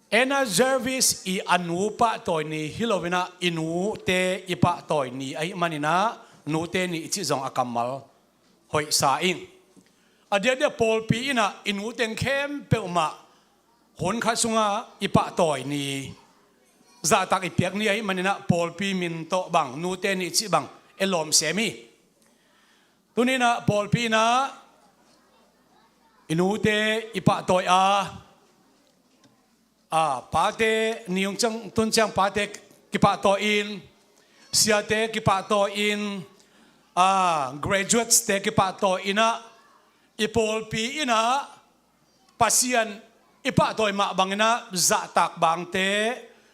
Anna Jarvis i a nu pahtawi ni hi lo in ah, i nute i pahtawi ni ahih man in ah, nute ni i cih zong a kammal hoih sa ing. A diakdiak pawlpi in ah i nu teng khempeuh mah hun khat sungah i pahtawi ni, zahtak i piak ni ahih man in ah, pawlpi min tawh bang nute ni i cih bang e lawm sem hi. Tuni in ah pawlpi in ah i nute i pahtawi a, a, pate, ni hong ciang, tun ciang pate kipahtawi in, siate kipahtawi in, a, graduates te kipahtawi in ah, i pawlpi in ah Pasian i pahtawi mah bang in ah, zahtak bangte,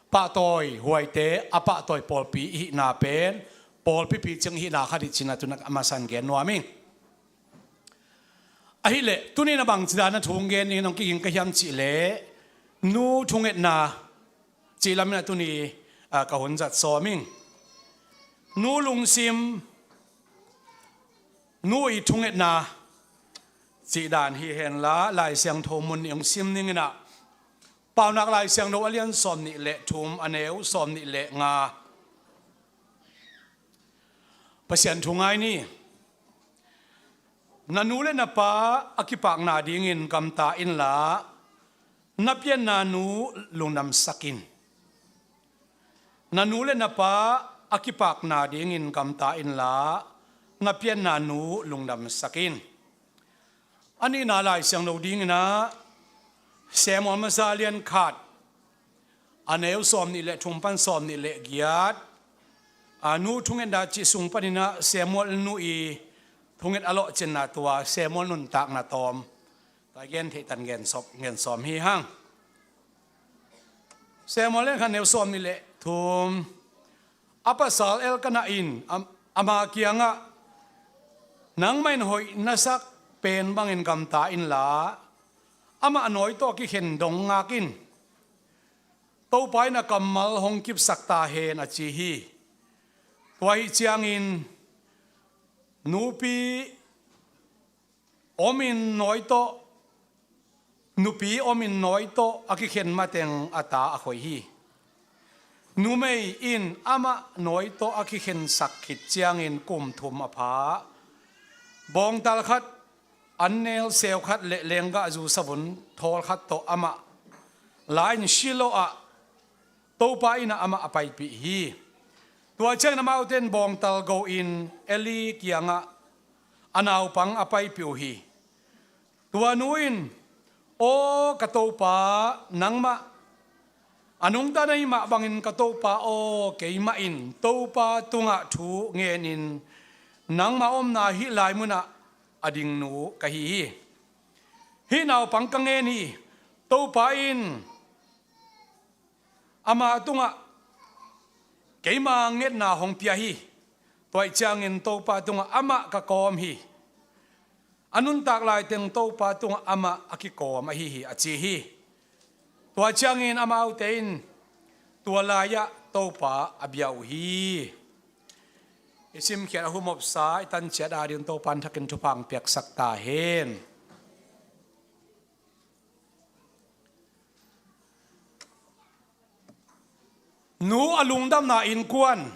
pahtawi huaite a pahtawi pawlpi i hihna pen pawlpi picing i hihna khat hi ci-in ah tun a masa in gen nuam ing. Ahih leh tuni in ah bangci dan a thu hong gen ding hong kiging ka hiam cih leh, nu thungetna cih lam in ah tuni, a, ka hun zat sawm ing. Nu lungsim, nu i thungetna cih dan hi hen la, Lai Siangtho mun nih hong sim ning in ah, Paunak Lai Siangtho a lian sawm nih le thum, a neu sawm nih le nga. Pasian thu ngai ni. Na nu le na pa a kipakna dingin gamta inla, na pianna nu lungdamsak in. Na nu le na pa a kipakna dingin gamta inla, na pianna nu lungdamsak in. A nihna Lai Siangtho dingin ah, Samuel masa lian khat, a neu sawm nih le thum pan sawm nih le giat, a, nu thungetna cih sung panin ah Samuel nu i thunget a lawhcinna, tua Samuel nuntakna tawm, tua i gen theih tan gen sawm, gen sawm hi hang. Samuel lian khat, neu sawm nih le thum. A pasal Elkanah in am-, ama kiangah, nangmah in hoih na sak pen bangin gamta inla, amah nawi tawh a kikhen dong ngak in. Topa in a kammal hong kipsak ta hen, a ci hi. Tua ahih ciangin nupi omin nawi tawh, nupi omin nawi tawh a kikhen mateng a ta a khoi hi. Numei in amah nawi tawh a kikhensak khit ciangin kum thum a pha. Bawngtal khat, annel seu khat le lenggahzu savun thawl khat tawh amah la-in Shiloh ah Topa in ah amah a paipih hi. Tua ciangin amaute in bawngtal go-in Eli kiangah a naupang a paipih uh hi. Tua nu in, aw ka Topa, nangmah a nungta na hih mah bangin ka Topa aw, keimah in Topa tungah thu ngenin nangmah omna hih lai munah a ding nu ka hi hi. Hih naupang ka ngen hi. Topa in ama tungah keima ngetna hong pia hi. Tua ahih ciangin Topa tungah amah ka kawm hi. A nuntak laiteng Topa tungah amah a kikawm ahi hi, a ci hi. Tua ciangin amaute in tua lai-ah Topa a bia uh hi. I simkhiat a humopsa i tanciat ading Topa in thakin thupha hong piaksak ta hen. Nu a lungdamna innkuan,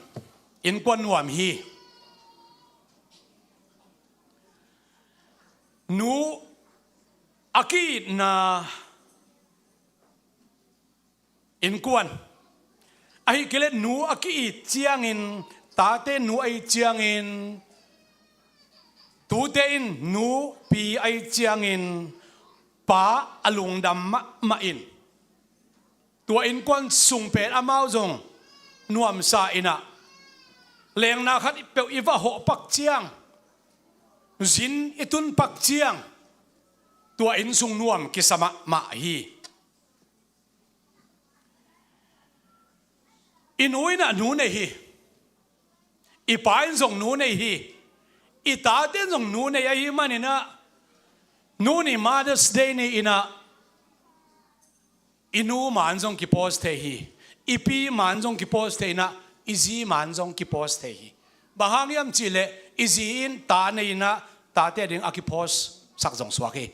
innkuan nuam hi. Nu a ki-itna innkuan. Ahih kei leh nu a ki-it ciangin, tate nu a it ciangin, tute in nupi a it ciangin, pa a lungdam mahmah in, tua innkuan sung pen amau zong nuamsa in ah, lengna khat peuh i va hawh pak ciang, zin i tun pak ciang, tua inn sung nuam kisa mahmah hi. I nu in ah nu nei hi. I pa in zong nu nei hi. I tate in zong nu nei ahih manin ah, nu ni, Mother's Day ni in ah, I nu man zong kipost thei hi. I pi man zong kipost thei inah, i zi man zong kipost thei hi. Bang hang hiam cihleh i zi in ta nei inah, tate ding a kipost sak zong suak hi.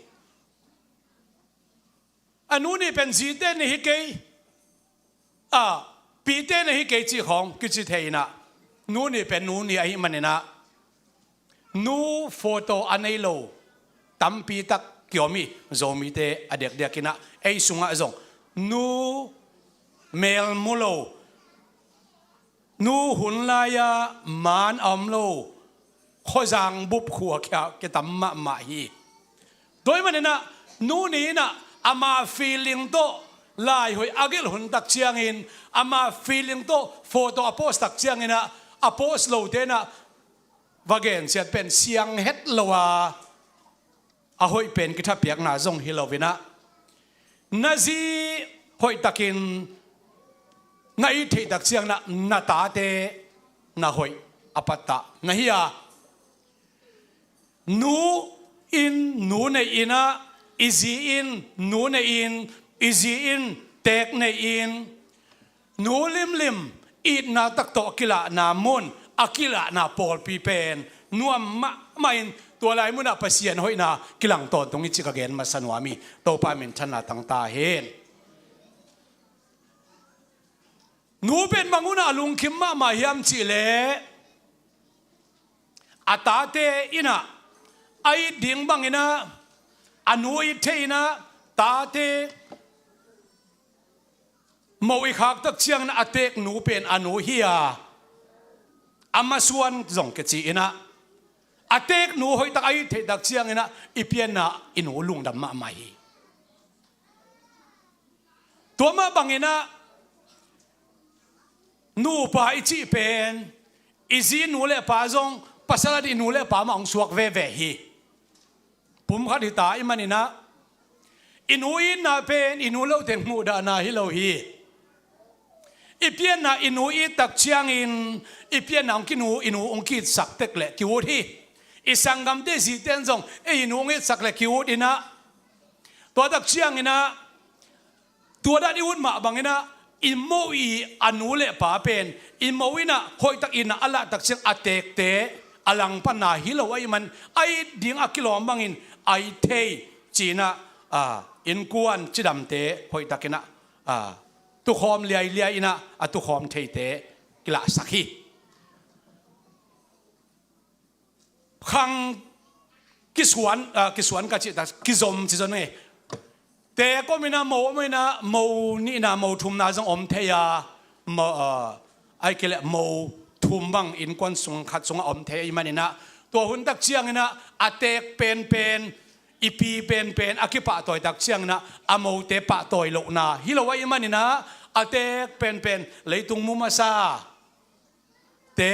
A nu nih pen zite nei hi kei, a pite nei hi kei cih khawng kici thei inah, nu nih pen nu nih ahih man inah, nu photo a nei lo tampi tak kiom hi. Zomite a diakdiak inah, ei sungah zong nu mel mu lo, nu hun lai-a man a om lo, khuazang bup khua kia kitam mahmah hi. Tua ahih man inah, nu ni inah ama feeling tawh laihoih a gelh hun tak ciangin, ama feeling tawh photo a post tak ciang inah, a post lote inah va gensiat pen siang het lo a, a hoih pen kithapiakna zong hi lo inah, na zi hoih takin na it theih tak ciang inah, na tate na hoih a pattah na hi a, nu in nu nei inah, i zi in nu nei in, i zi in teek nei in, nu limlim itna tak tawh a kilahna mun, a kilahna pawlpi pen nuam mahmah in, tua lai munah Pasian hoihna kilang tawntung hi cih ka gen masa nuam hi. Topa minthanna tangta hen. Nu pen bang hunah a lungkim mahmah hiam cihleh, a tate inah a it ding bang inah, a nu it thei inah, tate mo i khak tak ciang inah, a teek nu pen a nu hi a, a masuan zong kici inah, a teek nu hoih tak a it theih tak ciang inah, i pianna i nu lungdam mahmah hi. Tua mah bang inah, nupa i cih pen i zi nu le pa zong, pasal a dih nu le pa mah hong suak veve hi. Pumkhat hi ta ahih man inah, i nu itna pen i nu lote muhdahna hi lo hi. I pianna i nu it tak ciangin, i pianna hong kinu, i nu hong ki-itsak tek leh ki-ut hi. I sanggamte zite in zong ei i nu hong itsak leh ki-ut inah, tua tak ciang inah, tua dan i ut mah bang inah, i mo i a nu le pa pen, i mo inah hoih tak itna a lah tak ciang, a teekte a langpanna hi lo ahih man, a it ding a kilawm bangin a it thei ci inah, a, innkuan cidamte hoih tak inah, a, tukhawm liailiai inah, a tukhawm theite kilahsak hi. Khang kisuan, a, kisuan ka cih tak, kizom ci zong hi. Teek om inah, mo om inah, mo nihna, mo thumna zong om thei a, mo, a, ahih kei leh mo thum bang innkuan sung khat sungah om thei ahih man inah, tua hun tak ciang inah, a teek penpen, i pi penpen a kipahtawi tak ciang inah, a mote pahtawi lohna hi lo ahih man inah, a teek penpen leitung mu masa te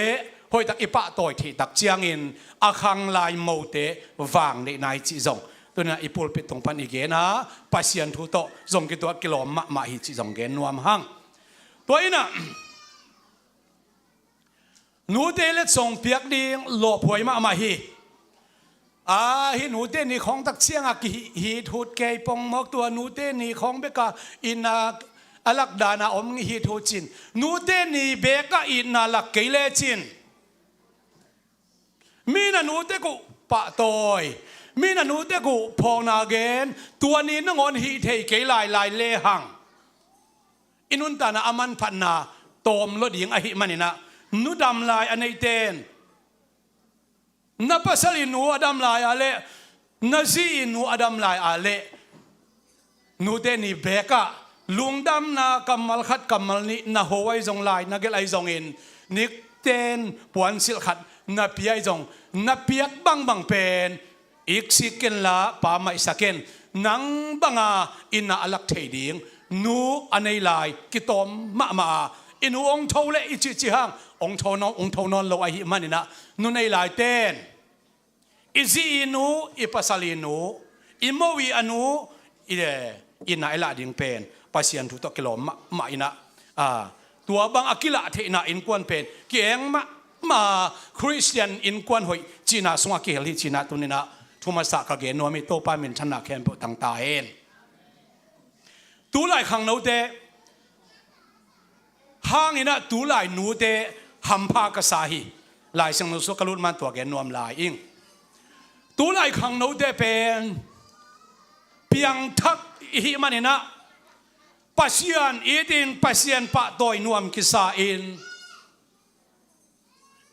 hoih tak i pahtawi theih tak ciangin, a khanglai mote vang neihna hi cih zong tuni inah i pulpit tung pan i gen a, Pasian thu tawh zong kituat kilawm mahmah hi cih zong gen nuam hang. Tua inah, nute letsong piak ding lawphuai mahmah hi. A, hih nute ni khawng tak ciangah kihih, hih thut kei pongmawk, tua nute ni khawng bekah itna a lak dana om hih thut cin. Nute ni bekah itna lak kei lecin, mi na nute kuh pahtawi, mi na nute kuh phawkna gen, tua ni nangawn hih thei kei lailai lehang, i nuntakna a manphatna tawm lua ding ahih man inah, nu dam lai a neiten, na pasal i nu a dam lai a leh, na zi i nu a dam lai a leh, nute ni bekah lungdamna kammal khat kammal nih na ho ahi zong lai, na gelh ahi zongin, nikten puansilh khat na pia ahi zong, na piak bangbang pen iksik kenla, pa maihsak ken, nang banga itna a lak thei ding nu a nei lai kitawm mahmah a, i nu ong tho leh i cihcih hang ong tho nawn, ong tho nawn lo ahih man inah, nu nei laiten, i zi i nu, i pasal i nu, i mo i a nu, i, itna i lah ding pen Pasian thu tawh kilawm mahmah inah, a, tua bang a kilah theihna innkuan pen ki-eng mahmah, Khristian innkuan hoih cihna sungah kihel hi cih inah tuni inah thu masa ka gen nuam hi. Topa minthanna khempeuh tangta hen. Tulai khangnote hangin ah tulai nute hampha ka sa hi. Lai Siangtho sung ka lut man tua gen nuam lai ing. Tulai khangnote pen piangthak i hih manin ah Pasian itin Pasian pahtawi nuam kisa in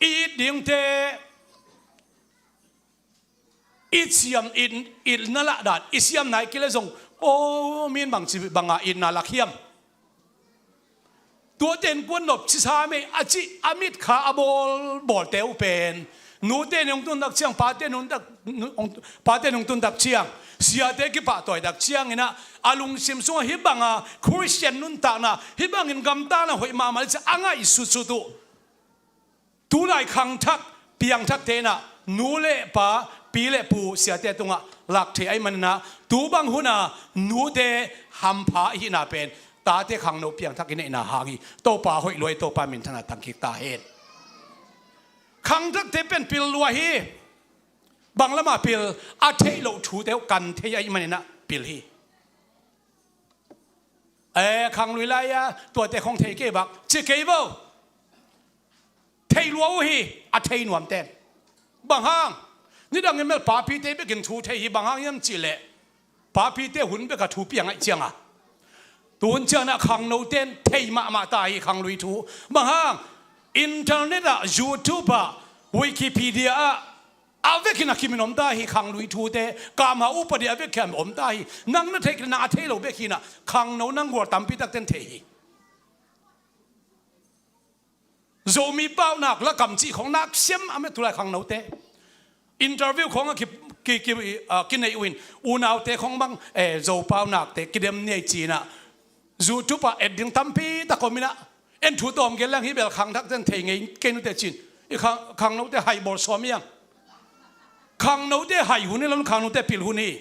i it dingte i siam, i, i na lah dan, i siam nai kei leh zong, aw, min bang ci banga itna lak hiam? Tuate in kuan nop ci sam ei a cih a mitkha a bawlbawlte uh pen nute in hong tuntak ciang, pate in hong tak, nu-, hong, pate in hong tuntak ciang, siate kipahtawitak ciangin ah a lungsim sungah hih banga Khristian nuntakna, hih bangin gamtatna hoih mahmah le ci a ngaihsutsut uh. Tulai khangthak piangthakte in ah nu le pa, pi le pu, siate tungah lak thei ahih manin ah tu bang hun a nute hampha i hihna pen tate khangno piangthak i neihna hang hi. Topa hoih lua hi, Topa minthanna tang kik ta hen. Khangthakte pen pil lua hi. Bang lamah pil? A theih loh thute uh kan thei ahih manin ah pil hi. E, khanglui lai-a tuate khong thei kei bak ci kei bo. Thei lua uh hi, a thei nuamten. Bang hang? Nidangin mel papite bekin thu thei hi, bang hang hiam cihleh papite hun beka thu piang ahih cianga. Tu hun ciangin ah khangnoten thei mahmah ta hi khanglui thu. Bang hang? Internet ah, YouTube ah, Wikipedia ah a vekin a kimin om ta hi. Khanglui thute, kamha upadi a vekin om ta hi. Nang na theih kei leh nang a thei lo bek hi in ah khangno nang gual tampi takten thei hi. Zomi paunak lakam cih khong nak siam a, mia tulai khangnote interview khong a ki, ki, ki, a, kinei uh in, unaute khong bang, e, Zo paunakte kidem ni ei ci in ah YouTube ah et ding tampi tak om in ah, en thu tawm gen leng hih bel khangthakten thei ngei kei nute cin. I khang, khangnote hai bawl sawm hiang. Khangnote hai hun hi lo, khangnote pil hun hi.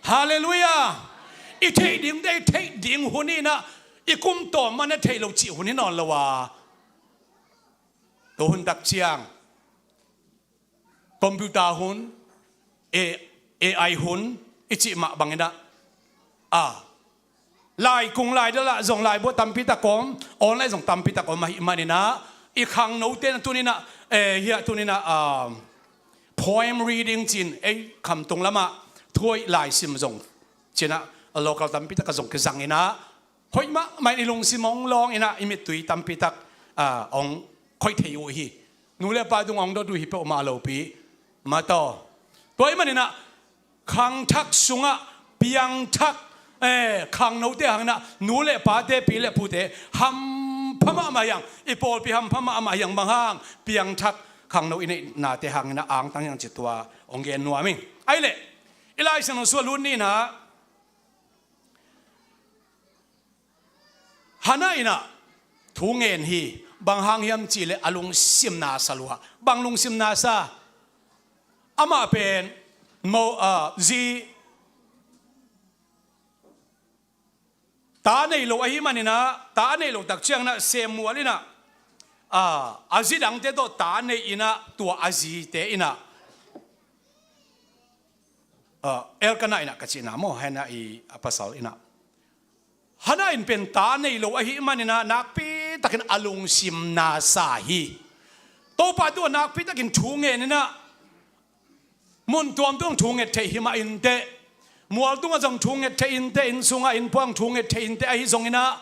Halleluiah. I theih dingte i theih ding hun hi in ah, i kum tawm man a theih lo cih hun hi nawn lo a. Tu hun tak ciang computer hun, A-, AI hun i cih mah bangin ah, a, laikung laidal ah zong laibu tampi tak om, online zong tampi tak om ahih manin ah, i khangnote na tuni in ah, e, hiah tuni in ah, a, poem reading cin, ei khamtung lamah thu hoih laisim zong cin ah, a, local tampi tak ah zong kizang in ah, hoih mahmah in i lungsim hong lawng in ah, i mittui tampi tak, a, hong khoih thei uh hi. Nu le pa tungah hong dot uh hi peuhmah lopi. Mataw. Tua ahih manin ah khangthak sungah piangthak, e, khangnote hangin ah nu le pate, pi le pute hampha mahmah hiang, i pawlpi hampha mahmah hiang. Bang hang? Piangthak khangno i neihnate hangin ah angtang hiang ci, tua hong gen nuam ing. Ahih leh i Lai Siangtho sung ah lut ni in ah, Hannah in ah thu ngen hi. Bang hang hiam cihleh a lungsim na sa lua. Bang lungsim na sa? Amah pen mo, a, zi, ta nei lo ahih manin ah, ta a neih loh tak ciangin ah Samuel in ah, a, a zi dangte tawh ta nei in ah, tua a zite in ah, a, Elkanah in ah ka cihna maw, Hannah i a pasal in ah, Hannah in pen ta nei lo ahih manin ah nakpi takin a lungsim na sa hi. Topa tungah nakpi takin thu ngen in ah, mun tuamtuam thu nget theih hi mah inteh, mual tungah zong thu nget theih inteh, inn sungah inn puang thu nget theih inteh, ahi zongin ah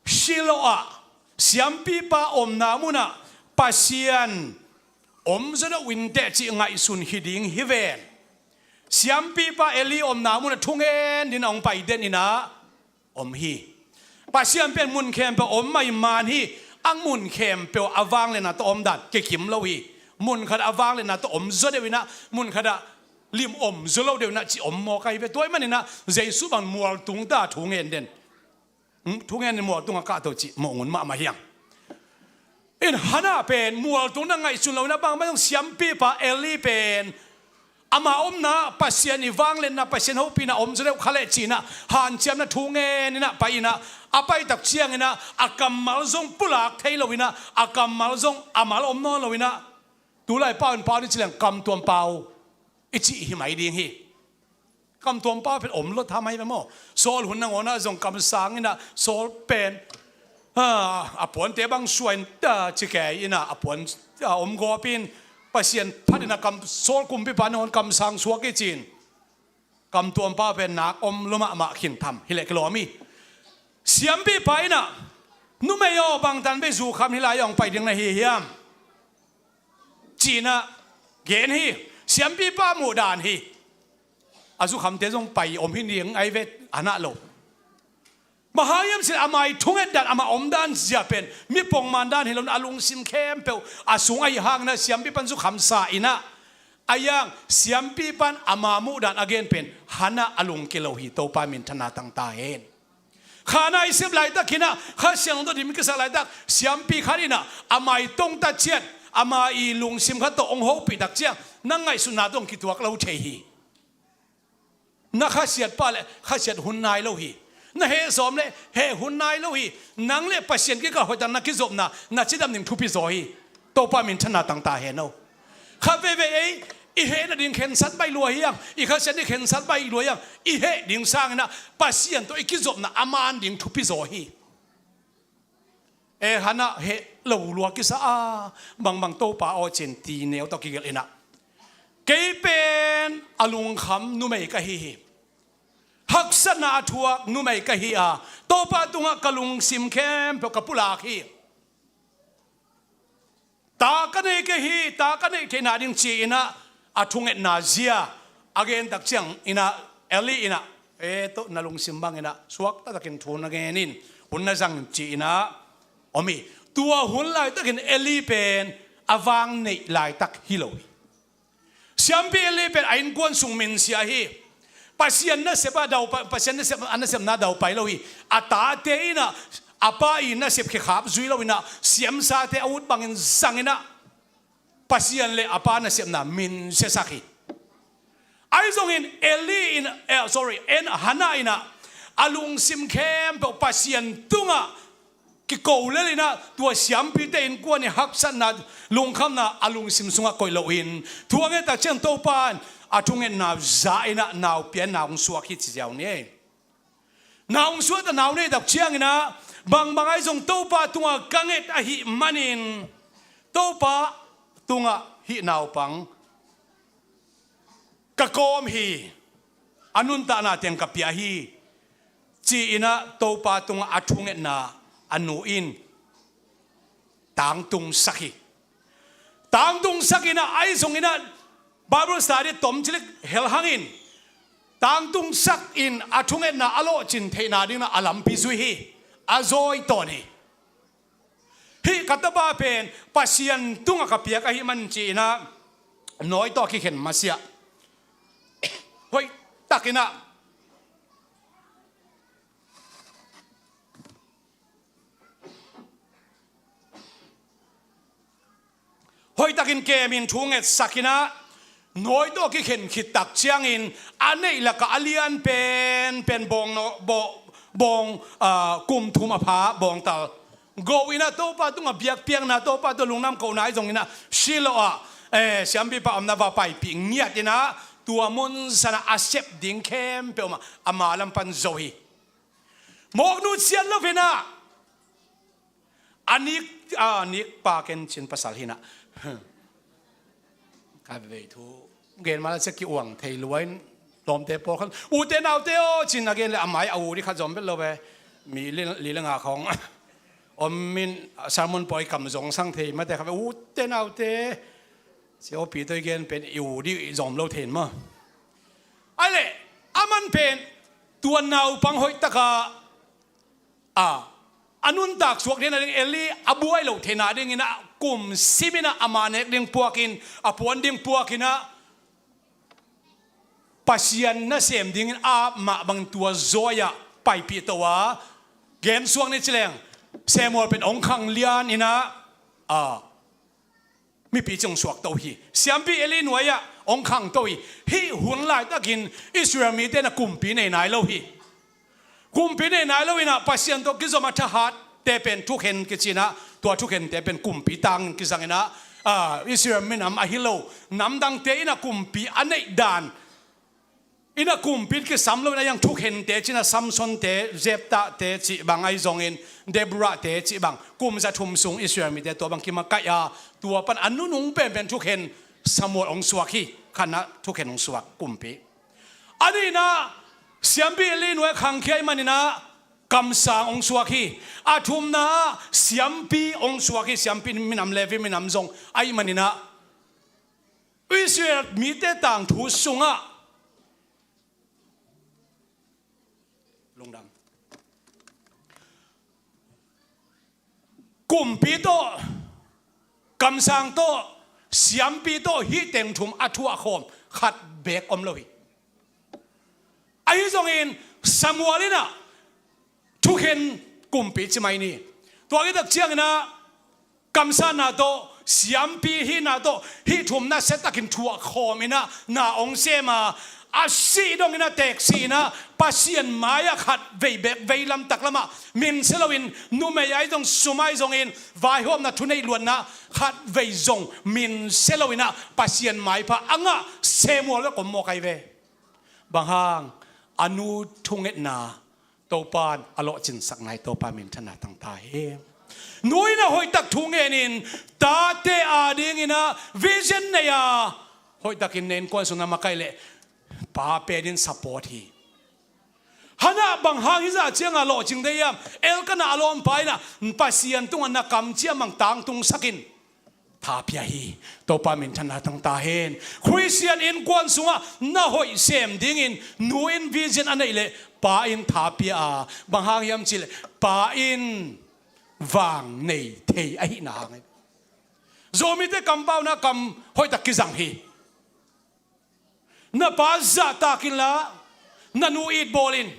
Shiloh ah siampipa omna munah Pasian om zaw deuh inteh cih ngaihsun hi ding hi ven. Siampipa Eli omna munah thungen dingin a hong pai den in ah om hi. Pasian pen mun khempeuh om mah hi man hi. A mun khempeuh a vangliatna tawh om dan kikim lo hi. Mun khatah a vangliatna tawh om zaw deuh in ah, mun khatah lim om zaw lo deuh in ah cih om mawk ahi ve. Tua ahih manin ah Jesu bang mual tung ta thungen den, hmm, thungen in mual tungah kahto cih mawh ngun mahmah hiang. In Hannah pen mual tung na ngaihsun lo in ah, bangmah zong siampipa Eli pen ama omna, Pasian i vangliatna, Pasian hopihna om zaw deuh kha leh ci-in ah hanciamna thu ngen in ah pai in ah, a paitak ciangin ah a kammal zong pulak thei lo in ah, a kammal zong a mal om nawn lo in ah, tulai pau in pau ni ci leng kamtuam pau i cih hi mai ding hi. Kamtuampa pen om lua tham ahi ve maw. Saul hun nangawnah zong kamsang inah Saul pen, ah, a puante bang suah in, ah, ci kei inah a puan, ah, om gawp in Pasian phat inah kam, Saul kumpipa nangawn kamsang suak hi ci-in kamtuampa pen nak om lua mahmah khin tham hi leh kilawm hi. Siampipa inah, numei aw, bangtan bei zukham hi lai-ah hong pai ding na hi hiam? Ci-inah gen hi. Siampipa muhdan hi. A zukhamte zong pai om hi ding ahi ve, a nah lo. Bang hang hiam cih leh amah i thungetdan, amah omdan zia pen mi pongman dan hi lo-in a lungsim khempeuh a sung ahi hangin ah siampipan zukhamsa inah, a yang siampipan ama muhdan a gen pen Hannah a lungkia lo hi. Topa minthanna tang ta hen. Kha na i sep laitakin ah, Kha Siangtho tawh dim kisak laitak, siampi khat inah amah i tongtat ciat, amah i lungsim khat tawh hong hopih tak ciang, na ngaihsutna tawh hong kituak lo thei hi. Na khasiat pah leh khasiat hun nai lo hi. Na heh sawm leh heh hun nai lo hi. Nang le Pasian kikal hoihtak na kizopna, na cidam ding thupi zaw hi. Topa minthanna tang ta hen aw. Khat veivei ei i heh nading khensat baih lua hi hang, i khasiat ding khensat baih lua hi hang, i heh ding sangin ah Pasian tawh i kizopna a man ding thupi zaw hi. E, Hannah heh lo lua kisa a, bangbang Topa aw ci-in ti neu tawh kigelh inah, kei pen a lungkham numei ka hi hi. Haksatna a thuak numei ka hi a, Topa tungah ka lungsim khempeuh ka pulak hi. Ta ka nei kei hi, ta ka neih theihna ding ci-inah a thungetna zia a gen tak ciang inah Eli inah, e, toh na lungsim bang inah suak taktakin thu na gen in, hun na zang in ci-inah om hi. Tua hun laitakin Eli pen a vang neih laitak hi lo hi. Siampi Eli pen a innkuan sung minsia hi. Pasian nasep a dau pai, Pasian nasep, a nasepna dau pai lo hi. A tate inah a pa i nasep khekhap zui lo inah siamsate a ut bangin zang inah Pasian le a pa nasepna minsiasak hi. Ahi zongin Eli in, eh, sorry, en Hannah inah a lungsim khempeuh Pasian tungah kiko lel inah, tua siampite innkuan i haksatna, lungkhamna a lungsim sungah koih loin, thu a nget tak ciang Topa in a thungetna za inah nau pia, nau hong suak hi ci ziau ni. Nau hong suak ta, nau nei tak ciang inah, bangbang ahi zong Topa tungah ka nget ahih manin Topa tungah hih naupang ka kawm hi, a nuntakna teng ka pia hi, ci-inah Topa tungah a thungetna a nu in tangtungsak hi. Tangtungsak inah, ahi zong inah Bible study tom cilik hel hangin tangtungsak in a thungetna a lawhcin theihna dingin a lampi zui hi. A zawi tawn hi. Hih ka tapa pen Pasian tungah ka piak ahih man ci-inah nawi tawh kikhen masiah hoihtak inah, hoihtakin kemin thu ngetsak inah, nawi tawh kikhen khit tak ciangin a neih lakah a lian penpen bawng no, bawng, bawng, ah, kum thum a pha bawngtal go inah Topa tungah biakpiakna, Topa tawh lungdam kohna ahi zong inah Shiloh ah, eh, siampipa omna va paipih ngiat inah tua mun sanah a sep ding khempeuh mah ama lam pan zo hi. Mawknu ciat lo inah a nik, a nik pa ken cin pasal hi inah. Ka vei thu gen mala cia ki uang thei lua in lawmte pawl khan, ute naute aw, cin a gen le a mai a u dih khat zom vet lo ve. Mi li, li le nga khawng om in sermon pawi kam zong sang thei mate kha ve, ute naute. Sia opi toi gen pen i u dih i zom lo thei in maw. Ai le, a man pen tua naupang hoih taka a, a nuntak suak ding nading Eli a buai loh theihna dingin a kum sim inah ama nek ding puakin, a puan ding puakin ah Pasian nasem dingin a mah bangin tua zawi ah paipih to a, gen suak ni ci leng Samuel pen hong khang lian inah, a, mipi cih hong suak to hi. Siampi Eli nuai-ah hong khang to hi. Hih hun laitakin Israel mite na kumpi nei nai lo hi. Kumpi nei nai lo inah Pasian tawh kizom a thahatte pen thukhen kici inah, tua thukhente pen kumpi tangin kizang inah, a, Israel minam ahi lo namdangte inah kumpi a neih dan Ina kumpi kisam lo ina, yang thukhente cina Samsonte, Jepthate cih bang ahi zongin, Deborahte cih bang, kum za thum sung Israel mite tua bang kimakaih a, tua pan a nunung penpen thukhen Samuel hong suak hi. Khatna thukhen hong suak kumpi. A nihna siampi Eli nuai khangkhia ahih manin ah kamsang hong suak hi. A thumna ah siampi hong suak hi. Siampi minam, Levi minam zong ahih manin ah Israel mite tangthu sungah lungdam. Kumpi tawh, kamsang tawh, siampi tawh hih teng thum a thuah khawm khat beek om lo hi. Ahi zongin Samuel in ah thukhen kumpi ci mai ni. Tua hi tak ciangin ah kamsanna tawh, siampi hihna tawh, hih thum nasia takin thuah khawm in ah na hong sem a, a sih dongin a teeksi in ah Pasian mai-ah khat vei beek, veilam taklamah min sia loin, numei ahi zong, sum ahi zongin, vaihawmna, thuneih luanna khat vei zong min sia loin ah Pasian maipha a ngah Samuel bek om mawk ahi ve. Bang hang? A nu thungetna Topa in a lawhcinsak nai, Topa minthanna tangta hi. Nu in ah hoihtak thu ngenin, tate adingin ah vision nei a, hoihtakin na innkuan sung na makaih leh pa pen in support hi. Hannah bang hang hih zah ciangah lawhcing dei hiam? Elkanah a lawmpa in ah Pasian tungah na kamciam bang tangtungsakin tha pia hi. Topa minthanna tangta hen. Khristian innkuan sungah na hoih sem dingin nu in vision a neih leh pa in tha pia a, bang hang hiam cih leh pa in vang nei thei ahihna hang hi. Zomite kampauna kam hoihtak kizang hi. Na pa zahtak inla, na nu it bawl in.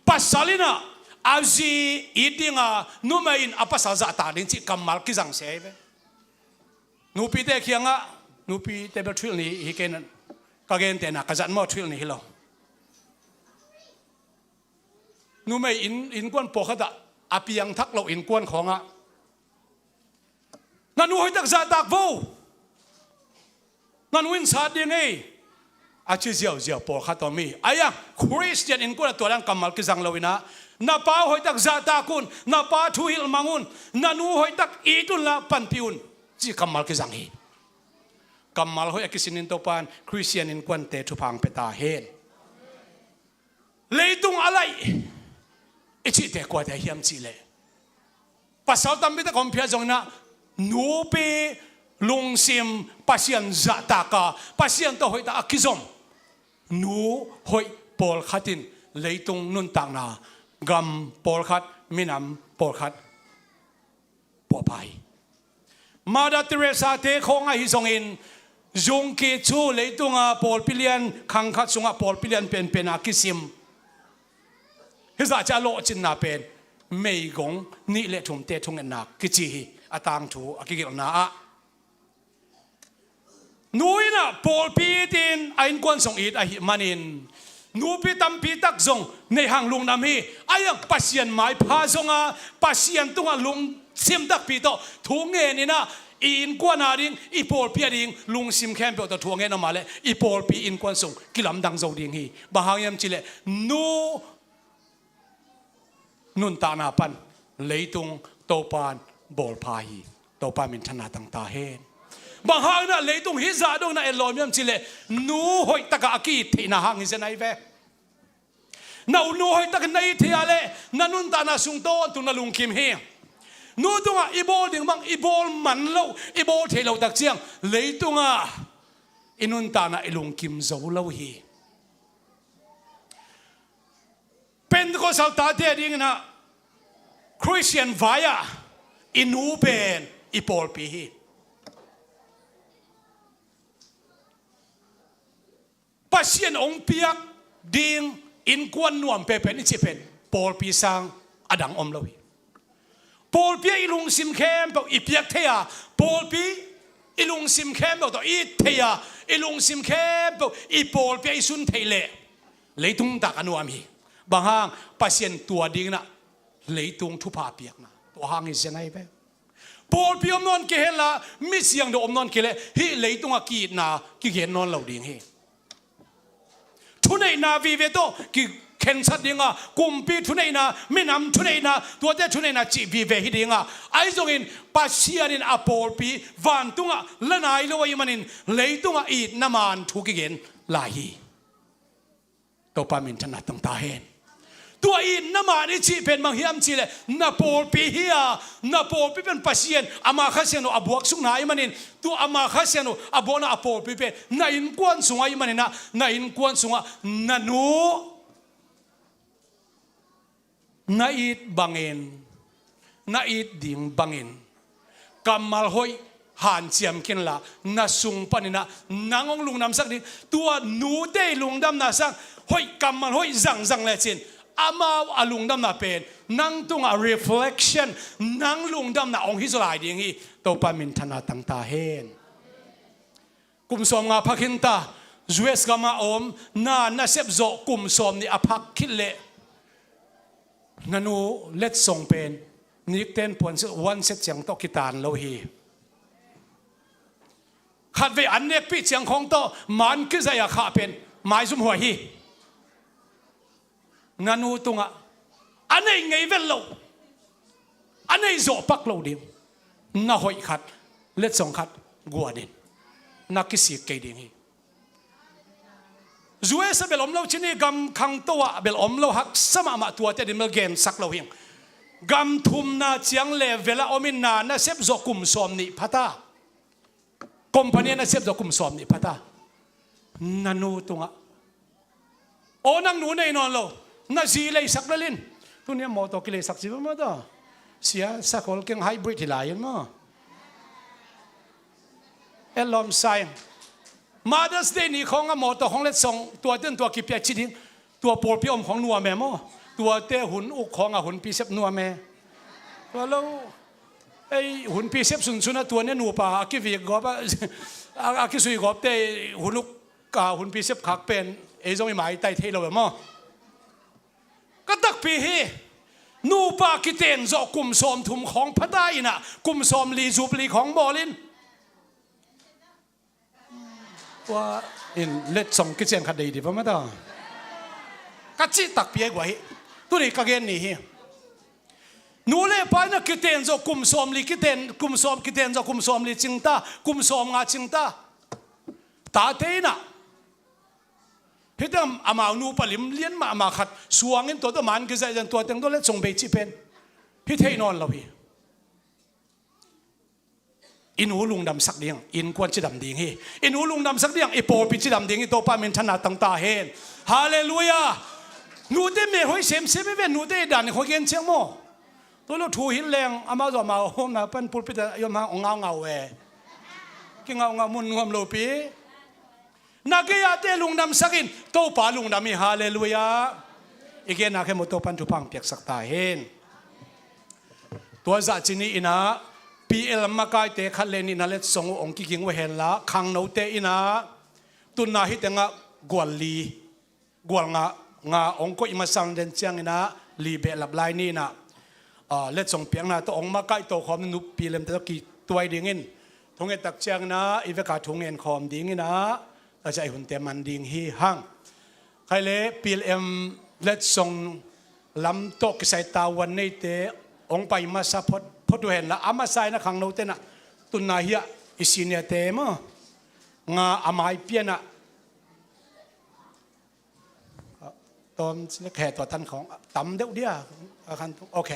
Pasal in ah a zi it ding a, numei in a pasal zahtak ding cih kammal kizang se hi ve. Nupite kiangah, nupite bel thuhilh ni hi kei na, ka gentehna ka zat maw, thuhilh ni hi lo. Numei inn, innkuan pawlkhat ah, a piangthak lo innkuan khawngah, na nu hoihtak zahtak vo. Na nu in sat ding ei, a ci ziauziau pawlkhat om hi. Ahi a, Khristian innkuan ah tua dan kammal kizang lo in ah, na pa hoihtak zahtak un, na pa thuhilh mang un, na nu hoihtak it unla panpih un, ci kammal kizang hi. Kammal hoih a kisin in Topa in Khristian innkuante thupha hong pia ta hen. Leitung a laih i cihte kuate hiam cih leh, pasal tampi tak om phiat zongin ah, nupi lungsim Pasian zahtak a, Pasian tawh hoihtak a kizom nu hoih pawlkhat in leitung nuntakna, gam pawlkhat, minam pawlkhat puahpha hi. Mother Teresa te khawng ahi zongin, zungkit cu leitunga pawlpi lian khang khat sungah pawlpi lian penpen a kisim. Hih zah ciah a lawhcinna pen meigong nih le thumte thungetna kici hi. A tangthu a kigelhna ah, nu in ah pawlpi it in a innkuan sung it ahih manin, nupi tampi tak zong nei hang lungdam hi. Ahi zong Pasian maipha zong a, Pasian tungah lungsim takpi tawh thu ngen in ah, i innkuan ading, i pawlpi ading lungsim khempeuh tawh thu a ngen a, amah leh i pawlpi innkuan sung kilamdang zo ding hi. Bang hang hiam cih leh, nu nuntakna pan leitung Topa in bawlpha hi. Topa minthanna tangta hen. Bang hang in ah leitung hih zah dong in ah etlawm hiam cih leh, nu hoihtak a a ki-it theihna hang hi zen ahi ve. Na nu hoihtak in na it theih a leh, na nuntakna sung tawntung na lungkim hi. Nu tungah i bawl ding bang i bawl man loh, i bawl theih loh tak ciang, leitungah i nuntakna i lungkim zo lo hi. Pentecostal tate adingin ah, Khristian vai-ah i nu pen i pawlpi hi. Pasian hong piak ding innkuan nuam penpen i cih pen pawlpi sang a dang om lo hi. Pawlpi ah i lungsim khempeuh i piak thei a, pawlpi i lungsim khempeuh tawh i it thei a, i lungsim khempeuh i pawlpi ah i sun theih leh, leitung tak a nuam hi. Bang hang? Pasian tua dingin ah leitung thupha piakna tua hang hi zen ahi ve. Pawlpi om nawn kei henla, mi siangtho om nawn kei leh, hih leitungah ki-itna kigen nawn lo ding hi. Thuneih na vive tawh kikhensat dinga, kumpi thuneihna, minam thuneihna, tuate thuneihna cih vive hi dinga, ahi zongin Pasian in a pawlpi vantungah la nai lo ahih manin leitungah itna man thu kigen lai hi. Topa minthanna tang ta hen. Tua itna man i cih pen bang hiam cihleh na pawlpi hi a, na pawlpi pen Pasian ama Kha Siangtho a buaksukna ahih manin, tua ama Kha Siangtho a buakna a pawlpi pen na innkuan sungah ahih maninah, na innkuan sungah na nu na it bangin, na it ding bangin kammal hoih hanciam kinla, na sung paninah nang hong lungdamsak ding. Tua nute i lungdamna sang hoih, kammal hoih zangzang lecin amau a lungdamna pen nang tungah reflection, nang lungdamna hong hi zaw lai ding hi. Topa minthanna tang ta hen. Kum sawmnga phakhin ta, U S gama om na nasep zawh kum sawmnih a phak khit leh na nu letsong pen nikten puan set, one set ciang tawh kitan lo hi. Khatvei an nekpih ciang khawng tawh man kizaih a khah pen maizum huai hi. Na nu tungah a neih ngei vet loh, a neih zawh pak loh ding na hoih khat, letsong khat guanin na kisik kei ding hi. U S a bel om lo cin hi, gam khangto ah bel om lo, haksa mahmah, tuate din bel gensak lo hing. Gam thumna ciang level ah om in na nasep zawh kum sawmnih phata, company a nasep zawh kum sawmnih phata, na nu tungah, aw, nang nu nei nawn lo, na zi leisak lel in. Tuni a mawtaw kileisak ci mawtaw, sia, sakhol keng, hybrid hi lai in maw. Etlawm sa ing. Mother's Day ni khawng a mawtaw khawng letsong tuate in tua kipia ci ding. Tua pawlpi om khawng nuam e maw. Tuate hun uk khawng a hunpi sep nuam e. Tua lo, ei, hunpi sep sunsun a tua ne nupa a kivik gawp a, a, a kisui gawpte hun uk ka hunpi sep khak pen ei zong i maitai thei lo e maw. Ka takpi hi. Nupa kiten zawh kum sawmthum khawng phata inah, kum sawmli zupli khawng bawl in. Tua in letsong kician khat dei dip a mata. Ka cih takpi a i guah hi. Tuni ka gen ni hi. Nu le pa inah kiten zawh kum sawmli kiten, kum sawm kiten zawh kum sawmli cingta, kum sawmnga cingta. Tate inah hite amau nupa lim lian mahmah khat suangin tua tawh man kizaih zan tua teng tawh letsong bei cih pen hi thei nawn lo hi. I nu lungdamsak ding, innkuan cidam ding hi. I nu lungdamsak ding, i pawlpi cidam ding hi. Topa minthanna tang ta hen. Halleluiah. Nute melhoih semsem i ven, nute i dan i khuagen ciang maw. Tua lo thu hil leng amau zawh amau hawmna pan pulpit ah i om hang hong ngaungau e. Kingaungau mun nuam lopi. Na gei-ate lungdamsak in, Topa lungdam hi. Halleluiah. I genna khempeuh Topan thupha hong piaksak ta hen. Tua zah ci ni inah P L makaite khat le nihna letsong uh hong kiging uh henla, khangnote inah tunna hi tengah gual li, gual nga, nga hong koih masa den ciang inah li behlap lai ni inah, ah, letsong piakna tawh hong makaih to khawm nupi lemte tawh kituai dingin thunget tak ciang inah i veka thu ngen khawm ding inah, a ciah i hunte man ding hi hang. Khai le P L M letsong lam tawh kisai tavuan neite hong pai masa phot, phot uh henla, a masa inah khangnote inah tunna hiah i seniorte maw, nga a mai pianah, tawm cine khe tua tan khawng tam deuh dia. A khan tu, ok.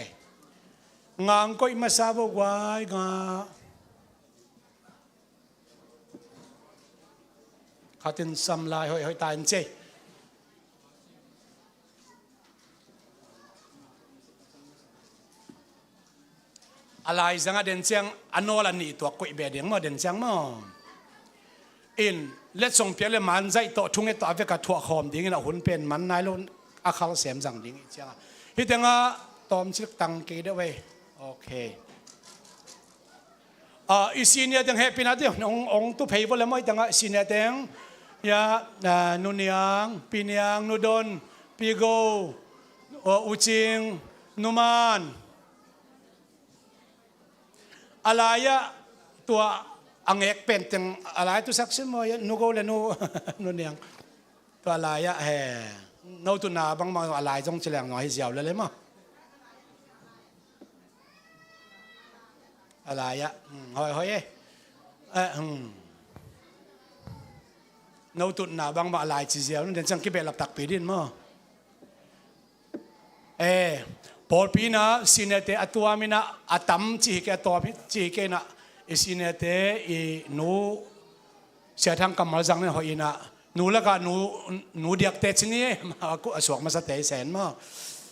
Nga hong koih masa vo guai, nga. Khatin sam lai hoih hoih ta in cei. A laizang a den ciang a nawl a nih tuak koih beh ding maw, den ciang maw. In letsong piak le manzaih tawh thunget tawh a veka thuah khawm dingin a hun pen man nai lo, a khal sem zang ding i cianga. Hi tengah tawmcik tang kei deuh ei. Ok. Ah, i senior teng hehpihna teng hong, hong tu phei vo le maw, i tengah senior teng. Ya, ah, Nu Niang, Pi Niang, Nu Don, Pi Go, ah, U Cing, Nu Man. A lai-ah tua a ngek pen teng a lai tu sak sin maw, Nu Go le Nu, Nu Niang. Tua lai-ah he, no tutna bangbang a lai zong ci leng zong ahi ziau lel e maw. A lai-ah, hmm, hoi hoi e. Eh, hmm. No tutna bangbang a lai ci ziau, den ciang kibehlap takpi din maw. Eh, pawlpi inah senior-te a tuam inah a tam ci hi kei, a tawm hi ci hi kei inah, i senior-te i nu Sia Thang kammal zang nen hoih inah, nu lakah nu, nu diakte ci ni, a suak masate i sen maw.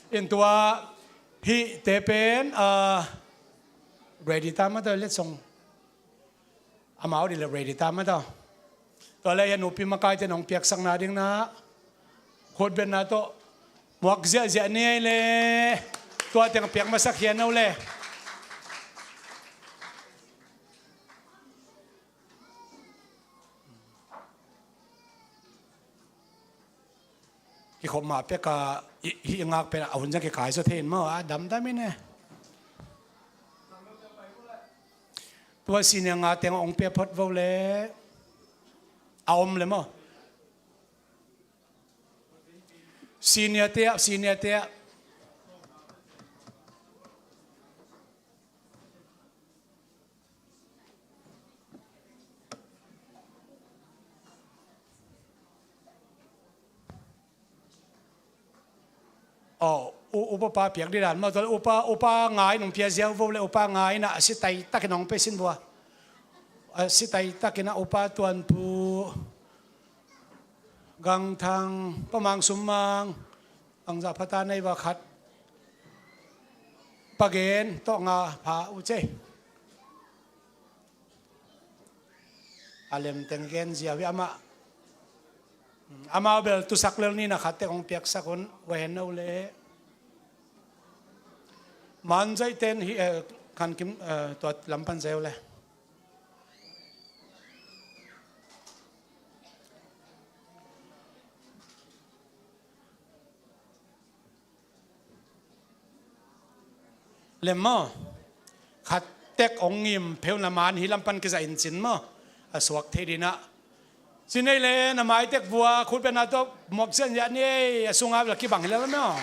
In tua hihte pen, ah, ready ta mah tawh letsong. Amau dih le ready ta mah tawh. Tua le hia nupi makaite nong piaksakna ding na khutbetna tawh muak ziahziah ni ei le. Tua teng piak masak hia no le. Kikhop mah pek a, i, i ngak pen a hun zang kikai zaw thei in maw, a damdam in e. Tua senior nga teng a ong pia phot vo le. A om le maw. Senior-te ah, senior-te ah. Aw, u-, upa pa piak dih dan maw, tua upa, upa nga in hong pia ziau vo le, upa nga in a si taitakin hong pe sin vua. A si taitakin a upa Tuanpu, Gangthang, Pa Mang Sum Mang, Bangzah Phata nei va khat. Pa Gen tawh nga pha uh cei. A lemteng gen ziau hi amah. Amau bel tusak lel ni na khat tek hong piaksak un, va hen no le. Man zaih ten hi, eh, Khan Kim, eh, tua lam pan zaih uh le. Lem maw? Khat tek ong ngim pheu na man hi lam pan kizah in cin maw? A suak thei dinah. Ci nei le na mai tek vua khut bena tawh muak zian ziah ni ei, a sungah la kibang hi le maw?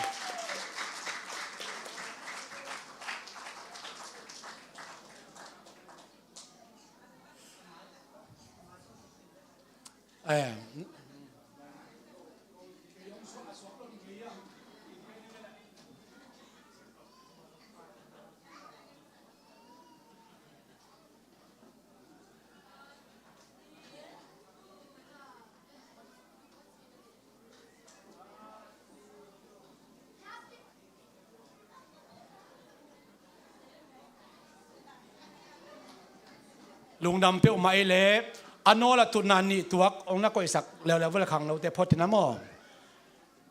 Eh. Lungdam peuhmah ei le, a nawl a tutna nih tuak ong na koihsak leuleu vua le khangnote phot hi na maw?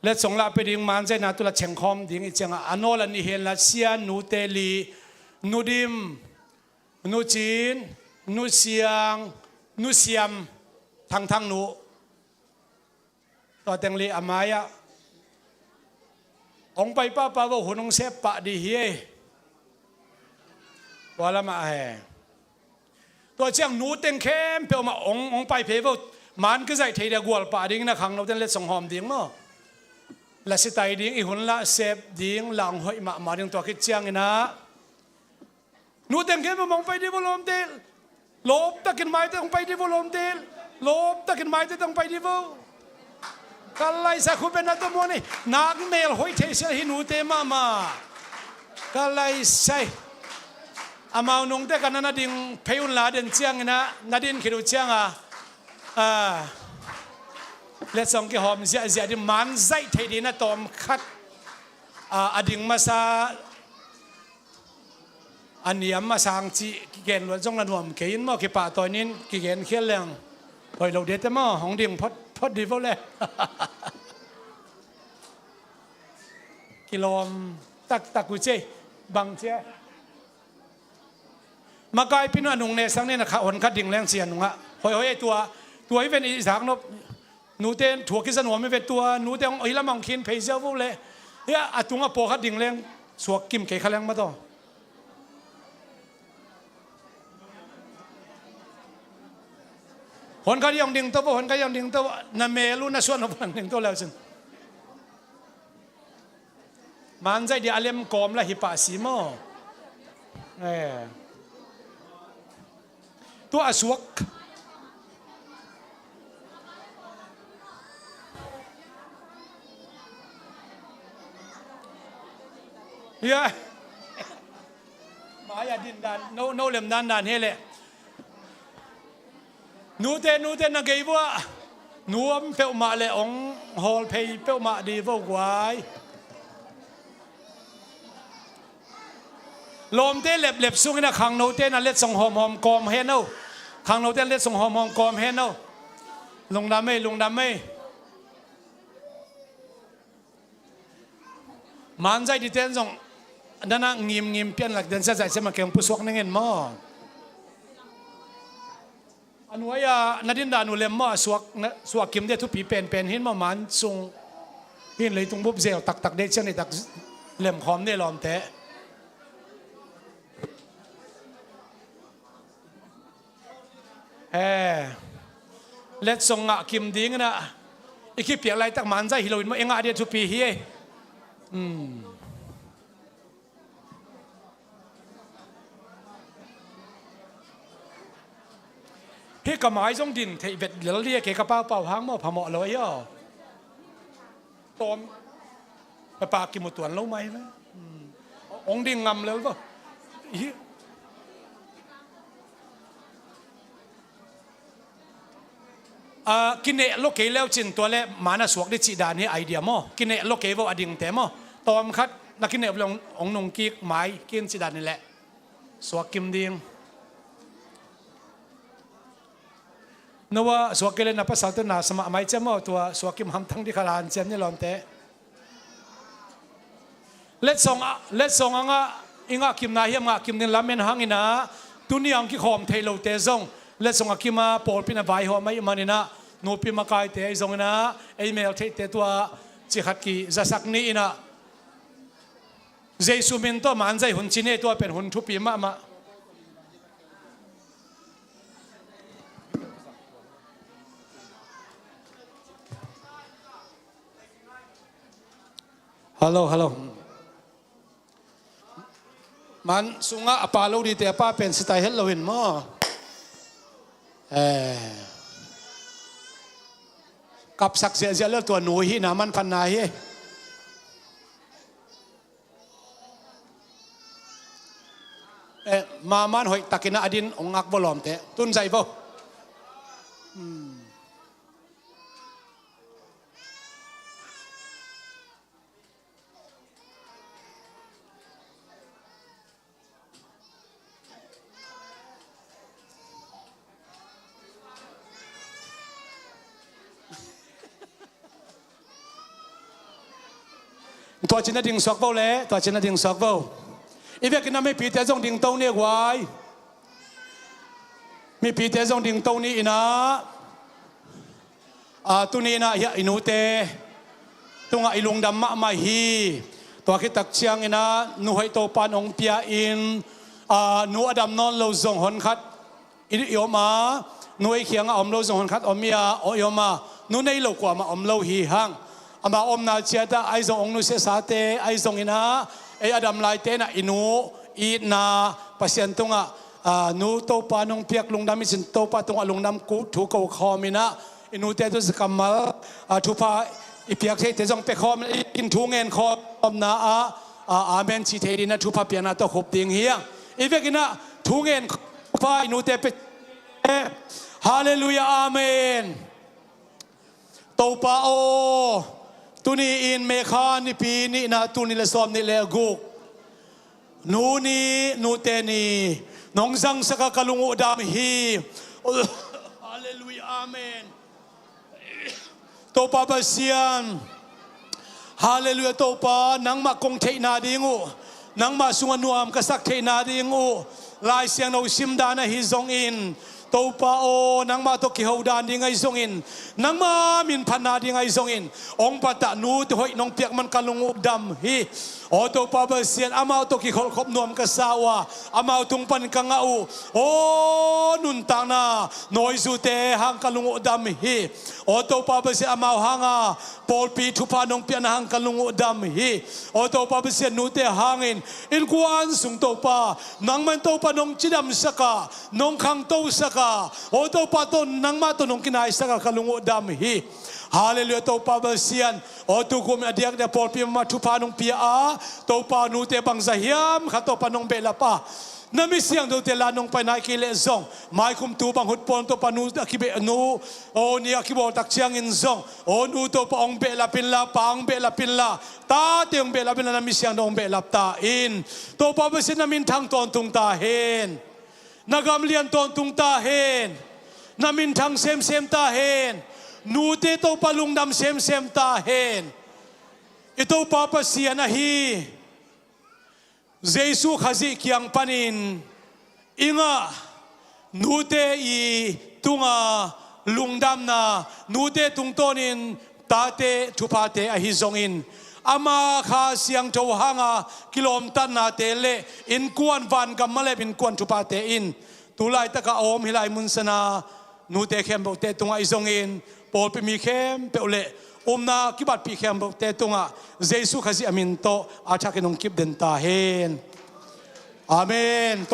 Letsong lah pia ding man zaihna tu la chengkhawm ding i ciangah a nawl a nih hen la sia nute li, Nu Dim, Nu Cin, Nu Siang, Nu Siam, Thangthang nu. Tua teng li a mai-ah hong pai pahpah vo, hun hong sep pah dih hi ei. Tua lamah a he. Tua ciang nu teng khempeuh mah hong, hong pai phei vo. Man kizaih thei dia gual pah ding na khangno ten letsong hawm ding maw? La sitai ding, i hun la sep ding, la hong hoih mahmah ding tua khit cianginah. Nu teng khempeuh mah hong pai dih vo lawmte. Lawptakin maite hong pai dih vo lawmte. Lawptakin maite hong pai dih vo. Ka laisai khut bena tawh muan ei. Nak mel hoih thei sia hi nute mahmah. Ka laisai. Amau nungte ka na na ding phei un la den cianginah na din khit uh cianga. Ah. Letsong kihawm ziahziah ding man zaih thei ding na tawm khat. Ah, a ding masa. A niam a sang cih kigen luat zong la nuam kei in maw, kipahtawi nin kigen khial leng hoih lo dete maw, hong ding phot, phot dih vo le. Kilawm taktak uh cei, bang cia. Makaipi nu a nung ne sang nin a kha, hon khat ding leng ci a nungah. Hoih hoih ei tua, tua i ven i zak nop. Nute thuak kisa nuam i ve tua, nute hong, hih lamah hong khin phei ziau vo le. Hia, a tungah pawlkhat ding leng suak kim kei kha leng mataw. Hon khat i hong ding to vo, hon khat i hong ding to vo. Na mel uh na suan uh hong ding to leu cin. Manzaih dia a lem kawm la hi pah si maw? Eh. Tua a suak. Ya. Mai a din dan, no, no lem dan dan hi leh. Nute, nute na gei vua. Nu om peuhmah le ong hawl phei peuhmah di vo guai. Lawmte leplep sungin a khangnote na letsong hawmhawm kawm hen o. Khangnote na letsong hawmhawm kawm hen o. Lungdam ei, lungdam ei. Manzaih diten zong nana ngimngim pian lak den sia zaih sia ma keng pusuak ningen maw? A nuai a na dindan uh lem maw? A suak, na, suak kim de thupi penpen hin maw? Man sung hin leitung bup zel taktak de cian i tak lem khawm de lawmte. Eh, letsong ngah kim ding inah i kipiak laitak manzaih hi loin maw, i ngah dia thupi hi ei. Hmm. Hi ka mai zong din theih vet lel dia kei ka paupau hang maw, phamawh lo ahi aw. Tawm. Ka pa kimu tuan lo mai ve. Hmm. Ong ding ngam lel vo. Hi. Ah, kineh lo kei leu cin tua le mana suak di cih dan hi idea maw? Kineh lo kei vo a dingte maw? Tawm khat na kineh lo ong nung kik mai kin cih dan hi leh. Suak kim ding. Noah suak kei le na pasal tu na samah mai ciam maw? Tua suak kim hamtang di khalan ciam ni lawmte. Letsong a, letsong a ngah, i ngah kimna hiam ngah kim ding lamen hang inah, tuni ang kikhawm thei lote zong letsong a kim a pawlpi na vaihawm ahi maninah, nupi makaite ahi zong inah, ei mel theihte tua cikhat kizasak ni inah. Jesu min tawh manzaih hun ci ni ei, tua pen hun thupi mahmah. Hello, hello. Man sungah a pa lo dite a pa pen sitai het lo hin maw? Eh. Kapsak ziahziah lel tua nu hi na man phanna hi. Eh, maman hoih takin a din ong ngak vo lawmte. Tun zaih vo. Hmm. Tua cin a ding suak vo le, tua cin a ding suak vo. I vekin a mipite zong ding to ni guai. Mipite zong ding to ni inah. A, tuni inah hiah i nute tungah i lungdam mahmah hi. Tua khit tak ciang inah nu hoih Topan ong pia in, a, nu a dam nawn lo zong hon khat i, i om a, nu ei khiangah om lo zong hon khat om i a, i om a, nu nei lo kuamah om lo hi hang. Ama omna ciatah ahi zong ong nusiasate ahi zong inah, ei a dam laite inah i nu itna Pasian tungah, a, nu Topa nong piak lungdam i cin Topa tungah lungdam ku thu ko khawm inah, i nute tu kammal, a, thupha i piak theite zong pia khawm, i kin thu ngen khawm omna ah, a, amen ci thei ding inah thupha piakna tawh khup ding hi hang. I vekin ah thu ngen khawm thupha i nute pia. Halleluiah, amen. Topa aw, tuni in May kha nipi nihna, tul nih le sawm nih le guk, nu ni, nute ni nong zangsak a ka lung uh dam hi. Halleluiah, amen. Topa Pasian, halleluiah. Topa, nangmah kong theihna ding uh, nangmah sungah nuam ka sak theihna ding uh, Lai Siangtho simdan ahi zongin, Topa aw, nangmah tawh kiho dan ding ahi zongin, nangmah min phatna ding ahi zongin, ong patah nute hoih nong piak man ka lung uh dam hi. Aw Topa Pasian, amau tawh kikholhkhop nuam ka sa uh a, amau tung pan ka ngah uh. Aw nuntakna nawizute hang ka lung uh dam hi. Aw Topa Pasian, amau hanga pawlpi thupha nong piakna hang ka lung uh dam hi. Aw Topa Pasian, nute hangin innkuan sung Topa, nangman Topa nong cidamsak a, nong khangtosak a, aw Topa tawh nangmah tawh nong kinaisak a ka lung uh dam hi. Halleluiah Topa Pasian. Aw tukum a diakdiak pawlpi mah thupha nong pia a, Topa nute bangza hiam khat Topa nong behlap a, na mi siangthote la nong paina i kei leh zong, maikhum tu bang hut pawl Topa nu a kibeh nu, aw ni a kibawl tak ciangin zong, aw nu Topa hong behlap inla, pa hong behlap inla, tate hong behlap inla, na mi siangtho hong behlap ta in. Topa Pasian, na minthang tawntung ta hen. Na gam lian tawntung ta hen. Na minthang semsem ta hen. Nute Topa lungdam semsem ta hen. I Topa Pasian ahi Jesu Khazih kiang panin i ngah nute i tunga lungdamna, nute tungtawnin tate thuphate ahi zongin, ama Kha Siangtho hanga kilawmtatnate le innkuan, vangam malep innkuan thuphate in tu laitaka a om hih lai mun sana nute khempeuhte tungah ahi zongin, pawlpi mi khempeuh le upna kibatpih khempeuhte tungah Jesu Khazih a min tawh a thakin hong kipden ta hen. Amen.